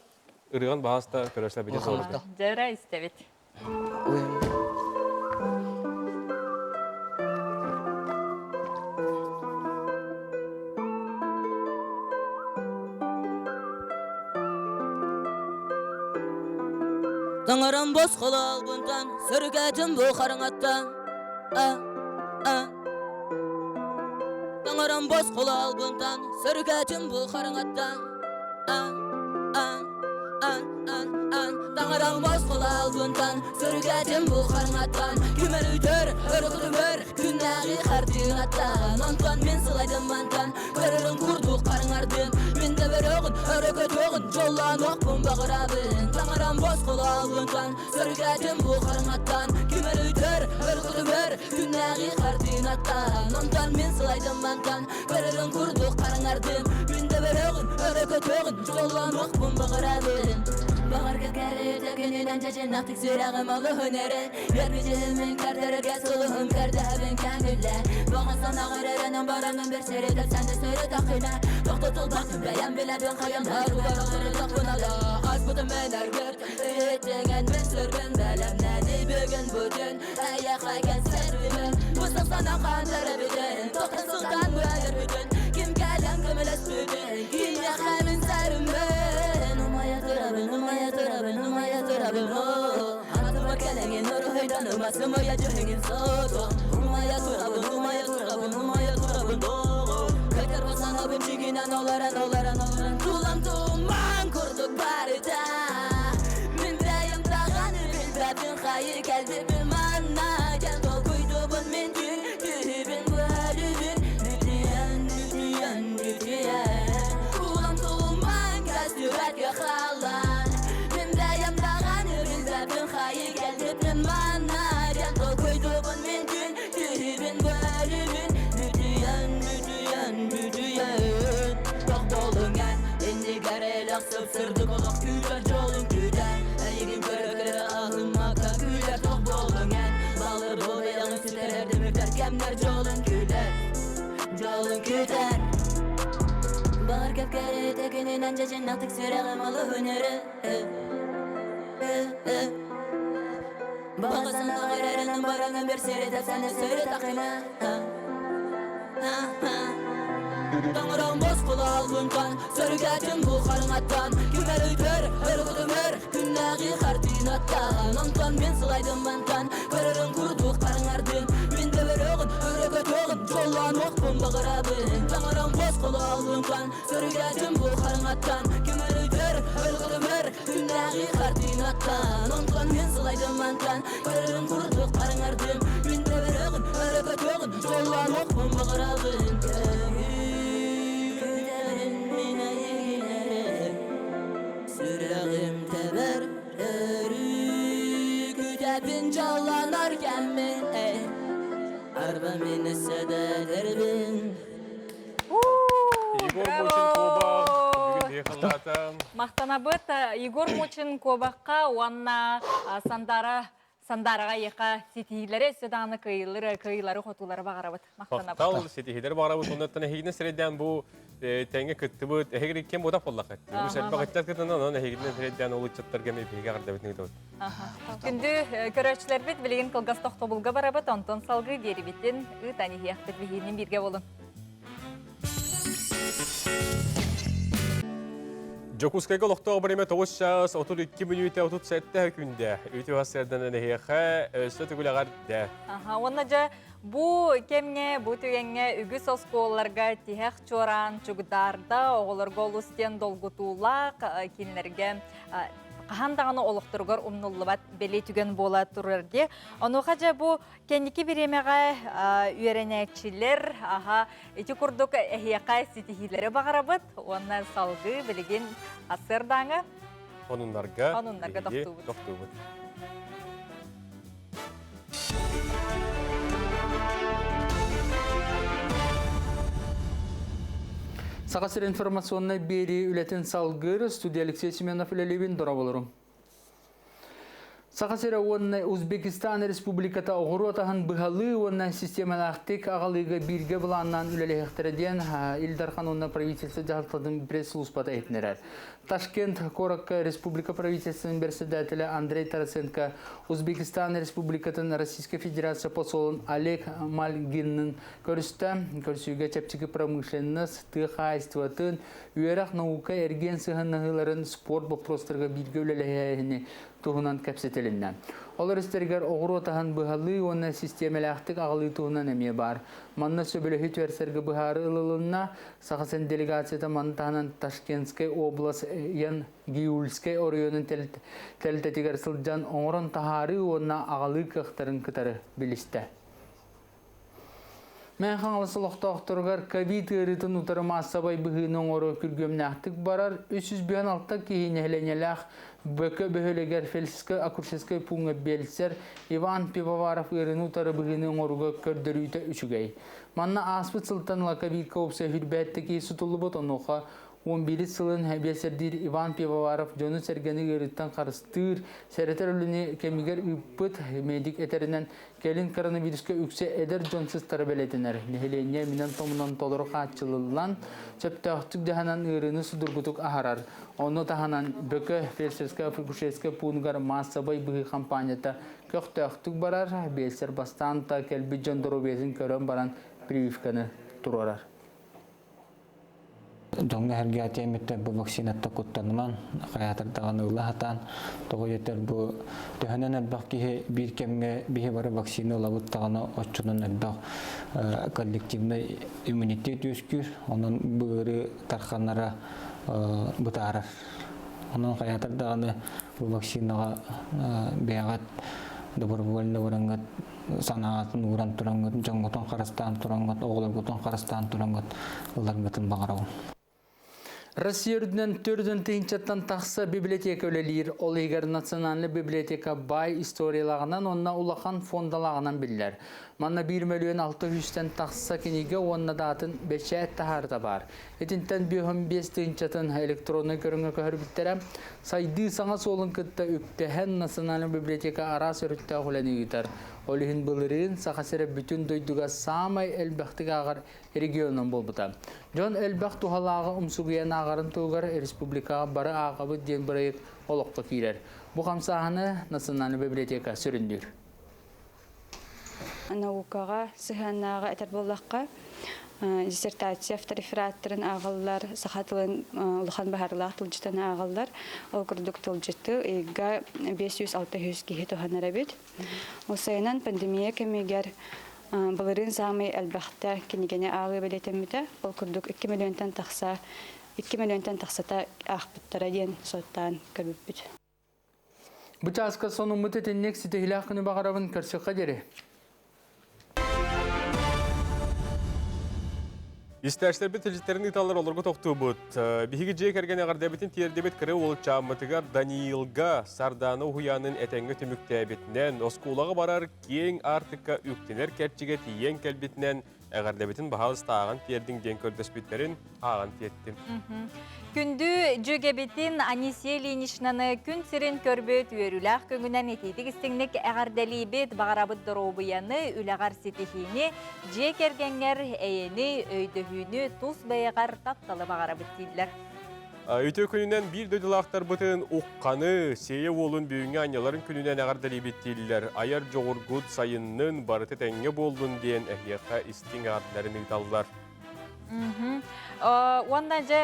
Speaker 1: ырыган баһаста көрөрсө бити солорбут.
Speaker 2: Дьэрэ истэбит.
Speaker 16: Таҥарам босхоло албынтан, сөрүкээтим бу хараҥаттан. А, а. Таҥарам босхоло албынтан, сөрүкээтим бу хараҥаттан. А, а. Ан, ан, ан, таҥарам босхоло албынтан, сөрүкээтим бу хараҥаттан. Күмэр үтөр, өрүкүтүмөр, күннээҕи хартыынаттан. Онтон мин сылайдым мантан, көрөрүн курдук хараҥардын. Мин да бөрөҕүн, өрө көтүөҕүн, дьоллонуохпун баҕарабын. Таҥарам босхоло албынтан, сөрүкээтим бу хараҥаттан. Күмэр үтөр, өрүкүтүмөр, күннээҕи хартыынаттан. Онтон мин сылайдым мантан, көрөрүн курдук хараҥардын. Мин да бөрөҕүн, өрө көтүөҕүн, дьоллонуохпун баҕарабын. Баҕарга кэрэтэ күнүнэн чэчиннэхтик сүрэҕим олуһун эрэ. Көрбүтүмүн көрдөрөргө сулуһум көрдөһөбүн көҥүллэ. Боҕон санаҕар эрэнэн бараммын бір сэрэтэ сәнді сөрөтөххүнэ. Тохтотулбатын бэйэм билэбин хайамнар барарытахпынала. Аспытым мен эргит, иһиттиҥэн мин сүрбүн бэлэмнэни бүгүн бүтүн. Эйиэхэ кэнсэрбимин, быстах санаан хаантара бүтүн. Тохтон сылтаан быайар бүтүн, ким кэлэн көмөлөспүтүн, киниэхэ мин сэрүммүн. Умайа турабын, умайа турабын, умайа турабын, оо. Атыма кэлэҥин уруһуйданыма, сымыйа дьүһүҥүн сотуо. Умайа турабын, умайа турабын, умайа турабын, оо. Кытарбыт санаабын дьигинэн олорон, олорон, олорон, тулам туман курдук барыта. Мин бэйэм даҕаны билбэппин хайыы кэлбиппин манна. Бэйэлэх сып-сырдык олох күүтэр дьолун күүтэр Эйигин көрө-көрө аһыммакка күлэр тох буоллуҥ эн Балыр бу бэйэҕин сүтэрэр түмүктэр кэмнэр дьолун күүтэр Дьолун күүтэр Баҕар кэпкэритэ күнүнэн дьэдьэннэхтик сүрэҕим олуһун өрө Баҕа санааҕар эрэнэн баранан бэрсэри тэпсэни сөрү тахына Таҥарам босхоло албынтан, сөрүгэтин бу харыҥаттан Ким өрүтэр, өрүкүтүмэр, күннээҕи хартыынаттан Онтон мин сылайдым мантан, көрөрүн курдук харыҥардын Мин да өрөҕүн, өрө көтөҕүн, дьоллонуохпун баҕарабын Таҥарам босхоло албынтан, сөрүгэтин бу харыҥаттан Ким өрүтэр, өрүкүтүмэр, күннээҕи хартыынаттан Онтон мин сылайдым мантан, көрөрүн курдук харыҥардын Мин да өрөҕүн, өрө көтөҕүн, дьоллонуохпун баҕарабын Күтэбин мин эйигин эрэ, сүрэҕим тэбэр өрүү Күтэбин дьоллонор кэммин, арба мин өссө да эдэрбин
Speaker 1: Егор Мучин Куобах бүгүн халлаата.
Speaker 2: Махтанабыт Егор Мучин Куобахха уонна Сандара Сандараҕа эйиэхэ ситиһиилэри өссө даҕаны кыайыылары кыайыылары хотуулары баҕарабыт. Махтанабыт.
Speaker 1: Махтал ситиһиилэри баҕарабыт. Оннуттан эһигини сирэйдээн бу тэҥҥэ кыттыбыт. Эһигини ким буотах буоллаххыт. Үгүс элбэх ыччат кытынна, онон эһигинэн сирэйдээн ол ыччаттарга эмиэ биһиги эҕэрдэбитин ыытабыт.
Speaker 2: Күндү көрөөччүлэрбит билигин кылгас тохтобулга барабыт, онтон салгыы биэрибитин ыытан иһиэхпит. Биһигинин бииргэ болун.
Speaker 1: Дьокуускайга олохтоох бириэмэ 9 чаас 32 мүнүүтэ 37 күндэ. Үтүө сарсыарданан эһиэхэ өссө төгүл эҕэрдэ.
Speaker 2: Аха, уонна дьэ бу кэмҥэ, бу түгэҥҥэ үгүс оскуолаларга тиһэх чуораан чугдаарда, оҕолорго олус диэн долгутуулаах кинилэргэ хаһан даҕаны олохторугар умнуллубат бэлиэ түгэн буола турар дии. Онуоха дьэ бу Кэнники бириэмэҕэ үөрэнээччилэр аха ити курдук эһиэхэ ситиһиилэри баҕарабыт уонна салгыы билигин сарсыардааҥы
Speaker 1: Онуннарга
Speaker 2: Онуннарга тохтуубут.
Speaker 1: тохтуубут.
Speaker 3: Саха сир информационнай биэрии үлэтин салгыыр студия Алексей Семенов үлэлиибин дорооболорум. Саха сирэ уонна Узбекистан Республиката оҕуруот аһын быһалыы уонна системалаахтык аҕалыыга бииргэ былааннаан үлэлэһиэхтэрэ диэн Ил Дархан уонна правительство дьаһалтатын пресс-службата иһитиннэрэр. Ташкент куоракка республика правительствотын председателэ Андрей Тарасенко Узбекистан Республикатын Российскай Федерация посолун Олег Мальгиннын көрүстэ. Көрсүүгэ чэпчэки промышленность, тыа хаһаайыстыбатын, үөрэх, наука, эргиэн сыһыаннаһыыларын спорт боппуруостарыгар бииргэ үлэлэһээһини туһунан кэпсэтилиннэ. Олор истэригэр оҕуруот аһын быһалыы уонна систиэмэлээхтик аҕалыы туһунан эмиэ баар. Манна сөбүлэһии түһэрсэргэ быһаарыы ылылынна. Саха сирин делегацията маны таһынан Ташкентскай область Ян Гиульскай оройуонун тэрилтэтигэр сылдьан оҥорон таһаарыы уонна аҕалыы кыахтарын кытары билистэ. Мэҥэ Хаҥалас олохтоохторугар ковид ыарыытын утары маассабай быһыыны оҥоруу күргүөмнээхтик барар. 356 киһи нэһилиэнньэлээх Бөкө бөһүөлэгэр фельдшерскай-акушерскай пууҥҥа биэлсэр Иван Пивоваров ыарыыны утары быһыыны оҥорууга көрдөрүүтэ үчүгэй. Манна ааспыт сылтан ыла ковидка уопсай 27 киһи сутуллубут, онуоха 11 сылын биэлсэрдиир Иван Пивоваров дьону-сэргэни ыарыыттан харыстыыр, сэрэтэр үлэни кэмигэр ыыппыт. Медик этэринэн, Кэлин коронавируска үксэ эдэр дьон сыстара бэлиэтэнэр. Нэһилиэнньэ эминэн-томунан толору хааччыллан, сөптөөхтүк дьаһанан ыарыыны судургутук аһарар. Ону таһынан Бөкө фельдшерскай-акушерскай пуунугар маассабай быһыы хампаанньата көхтөөхтүк барар. Биэлсэр бастаан да кэлбит дьон доруобуйатын көрөн баран прививканы туруорар.
Speaker 12: Дьоҥҥо эһэргээтиэмиттэр бу вакцинаттан куттаныман, хайаатар даҕаны ыла сатаан, тоҕо диэтэр бу төһөнөн элбэх киһи биир кэмҥэ биһи бары вакцина ылабыт даҕаны оччонон элбэх коллективнай иммунитет үөскүүр, онон бу ыарыы тарханара бытаарар. Онон хайаатар даҕаны бу вакцинаҕа бэйэҕит добровольно бараҥҥыт санаатын ууран тураҥҥыт, дьоҥҥутун харыстаан тураҥҥыт, оҕолоргутун харыстаан тураҥҥыт ыларгытын баҕарабын.
Speaker 3: Россия үрдүнэн төрдөн тыһыынчаттан тахса библиотека үлэлиир, ол иһигэр Национальнай библиотека баай историялааҕынан уонна улахан фондалааҕынан биллэр. Манна 1 мөлүйүөн 600-тэн тахса кинигэ уонна даатын бэчээт таһаарыта баар. Итинтэн 55 тыһыынчатын электроннай көрүҥҥэ көһөрбүттэрэ. Сайдыы саҥа суолун кытта үктэһэн Национальнай библиотека араас өрүттээх үлэни ыытар. Ол иһин былырыын Саха сирэ бүтүн дойдуга саамай элбэхтик ааҕар регионунан буолбута. Дьон элбэх туһалааҕы умсугуйан ааҕарын туһугар республикаҕа бары ааҕабыт диэн бырайыак олоххо киирэр. Бу хамсааһыны Национальнай библиотека сүрүннүүр.
Speaker 13: Наукаҕа сыһыаннааҕы этэр буоллахха, диссертация авторефераттарын ааҕаллар, саха тылын улахан баһаарылаах тылдьытын ааҕаллар. Ол курдук тылдьыты ыйга 500-600 киһи туһанар эбит. Ол сайынан пандемия кэмигэр Былырыын саамай элбэхтэ кинигэни ааҕыы бэлиэтэммитэ. Ол курдук 2 миллионтан тахса 2 миллионтан тахсата аахпыттара диэн суоттаан көрбүппүт.
Speaker 3: Бу чааска сонуммут итинник ситиһилээх күнү баҕарабын көрсүөххэ диэри.
Speaker 1: Истээччилэрбит илдьиттэрин ыыталлар олорго тохтуубут. Биһиги дьиэ кэргэн эҕэрдэбитин тиэрдибит кыра уолчааммытыгар Даниилга Сардаана уһуйаанын этэҥҥэ түмүктээбитинэн, оскуолаҕа барар киэҥ аартыкка үктэнэр кэрчигэ тиийэн кэлбитинэн эҕэрдэбитин баһаалыста ааҕан тиэрдиҥ диэн көрдөспүттэрин ааҕан тиэртим.
Speaker 2: Күндү дьүөгэбитин Анисия Ильиничнаны күн сирин көрбүт үөрүүлээх көҥүнэн итиитик истиҥник эҕэрдэлиибит, баҕарабыт доруобуйаны, үлэҕэр ситиһиини, дьиэ кэргэҥҥэр эйэни, өйдөһүүнү, тус бэйэҕэр тапталы баҕарабыт дииллэр.
Speaker 1: Үтүө күнүнэн биир дойдулаахтарбытын Ухханы, Сиэйэ уолун бүгүҥҥү анньаларын күнүнэн эҕэрдэлиибит дииллэр. Айар дьоҕургут сайыннын, барыта тэҥҥэ буоллун диэн эһиэхэ истиҥ эҕэрдэлэрин ыыталлар.
Speaker 2: Уонна дьэ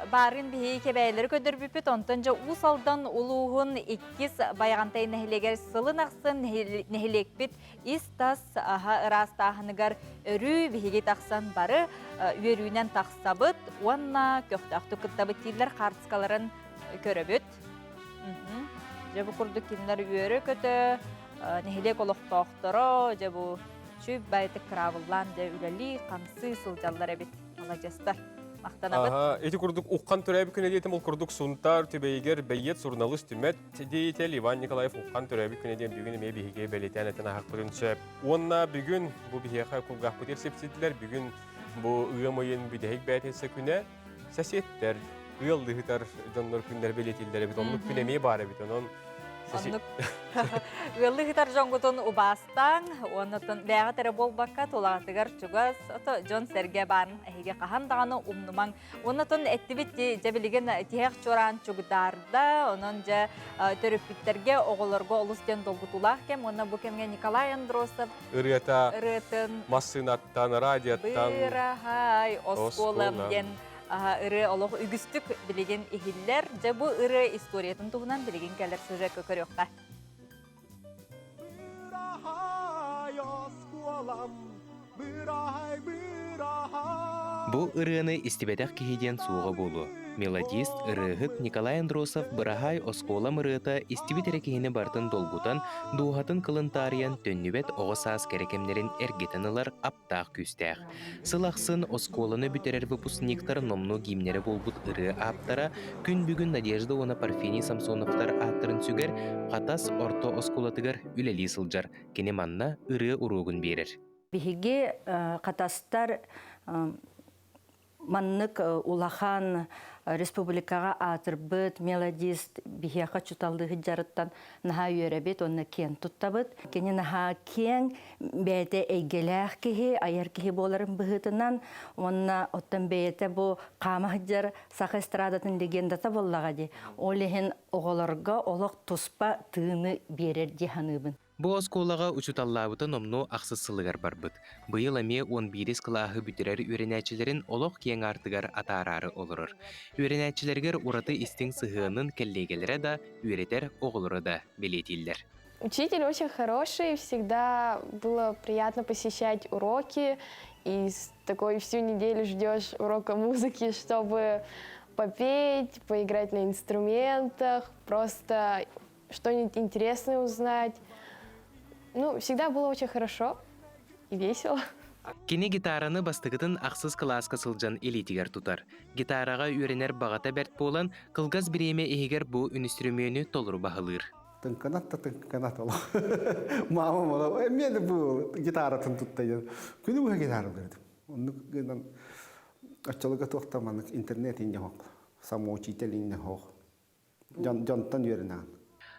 Speaker 2: баарын биһиги кэбээлэри көрдөрбүппүт, онтон дьэ Уус Алдан улууһун иккис Байаҕантай нэһилиэгэр сылын ахсын нэһилиэкпит ис-тас аһа ыраастааһыныгар өрүү биһиги тахсан бары үөрүүнэн тахсабыт уонна көхтөөхтүк кыттабыт дииллэр хаартыскаларын көрөбүт. Дьэ бу курдук кинилэр үөрэ-көтө нэһилиэк олохтоохторо дьэ бу чүп байтык кыраабыллаан дьэ үлэлии хамсыы сылдьаллар эбит маладьыастар. Махтанабыт.
Speaker 1: Ити курдук Уххан төрөөбүт күнэ диэтим, ол курдук Сунтаар Түбэйигэр бэйиэт суруналыыс түмэт деятель Иван Николаев Уххан төрөөбүт күнэ диэн бүгүн эмиэ биһиги бэлиэтээн этэн аһахпытын сөп. Уонна бүгүн бу биһиэхэ кулгаахпытыгар сипсидилэр, бүгүн бу ыам ыйын бүтэһик бээтинсэ күнэ сосеттэр, ыаллыһытар дьоннор күннэр бэлиэтииллэр эбит. Оннук күн эмиэ баар эбит. Онон
Speaker 2: Оннук ыаллыы сытар дьоҥҥутун убаастааҥ, уонна бэйэҕит эрэ буолбакка тулаҕытыгар чугас, ото дьон-сэргэ баарын эһиги хаһан даҕаны умнумаҥ. Уонна эттибит дьэ билигин тиһэх чуораан чугдаарда, онон дьэ төрөппүттэргэ, оҕолорго олус диэн долгутуулаах кэм. Уонна бу кэмҥэ Николай Андросов
Speaker 1: ырыата
Speaker 2: ырыатын
Speaker 1: массыынаттан, радиоттан
Speaker 2: Быраһай оскуолам диэн ырыа олох үгүстүк билигин иһиллэр. Дьэ бу ырыа историятын туһунан билигин кэлэр сюжекка көрүөххэ.
Speaker 21: Бу ырыаны истибэтэх киһи диэн суоҕа буолуо. Мелодист, ырыаһыт Николай Андросов «Быраһаай оскуолам ырыата» истибит эрэ киһини барытын долгутан, дууһатын кылын таарыйан төннүбэт оҕо саас кэрэ кэмнэрин эргитэн ылар аптаах күүстээх. Сыл ахсын оскуоланы бүтэрэр выпускниктар номнуо гимнэрэ буолбут ырыа ааптара күн бүгүн Надежда уонна Парфений Самсоновтар ааттарын сүгэр Хатас орто оскуолатыгар үлэлии сылдьар. Кини манна ырыа уруогун биэрэр.
Speaker 22: Биһиги Хатастар Маннык улахан республикаҕа аатырбыт мелодист биһиэхэ учууталлыы дьарыттан наһаа үөрэбит уонна киэн туттабыт. Кини наһаа киэҥ, бэйэтэ эйгэлээх киһи, айар киһи буоларын быһыытынан уонна оттон бэйэтэ бу хаама сылдьар саха эстрадатын легендата буоллаҕа дии. Ол иһин оҕолорго олох туспа тыыны биэрэр дии саныыбын.
Speaker 21: Бу оскуолаҕа учууталлаабыта номнуо ахсыс сылыгар барбыт. Быйыл эмиэ уон биирис кылааһы бүтэрэр үөрэнээччилэрин олох киэҥ аартыгар атаараары олорор. Үөрэнээччилэригэр ураты истиҥ сыһыанын кэллиэгэлэрэ да, үөрэтэр оҕолоро да бэлиэтииллэр.
Speaker 20: Учитель очень хороший, всегда было приятно посещать уроки, и с такой всю неделю ждешь урока музыки, чтобы попеть, поиграть на инструментах, просто что-нибудь интересное узнать. Ну, всегда было очень хорошо и весело.
Speaker 21: Кини гитараны бастакытын ахсыс кылааска сылдьан илиитигэр тутар. Гитараҕа үөрэнэр баҕата бэрт буолан, кылгас бириэмэ иһигэр бу үнүстүрүмүөнү толору баһылыыр.
Speaker 10: Тыҥканат да тыҥканат олох. Маамам олох эмиэ да бу гитаратын туттайан. Күнү быһа гитаралыыр этим. Оннук гынан оччолорго туох да маннык интернет инньэ суох, самоучитель инньэ суох. Дьонтон үөрэнэҕин.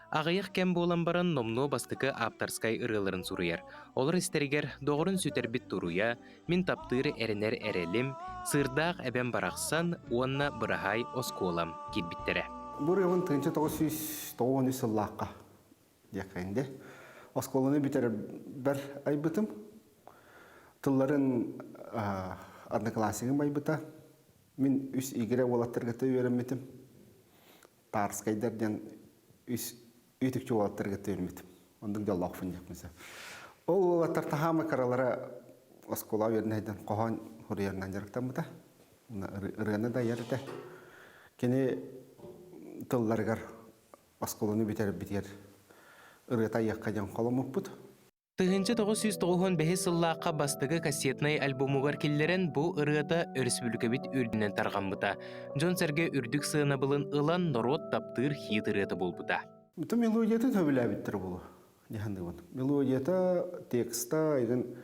Speaker 21: Аҕыйах кэм буолан баран номнуо бастакы ааптарскай ырыаларын суруйар. Олор истэригэр доҕорун сүтэрбит туруйа, мин таптыыр эрэнэр эрэлим, сыырдаах эбэм барахсан уонна быраһаай оскуолам киирбиттэрэ.
Speaker 10: Бу ырыабын 1993 сыллаахха диэххэ инде. Оскуоланы бүтэрэрбэр айбытым. Тылларын одноклассникым айбыта. Мин үс игирэ уолаттарга үөрэммитим. Тарскайдар диэн үс үтүкчү уолаттарга үөрэммитим. Оннук дьоллоохпун диэхпин сөп. Ол уолаттар таһаама кыралара оскуола үөрэнэйдэн хоһоон суруйарынан дьарыктаммыта. Ырыаны да айар этэ. Кини тылларыгар оскуоланы бүтэрбитигэр ырыата айыахха диэн холоммуппут.
Speaker 21: 1995 сыллаахха бастакы кассетнай альбомугар киллэрэн бу ырыата өрөспүүбүлүкэбит үрдүнэн тарҕаммыта. Дьон-сэргэ үрдүк сыанабылын ылан норуот таптыыр хит ырыата буолбута.
Speaker 10: Бу мелодията сөбүлээбиттэр буолуо дьаһанныыбын. Мелодията, текста игин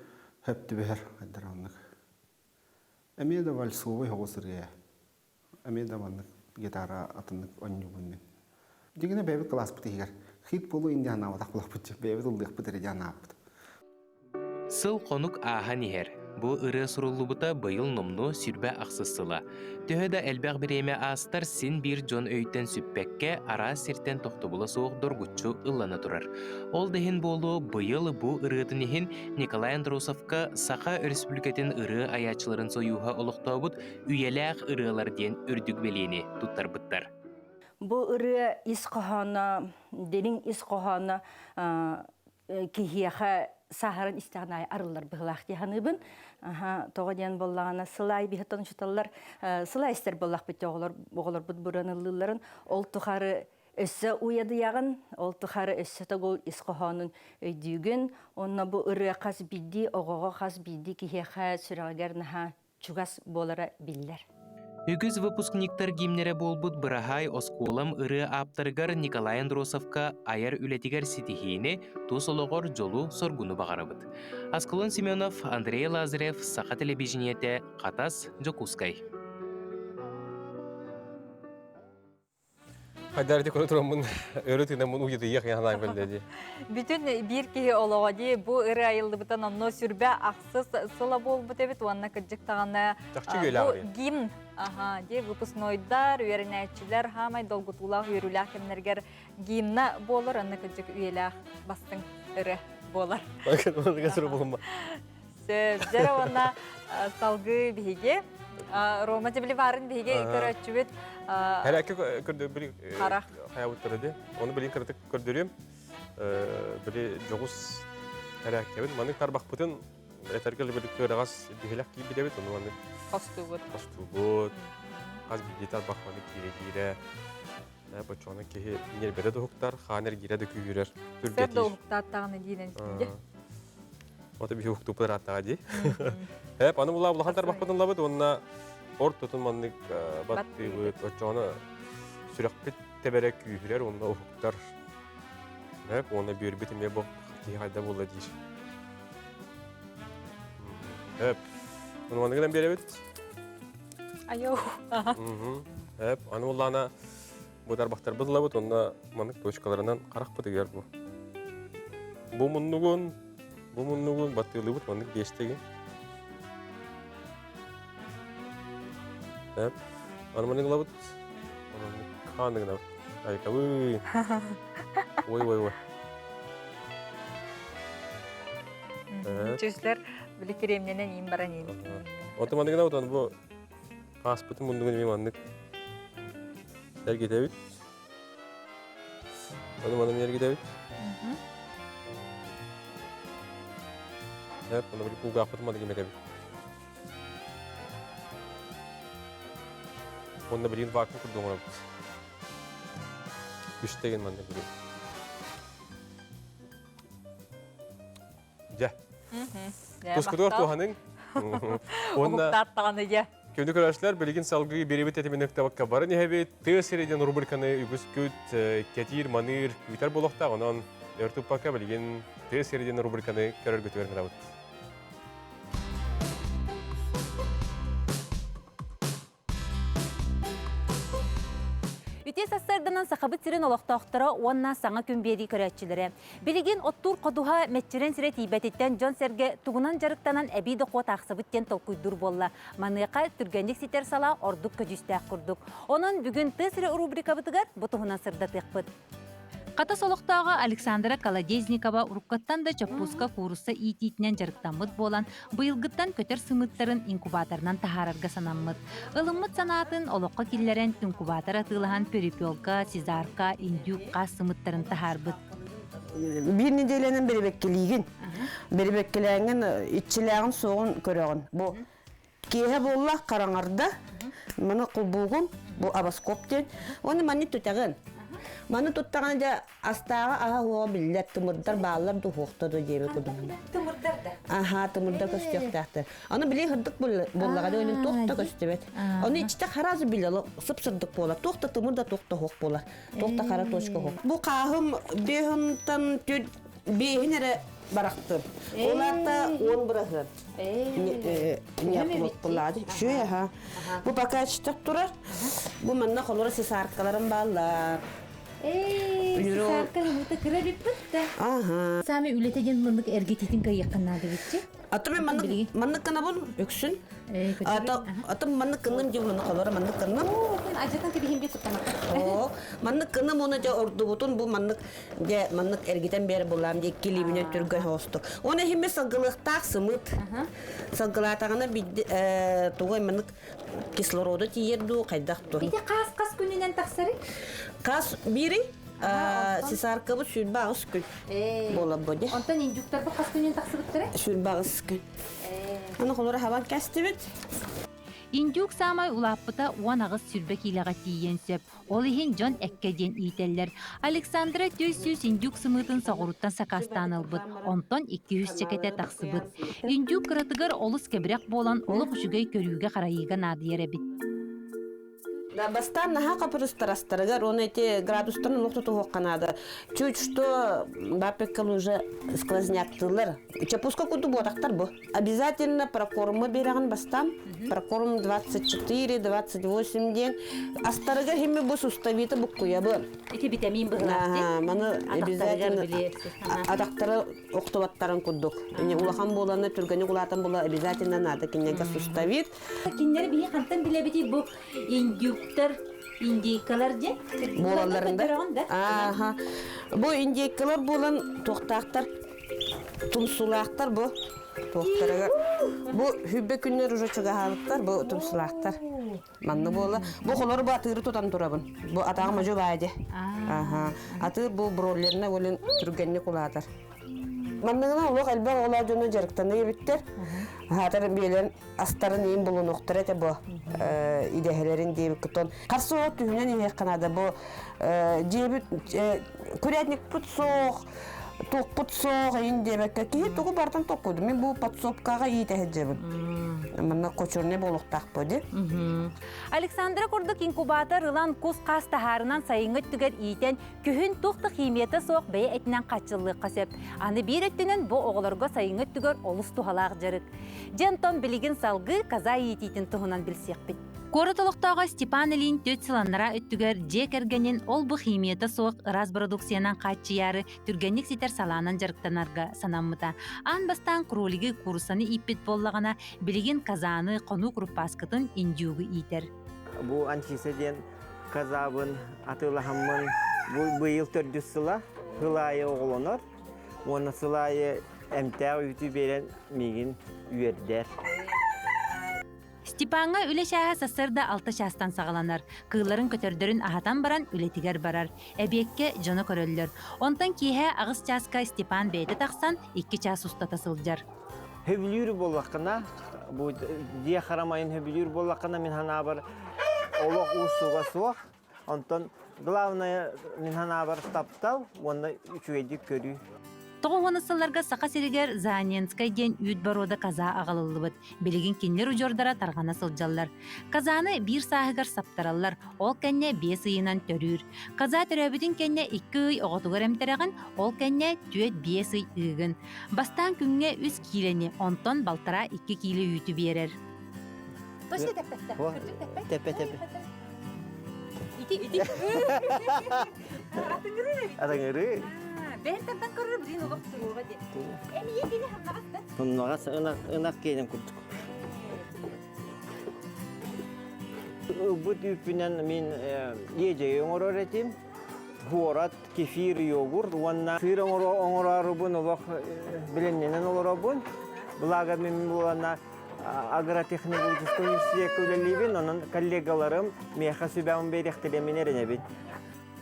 Speaker 10: хөп түбэһэр хайдар оннук. Эмиэ да вальсовый соҕус ырыа. Эмиэ да маннык гитара атыннык онньуубун мин. Дьиҥинэ бэйэбит кылааспыт иһигэр хит буолуо инде анаабатах булахпыт бэйэбит ыллыахпыт эрэ диэн анаабыт.
Speaker 21: Сыл-хонук ааһан иһэр. Бу ырыа суруллубута быйыл номнуо 28 сыла. Төһө да элбэх бириэмэ аастар, син биир дьон өйтөн сүппэккэ, араас сиртэн тохтобула суох доргуччу ыллана турар. Ол да иһин буолуо, быйыл бу ырыатын иһин Николай Андросовка Саха Өрөспүүбүлүкэтин ырыа айааччыларын сойууһа олохтообут Үйэлээх ырыалар диэн үрдүк бэлиэни туттарбыттар.
Speaker 22: Бу ырыа ис хоһооно, дириҥ ис хоһооно киһиэхэ сааһыран истэҕин аайы арыллар быһыылаах дии саныыбын. Тоҕо диэн буоллаҕына сылай биһиттэн учууталлар сылай истэр буоллахпыт оҕолор оҕолорбут буран ыллыылларын ол тухары өссө уйадыйаҕын, ол тухары өссө тогул ис хоһоонун өйдүүгүн. Онно бу ырыа хас биирдии оҕоҕо, хас биирдии киһиэхэ сүрэҕигэр наһаа чугас буолара биллэр.
Speaker 21: Үгүс выпускниктар гимнэрэ буолбут Быраһаай оскуолам ырыа ааптарыгар Николай Андросовка айар үлэтигэр ситиһиини, тус олоҕор дьолу-соргуну баҕарабыт. Аскалон Семенов, Андрей Лазарев, Саха телевидениетэ, Хатас, Дьокуускай.
Speaker 1: Хайдар ити көрө тураммын өрө тыынаммын уйадыйыах яһанаан кэллэ дии.
Speaker 2: Бүтүн биир киһи олоҕо дии бу ырыа айыллыбытын онно сүрбэ ахсыс сыла буолбут эбит уонна кырдьык даҕаны бу гимн аха дии выпускнойдар үөрэнээччилэр хаамай долгутуулаах үөрүүлээх кэмнэргэр гимна буолар онно кырдьык үйэлээх бастыҥ ырыа буолар. Сөп. Дьэ уонна салгыы биһиги Рома дьэ баарын биһиги көрөөччүбүт
Speaker 1: Хэрәккэ көрдөрбүл хайабыттара ди. Оны билин кыратык көрдөрүм. Били дьоҕус хэрәккэбит. Маннык тарбахпытын этэргэ били кыараҕас биһилэх киирбит эбит. Ону маннык
Speaker 2: хостуубут.
Speaker 1: Хостуубут. Хас биирдии тарбах маннык киирэ-киирэ. Боччоҕуна киһи ньиэрбэтэ да уһуктар, хаан эргиирэ да күүһүрэр,
Speaker 2: түргэтиир. да уһуктааттаҕына диинэн истинде.
Speaker 1: Ото биһи уһуктуппут ырааттаҕа дии. Эп, аны була улахан тарбахпытын ылабыт уонна ортотун маннык баттыыбыт. Оччоҕуна сүрэхпит тэбэрэ күүһүрэр уонна уһуктар. Эп, уонна бүөрбүт эмиэ бу киһи хайда буолла диир. Эп, ону манныгынан биэрэбит.
Speaker 2: Айоо.
Speaker 1: Эп, аны улаана бу тарбахтарбыт ылабыт уонна маннык точкаларынан харахпытыгар бу. Бу муннугун, бу муннугун баттыылыыбыт маннык биэстэгин. Эп, аны маннык ылабыт. Маннык хаанныгына айкабыы. Ой, ой, ой.
Speaker 2: Чүслэр били кириэмнэнэн иин баран иин.
Speaker 1: Оту маннык гына бу ааспытын муннугун эмиэ маннык эргитэбит. Ону манан эргитэбит. Эп, ону били кулгаахпытын маннык имэтэбит. Онно билигин вакуум курдук оҥоробут. Үстэгин маннык билигин. Дьэ. Тускутугар туһаныҥ.
Speaker 2: Уһуктааттаҕаны дьэ.
Speaker 1: Күндү көрөөччүлэр, билигин салгыы биэрэбит тэтимин ыктабакка баран иһэбит. Тыа сирэ диэн рубриканы үгүс күт кэтиир, маныыр, күүтэр буолуохтаах. Онон өр туппакка билигин тыа сирэ диэн рубриканы көрөргүтүгэр ыҥырабыт.
Speaker 9: Үтүө сарсыарданан Сахабыт сирин олохтоохторо уонна саҥа күн биэрии көрөөччүлэрэ. Билигин оттуур ходуһа мэччирэҥ сирэ тиийбэтиттэн дьон-сэргэ тугунан дьарыктанан эбии дохуот аахсабыт диэн толкуйдуур буолла. Маныаха түргэнник ситэр салаа ордук көдьүүстээх курдук. Онон бүгүн Тыа сирэ рубрикабытыгар бу туһунан сырдатыахпыт. Хатас олохтооҕо Александра Колодезникова уруккаттан да чоппууска куурусса иитиитинэн дьарыктаммыт буолан, быйылгыттан көтөр сымыыттарын инкубаторынан таһаарарга санаммыт. Ылыммыт санаатын олоххо киллэрэн инкубатор атыылаһан перепелка, сезарка, индюк хаас сымыыттарын таһаарбыт.
Speaker 11: Биир неделянан бэрэбэккэлиигин. Бэрэбэккэлээҥҥин иччилээҕин суоҕун көрөҕүн. Бу Киэһэ буолла, хараҥарда. Маны холбуугун, бу абаскоп диэн. Уонна манны түтэҕин. Маны туттаҕына дьэ астааҕа аһа уоҕа биллэр, тымырдар бааллар да уһуохта да диэбит курдук.
Speaker 9: Тымырдар да?
Speaker 11: Аха, тымырдар көстүөхтээхтэр. Аны били сырдык буоллаҕа да өлүн туох да көстүбэт. Ону иччитэ харазы билэ сып-сырдык буолар. Туох да тымыр да туох да уһуох буолар. Туох да хара точка уһуох. Бу хааһым бэһинтан биэһин эрэ барахтым. Ол аата 10 быраһыан. Не плоттулаады. Шүе, аха. Бу пока читак турар. Бу манна холора сесаркаларым бааллар.
Speaker 9: Сесарка мута кыра бүппүт да.
Speaker 11: Аха.
Speaker 9: Сами үлэтэ диэн маннык эргититин кыйыаххын наада битчи.
Speaker 11: Аты мен маннык маннык кынабын өксүн. Ата атым маннык кынным дии маннык холора маннык кынным.
Speaker 9: Ажатан кебиһин бит туттамакка.
Speaker 11: Оо, маннык кынным уну дьэ ордубутун бу маннык Дьэ, маннык эргитэн биэр булаам дии килиибинэн түргэн хоостук. Оны иһиммит салгылыахтаах сымыт. Салгылаатаҕына тугу маннык кислороду тиийэр дуу, хайдах дуу.
Speaker 9: Ити хас-хас күнүнэн тахсарый?
Speaker 11: Хас биирий? Сесаркабыт 28 күн буолар бу дии.
Speaker 9: Онтон индюктарбыт хас күнүнэн тахсыбыттара?
Speaker 11: 28 күн. Аны холоро хабан кэстибит.
Speaker 9: Индюк саамай улааппыта 18 сүрбэ киилэҕэ тиийиэн сөп. Ол иһин дьон эккэ диэн иитэллэр. Александра 400 индюк сымыытын соҕурууттан сакаастаан ылбыт, онтон 200 чэкэтэ тахсыбыт. Индюк кыратыгар олус кэбирэх буолан олох үчүгэй көрүүгэ-харайыыга наадыйар эбит.
Speaker 11: Да, бастаан наһаа хапырыстарастарыгар уонна эти градустарын олох тутуһуохха наада. Чуть что баппеккал уже сквозняктыылар. Чапуска курдук буотахтар бу. Обязательно прокормы береҕин бастаан. Прокорм 24-28 диэн. Астарыгар химми бу суставита буккуйабын.
Speaker 9: Ити витамин быһылаах
Speaker 11: Маны обязательно атахтары охтубаттарын курдук. Улахан буоланы түргэни улаатан була обязательно надо киннерге суставит.
Speaker 9: Киннери биһи хантан билэбити бу индюктар индейкалар же
Speaker 11: буолалларында. Аха. Бу индейкалар буолан туохтаахтар Тумсулаахтар бу туохтарыгар бу хүббэ күннэр уже чугаһаабыттар бу тумсулаахтар. Манна буола. Бу холор бу атыыры тутан турабын. Бу атаҕым модьу баа дии. Аха. Атыыр бу бройлерна олин түргэнник улаатар. Манныгынан олох элбэх оҕолоох дьону дьарыктаныы эбиттэр. Хаатар биэлэн астарын иин булунуохтара этэ бу идэһэлэрин диэбиккитон. Харсы оҕо түһүнэн иһиэххэ наада бу дьиэбит курятникпыт суох, туохпут суох эйин диэбэккэ киһи тугу барытын токкуйдум. Мин бу подсобкаҕа иитэ сылдьабын. Манна кочурный буолуохтаах ди.
Speaker 9: Александра курдук инкубатор ылан кус-хаас таһаарынан сайыҥҥы өттүгэр иитэн, күһүн туох да химията суох бэйэ этинэн хааччыллыахха сөп. Аны биир өттүнэн бу оҕолорго сайыҥҥы өттүгэр олус туһалаах дьарык. Дьэ онтон билигин салгыы коза иитиитин туһунан билсиэхпит. Куорат олохтооҕо Степан Ильин түөрт сыл анараа өттүгэр дьиэ кэргэнин ол-бу химията суох ыраас бородууксуйанан хааччыйаары түргэнник ситэр салаанан дьарыктанарга санаммыта. Аан бастаан кролигы, куурусаны ииппит буоллаҕына, билигин казаны, хонуу куруппааскытын, индюгу иитэр.
Speaker 23: Бу Анчиса диэн казабын атыылаһаммын бу быйыл төрдүс сыла сыл аайы оҕолонор уонна сыл аайы эмтээх үүтү биэрэн миигин үөрдэр.
Speaker 9: Степаҥҥа үлэ чааһа сарсыарда 6 чаастан саҕаланар. Кыылларын көтөрдөрүн аһатан баран үлэтигэр барар. Эбиэккэ дьоно көрөллөр. Онтон киэһэ 8 чааска Степан бэйэтэ тахсан 2 чаас устата сылдьар.
Speaker 23: Хөбүлүүр буоллаххына, бу дьиэ харамайын хөбүлүүр буоллаххына, мин санаабар олох уустуга суох. Онтон главное мин санаабар таптал уонна үчүгэйдик көрүү.
Speaker 9: Тоҕус сылларга Саха сиригэр Заненскай диэн үүт боруода каза аҕалыллыбыт. Билигин кинилэр удьуордара тарҕана сылдьаллар. Казаны биир сааһыгар саптараллар, ол кэннэ 5 ыйынан төрүүр. Каза төрөөбүтүн кэннэ 2 ый оҕотугар эмтэрэҕин, ол кэннэ 4-5 ый ыыгын. Бастаан күҥҥэ 3 киилэни, онтон балтараа 2 киилэ үүтү биэрэр. Точно тэппэттэ. Кырдьык тэппэт.
Speaker 23: Тэппэ тэппэ.
Speaker 9: Ити ити. Атыҥырыы эбит.
Speaker 23: Атыҥырыы.
Speaker 9: Бэйэн тардан көрөр блин олох туруоҕа диэн. Эмиэ кини хамнаҕас да?
Speaker 23: Хамнаҕас ынах ынах киэнин курдук. Ылбыт үүппүнэн мин иэдьэйи оҥорор этим. Буорат, кефир, йогурт уонна сыыр оҥороорубун олох билиннэнэн олоробун. Благо мин буолана агротехнологическай университекка үлэлиибин, онон коллегаларым миэхэ сүбэҕин биэриэхтэрэ мин эрэнэбин.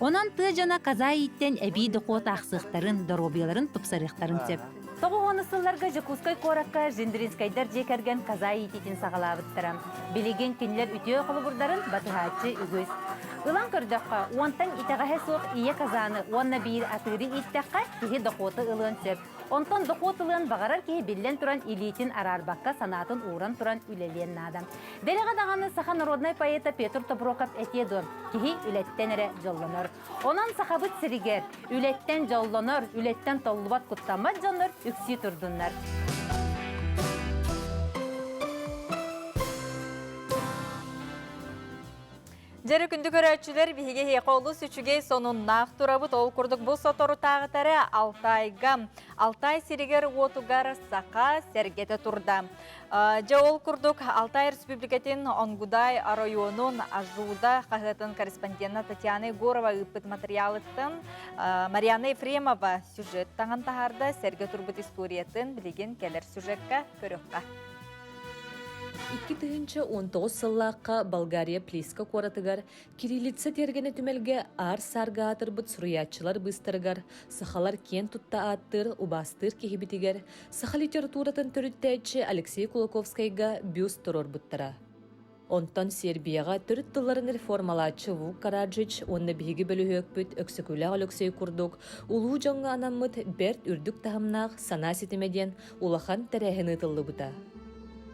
Speaker 9: Онон тыа дьоно каза ииттэн эбии дохуот аахсыахтарын, доруобуйаларын тупсарыахтарын сөп. 90 сылларга Дьокуускай куоракка Жендринскайдар дьиэ кэргэн каза иитиитин саҕалаабыттара. Билигин кинилэр үтүө холобурдарын батыһааччы үгүс. Ылан көрдөххө, уонтан итэҕэһэ суох ийэ казаны уонна биир атыыры ииттэххэ, киһи дохуоту ылыан сөп. Онтон дохуот ылыан баҕарар киһи биллэн туран илиитин араарбакка санаатын ууран туран үлэлиэн наада. Дэлэҕэ даҕаны саха народнай поэта Петр Тобуроков этиэ дуо, киһи үлэттэн эрэ дьоллонор. Онон сахабыт сиригэр үлэттэн дьоллонор, үлэттэн толлубат куттаммат дьоннор үксүү турдуннар.
Speaker 2: Дьэрэ күндү көрөөччүлэр, биһиги эһиэхэ олус үчүгэй сонуннаах турабыт. Ол курдук бу соторутааҕытары Алтайга, Алтай сиригэр-уотугар саха сэргэтэ турда. Дьэ ол курдук Алтай Республикатын Онгудай оройуонун Ажуда хаһыатын корреспондена Татьяна Егорова ыыппыт материалыттан Марианна Ефремова сюжет таҥан таһаарда. Сэргэ турбут историятын билигин кэлэр сюжекка көрүөххэ.
Speaker 8: 2019 сыллаахха Болгария Плиска куоратыгар Кириллица тиэргэнэ түмэлгэ аар-саарга аатырбыт суруйааччылар быыстарыгар сахалар киэн тутта ааттыыр, убаастыыр киһибитигэр саха литературатын төрүттээччи Алексей Кулаковскайга бюст туруорбуттара. Онтон Сербияҕа төрүт тылларын реформалааччы Вук Караджич уонна биһиги бөлүһүөкпүт Өксөкүлээх Өлөксөй курдук улуу дьоҥҥо анаммыт бэрт үрдүк таһымнаах санаа ситимэ диэн улахан тэрээһин ыытыллыбыта.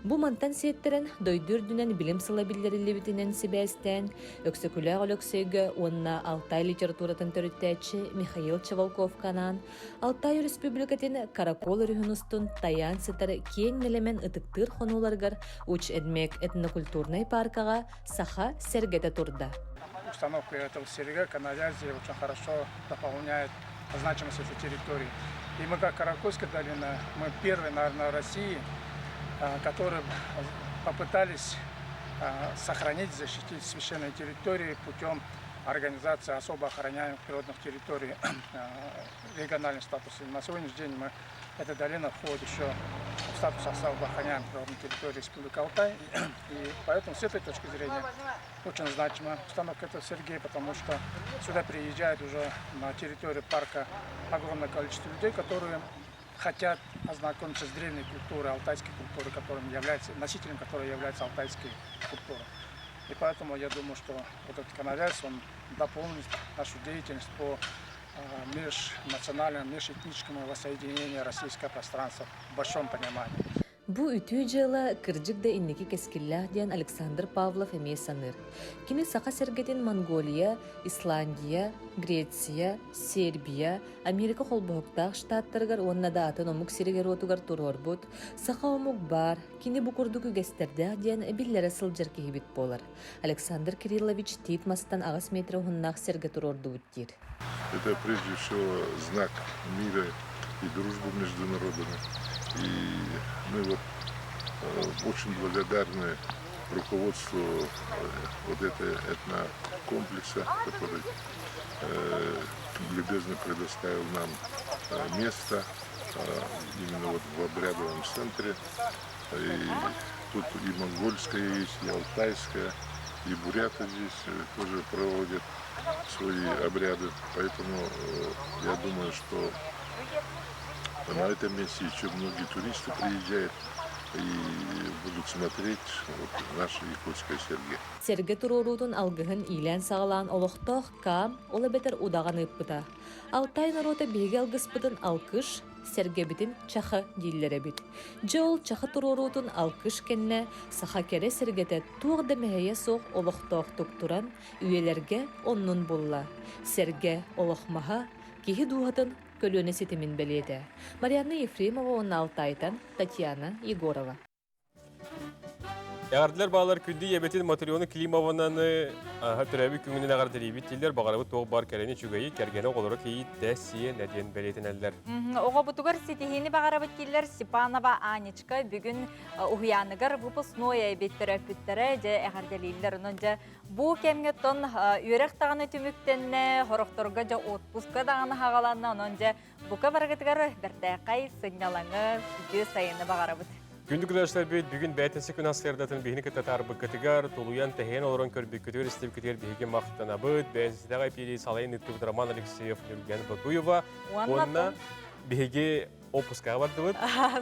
Speaker 8: Бу мантан сиэттэрэн, дойду үрдүнэн билим сыла биллэриллибитинэн сибээстээн, Өксөкүлээх Өлөксөйгө уонна Алтай литературатын төрүттээччи Михаил Чеволковка анаан Алтай Өрөспүүбүлүкэтин Каракол өрүһүн устун тайаан сытар киэҥ нэлэмэн ытыктыыр хонууларыгар Уч-Эдмек этнокультурнай пааркаҕа саха сэргэтэ турда.
Speaker 14: Установка этого серега Канавязи очень хорошо дополняет значимость этой территории. И мы, как Каракольская долина, мы первые, наверное, в России, которые попытались сохранить, защитить священные территории путем организации особо охраняемых природных территорий региональный статус. И на сегодняшний день мы, эта долина входит еще в статус особо охраняемых природных территорий Республики Алтай. И поэтому с этой точки зрения очень значима установка этого Сергея, потому что сюда приезжает уже на территорию парка огромное количество людей, которые хотят ознакомиться с древней культурой, алтайской культурой, которым является, носителем которой является алтайская культура. И поэтому я думаю, что вот этот коновяз, он дополнит нашу деятельность по межнациональному, межэтническому воссоединению российского пространства в большом понимании.
Speaker 8: Бу үтүө дьыала кырдьык да инники кэскиллээх диэн Александр Павлов эмиэ саныыр. Кини саха сэргэтин Монголия, Исландия, Греция, Сербия, Америка холбоһуктаах штаттарыгар уонна да атын омук сиригэр-уотугар туруорбут саха омук баар, кини бу курдук үгэстэрдээх диэн биллэрэ сылдьар киһибит буолар. Александр Кириллович тиит мастан 8 метр уһуннаах сиргэ туруордубут диир.
Speaker 15: Это прежде всего знак мира и дружбы между народами. И мы вот очень благодарны руководству вот этого этнокомплекса, который любезно предоставил нам место именно вот в обрядовом центре. И тут и монгольская есть, и алтайская, и буряты здесь тоже проводят свои обряды. Поэтому я думаю, что на этом месте еще многие туристы приезжают и будут смотреть вот наши якутские серги.
Speaker 8: Сэргэ туруоруутун алгыһын иилээн-саҕалаан олохтоох Каам, ол эбэтэр удаҕан ыыппыта. Алтай норуота биһиги алгыспытын алкыш, сэргэбитин чаха дииллэр эбит. Дьэ ол чаха туруоруутун алкыш кэннэ саха кэрэ сэргэтэ туох да мэһэйэ суох олохтоохтук туран, үйэлэргэ оннун булла. Сэргэ олох маһа, киһи дууһатын көлүөнэ ситимин бэлиэтэ. Марианна Ефремова уонна Алтайтан Татьяна Егорова.
Speaker 1: Эҕэрдэлэр баалар күндү ийэбитин Матрена Климовананы төрөөбүт күҥүнэн эҕэрдэлиибит дииллэр. Баҕарабыт туох бар кэрэни үчүгэйи, кэргэнэ оҕолоро кийиит сиэнэ диэн бэлиэтэнэллэр.
Speaker 2: Оҕобутугар ситиһиини баҕарабыт дииллэр Степанова Анечка бүгүн уһуйааныгар выпускной эбит төрөппүттэрэ дьэ эҕэрдэлииллэр. Онон дьэ бу кэмҥэ тон үөрэх даҕаны түмүктэннэ, хорохторго дьэ отпуска даҕаны хаҕаланна. Онон дьэ Бука барыгытыгар бэртээхэй сынньалаҥы, үтүө сайыны баҕарабыт.
Speaker 1: Күндү күлээччилэрбит, бүгүн бээтинсэ күн сарсыардатын биһини кытта таарбыккытыгар, тулуйан, тэһийэн олорон көрбүккүтүгэр, истибиккитигэр биһиги махтанабыт. Бээтинсэтэҕи эпири салайын ыыттыбыт Роман Алексеев, Нюрган Ботуева. Уонна биһиги отпускаҕа бардыбыт.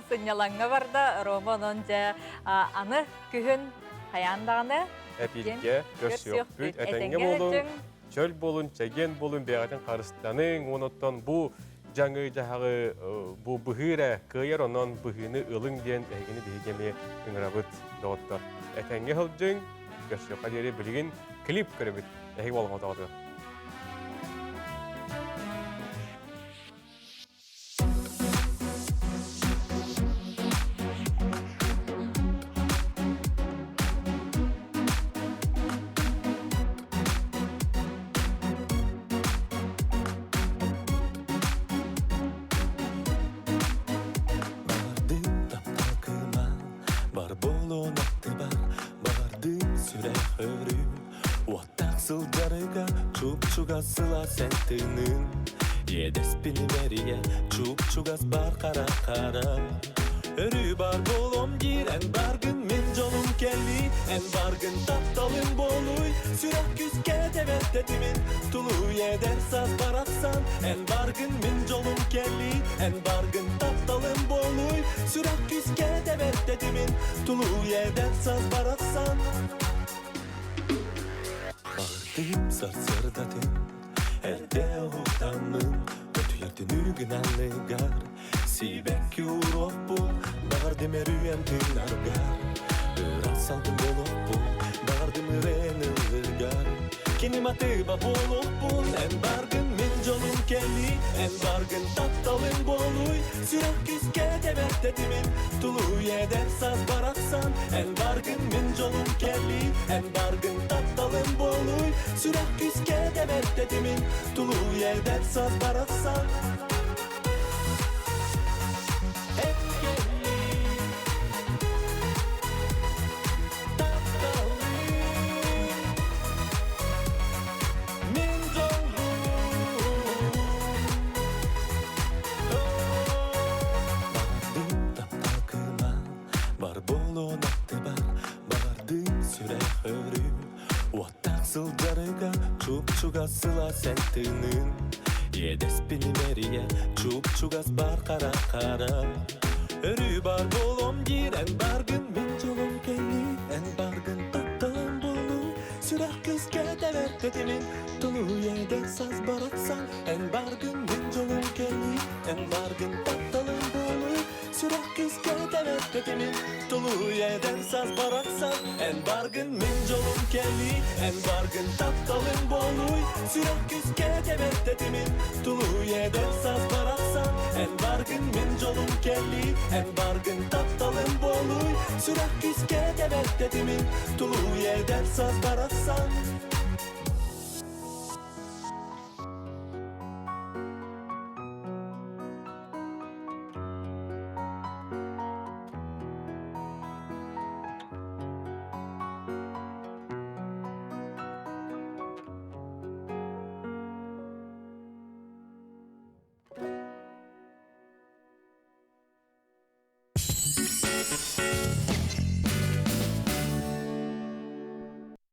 Speaker 2: Сынньалаҥҥа барда Рома, онон дьэ аны күһүн хайаан даҕаны
Speaker 1: эпииргэ көрсүөхпүт. Этэҥҥэ буолуҥ. Чөл буолун, чэгиэн буолун, бэйэҕитин харыстаныҥ, оттон бу дьаҥы-дьаһаҕы бу быһыы эрэ кыайар, онон быһыыны ылыҥ диэн эһигини биһиги эмиэ ыҥырабыт, доҕоттор. Этэҥҥэ сылдьыҥ, көрсүөххэ диэри билигин клип көрөбүт. Эһиги болҕомтоҕутугар.
Speaker 4: Бардым таптал бар болон аттыбар, бардым сүрэх өрүү Уоттаах сылдьарыга чуп-чугас сылаас эн тыынын Иэдэспин имэрийэ чуп-чугас бар хара-хара Өрүү бар буолуом диир эн баргын мин дьолум кэллий Эн баргын тапталым буолуй Сүрэх күүскэ тэбэр тэтимин Тулуй эдэр саас барахсан Эн баргын мин дьолум кэллий Эн баргын тапталым буолуй Сүрэх күүскэ тэбэр тэтимин Тулуй эдэр саас барахсан Баҕардым сарсыардатын эрдэ уһуктаммын Өтүйэр түнүгүн анныгар Сибэкки ууруохпун Баҕардым өрүйэн тыынаргар Ыраас салгын буолуохпун Баҕардым ырыан ыллыргар Кини матыыба буолуохпун Эн баргын мин дьолум кэлии Эн баргын тапталым буолуй Сүрэх күүскэ тэбэр тэтимин Тулуй эдэр саас барахсан Эн баргын мин дьолум кэлии Эн баргын тапталым буолуй Сүрэх күүскэ тэбэр тэтимин Тулуй эдэр саас барахсан Эн кэллиҥ тапталым Мин дьолум Баҕардым таптал кыыма, бар буолуон аттыбар, баҕардым сүрэх өрүү. Уоттаах сылдьарыга чуп-чугас сылаас эн тыынын. Иэдэспин имэрийэ чуп-чугас бар хара-хара. Өрүү бар буолуом диир эн баргын мин дьолум кэллий, эн баргын тапталым буолуй. Сүрэх күүскэ тэбэр тэтимин Тулуй эдэр саас барахсан Эн баргын мин дьолум кэллий Эн баргын тапталым буолуй Сүрэх күүскэ тэбэр тэтимин Тулуй эдэр саас барахсан Эн баргын мин дьолум кэллий Эн баргын тапталым буолуй Сүрэх күүскэ тэбэр тэтимин Тулуй эдэр саас барахсан Эн баргын мин дьолум кэллий Эн баргын тапталым буолуй Сүрэх күүскэ тэбэр тэтимин Тулуй эдэр саас барахсан.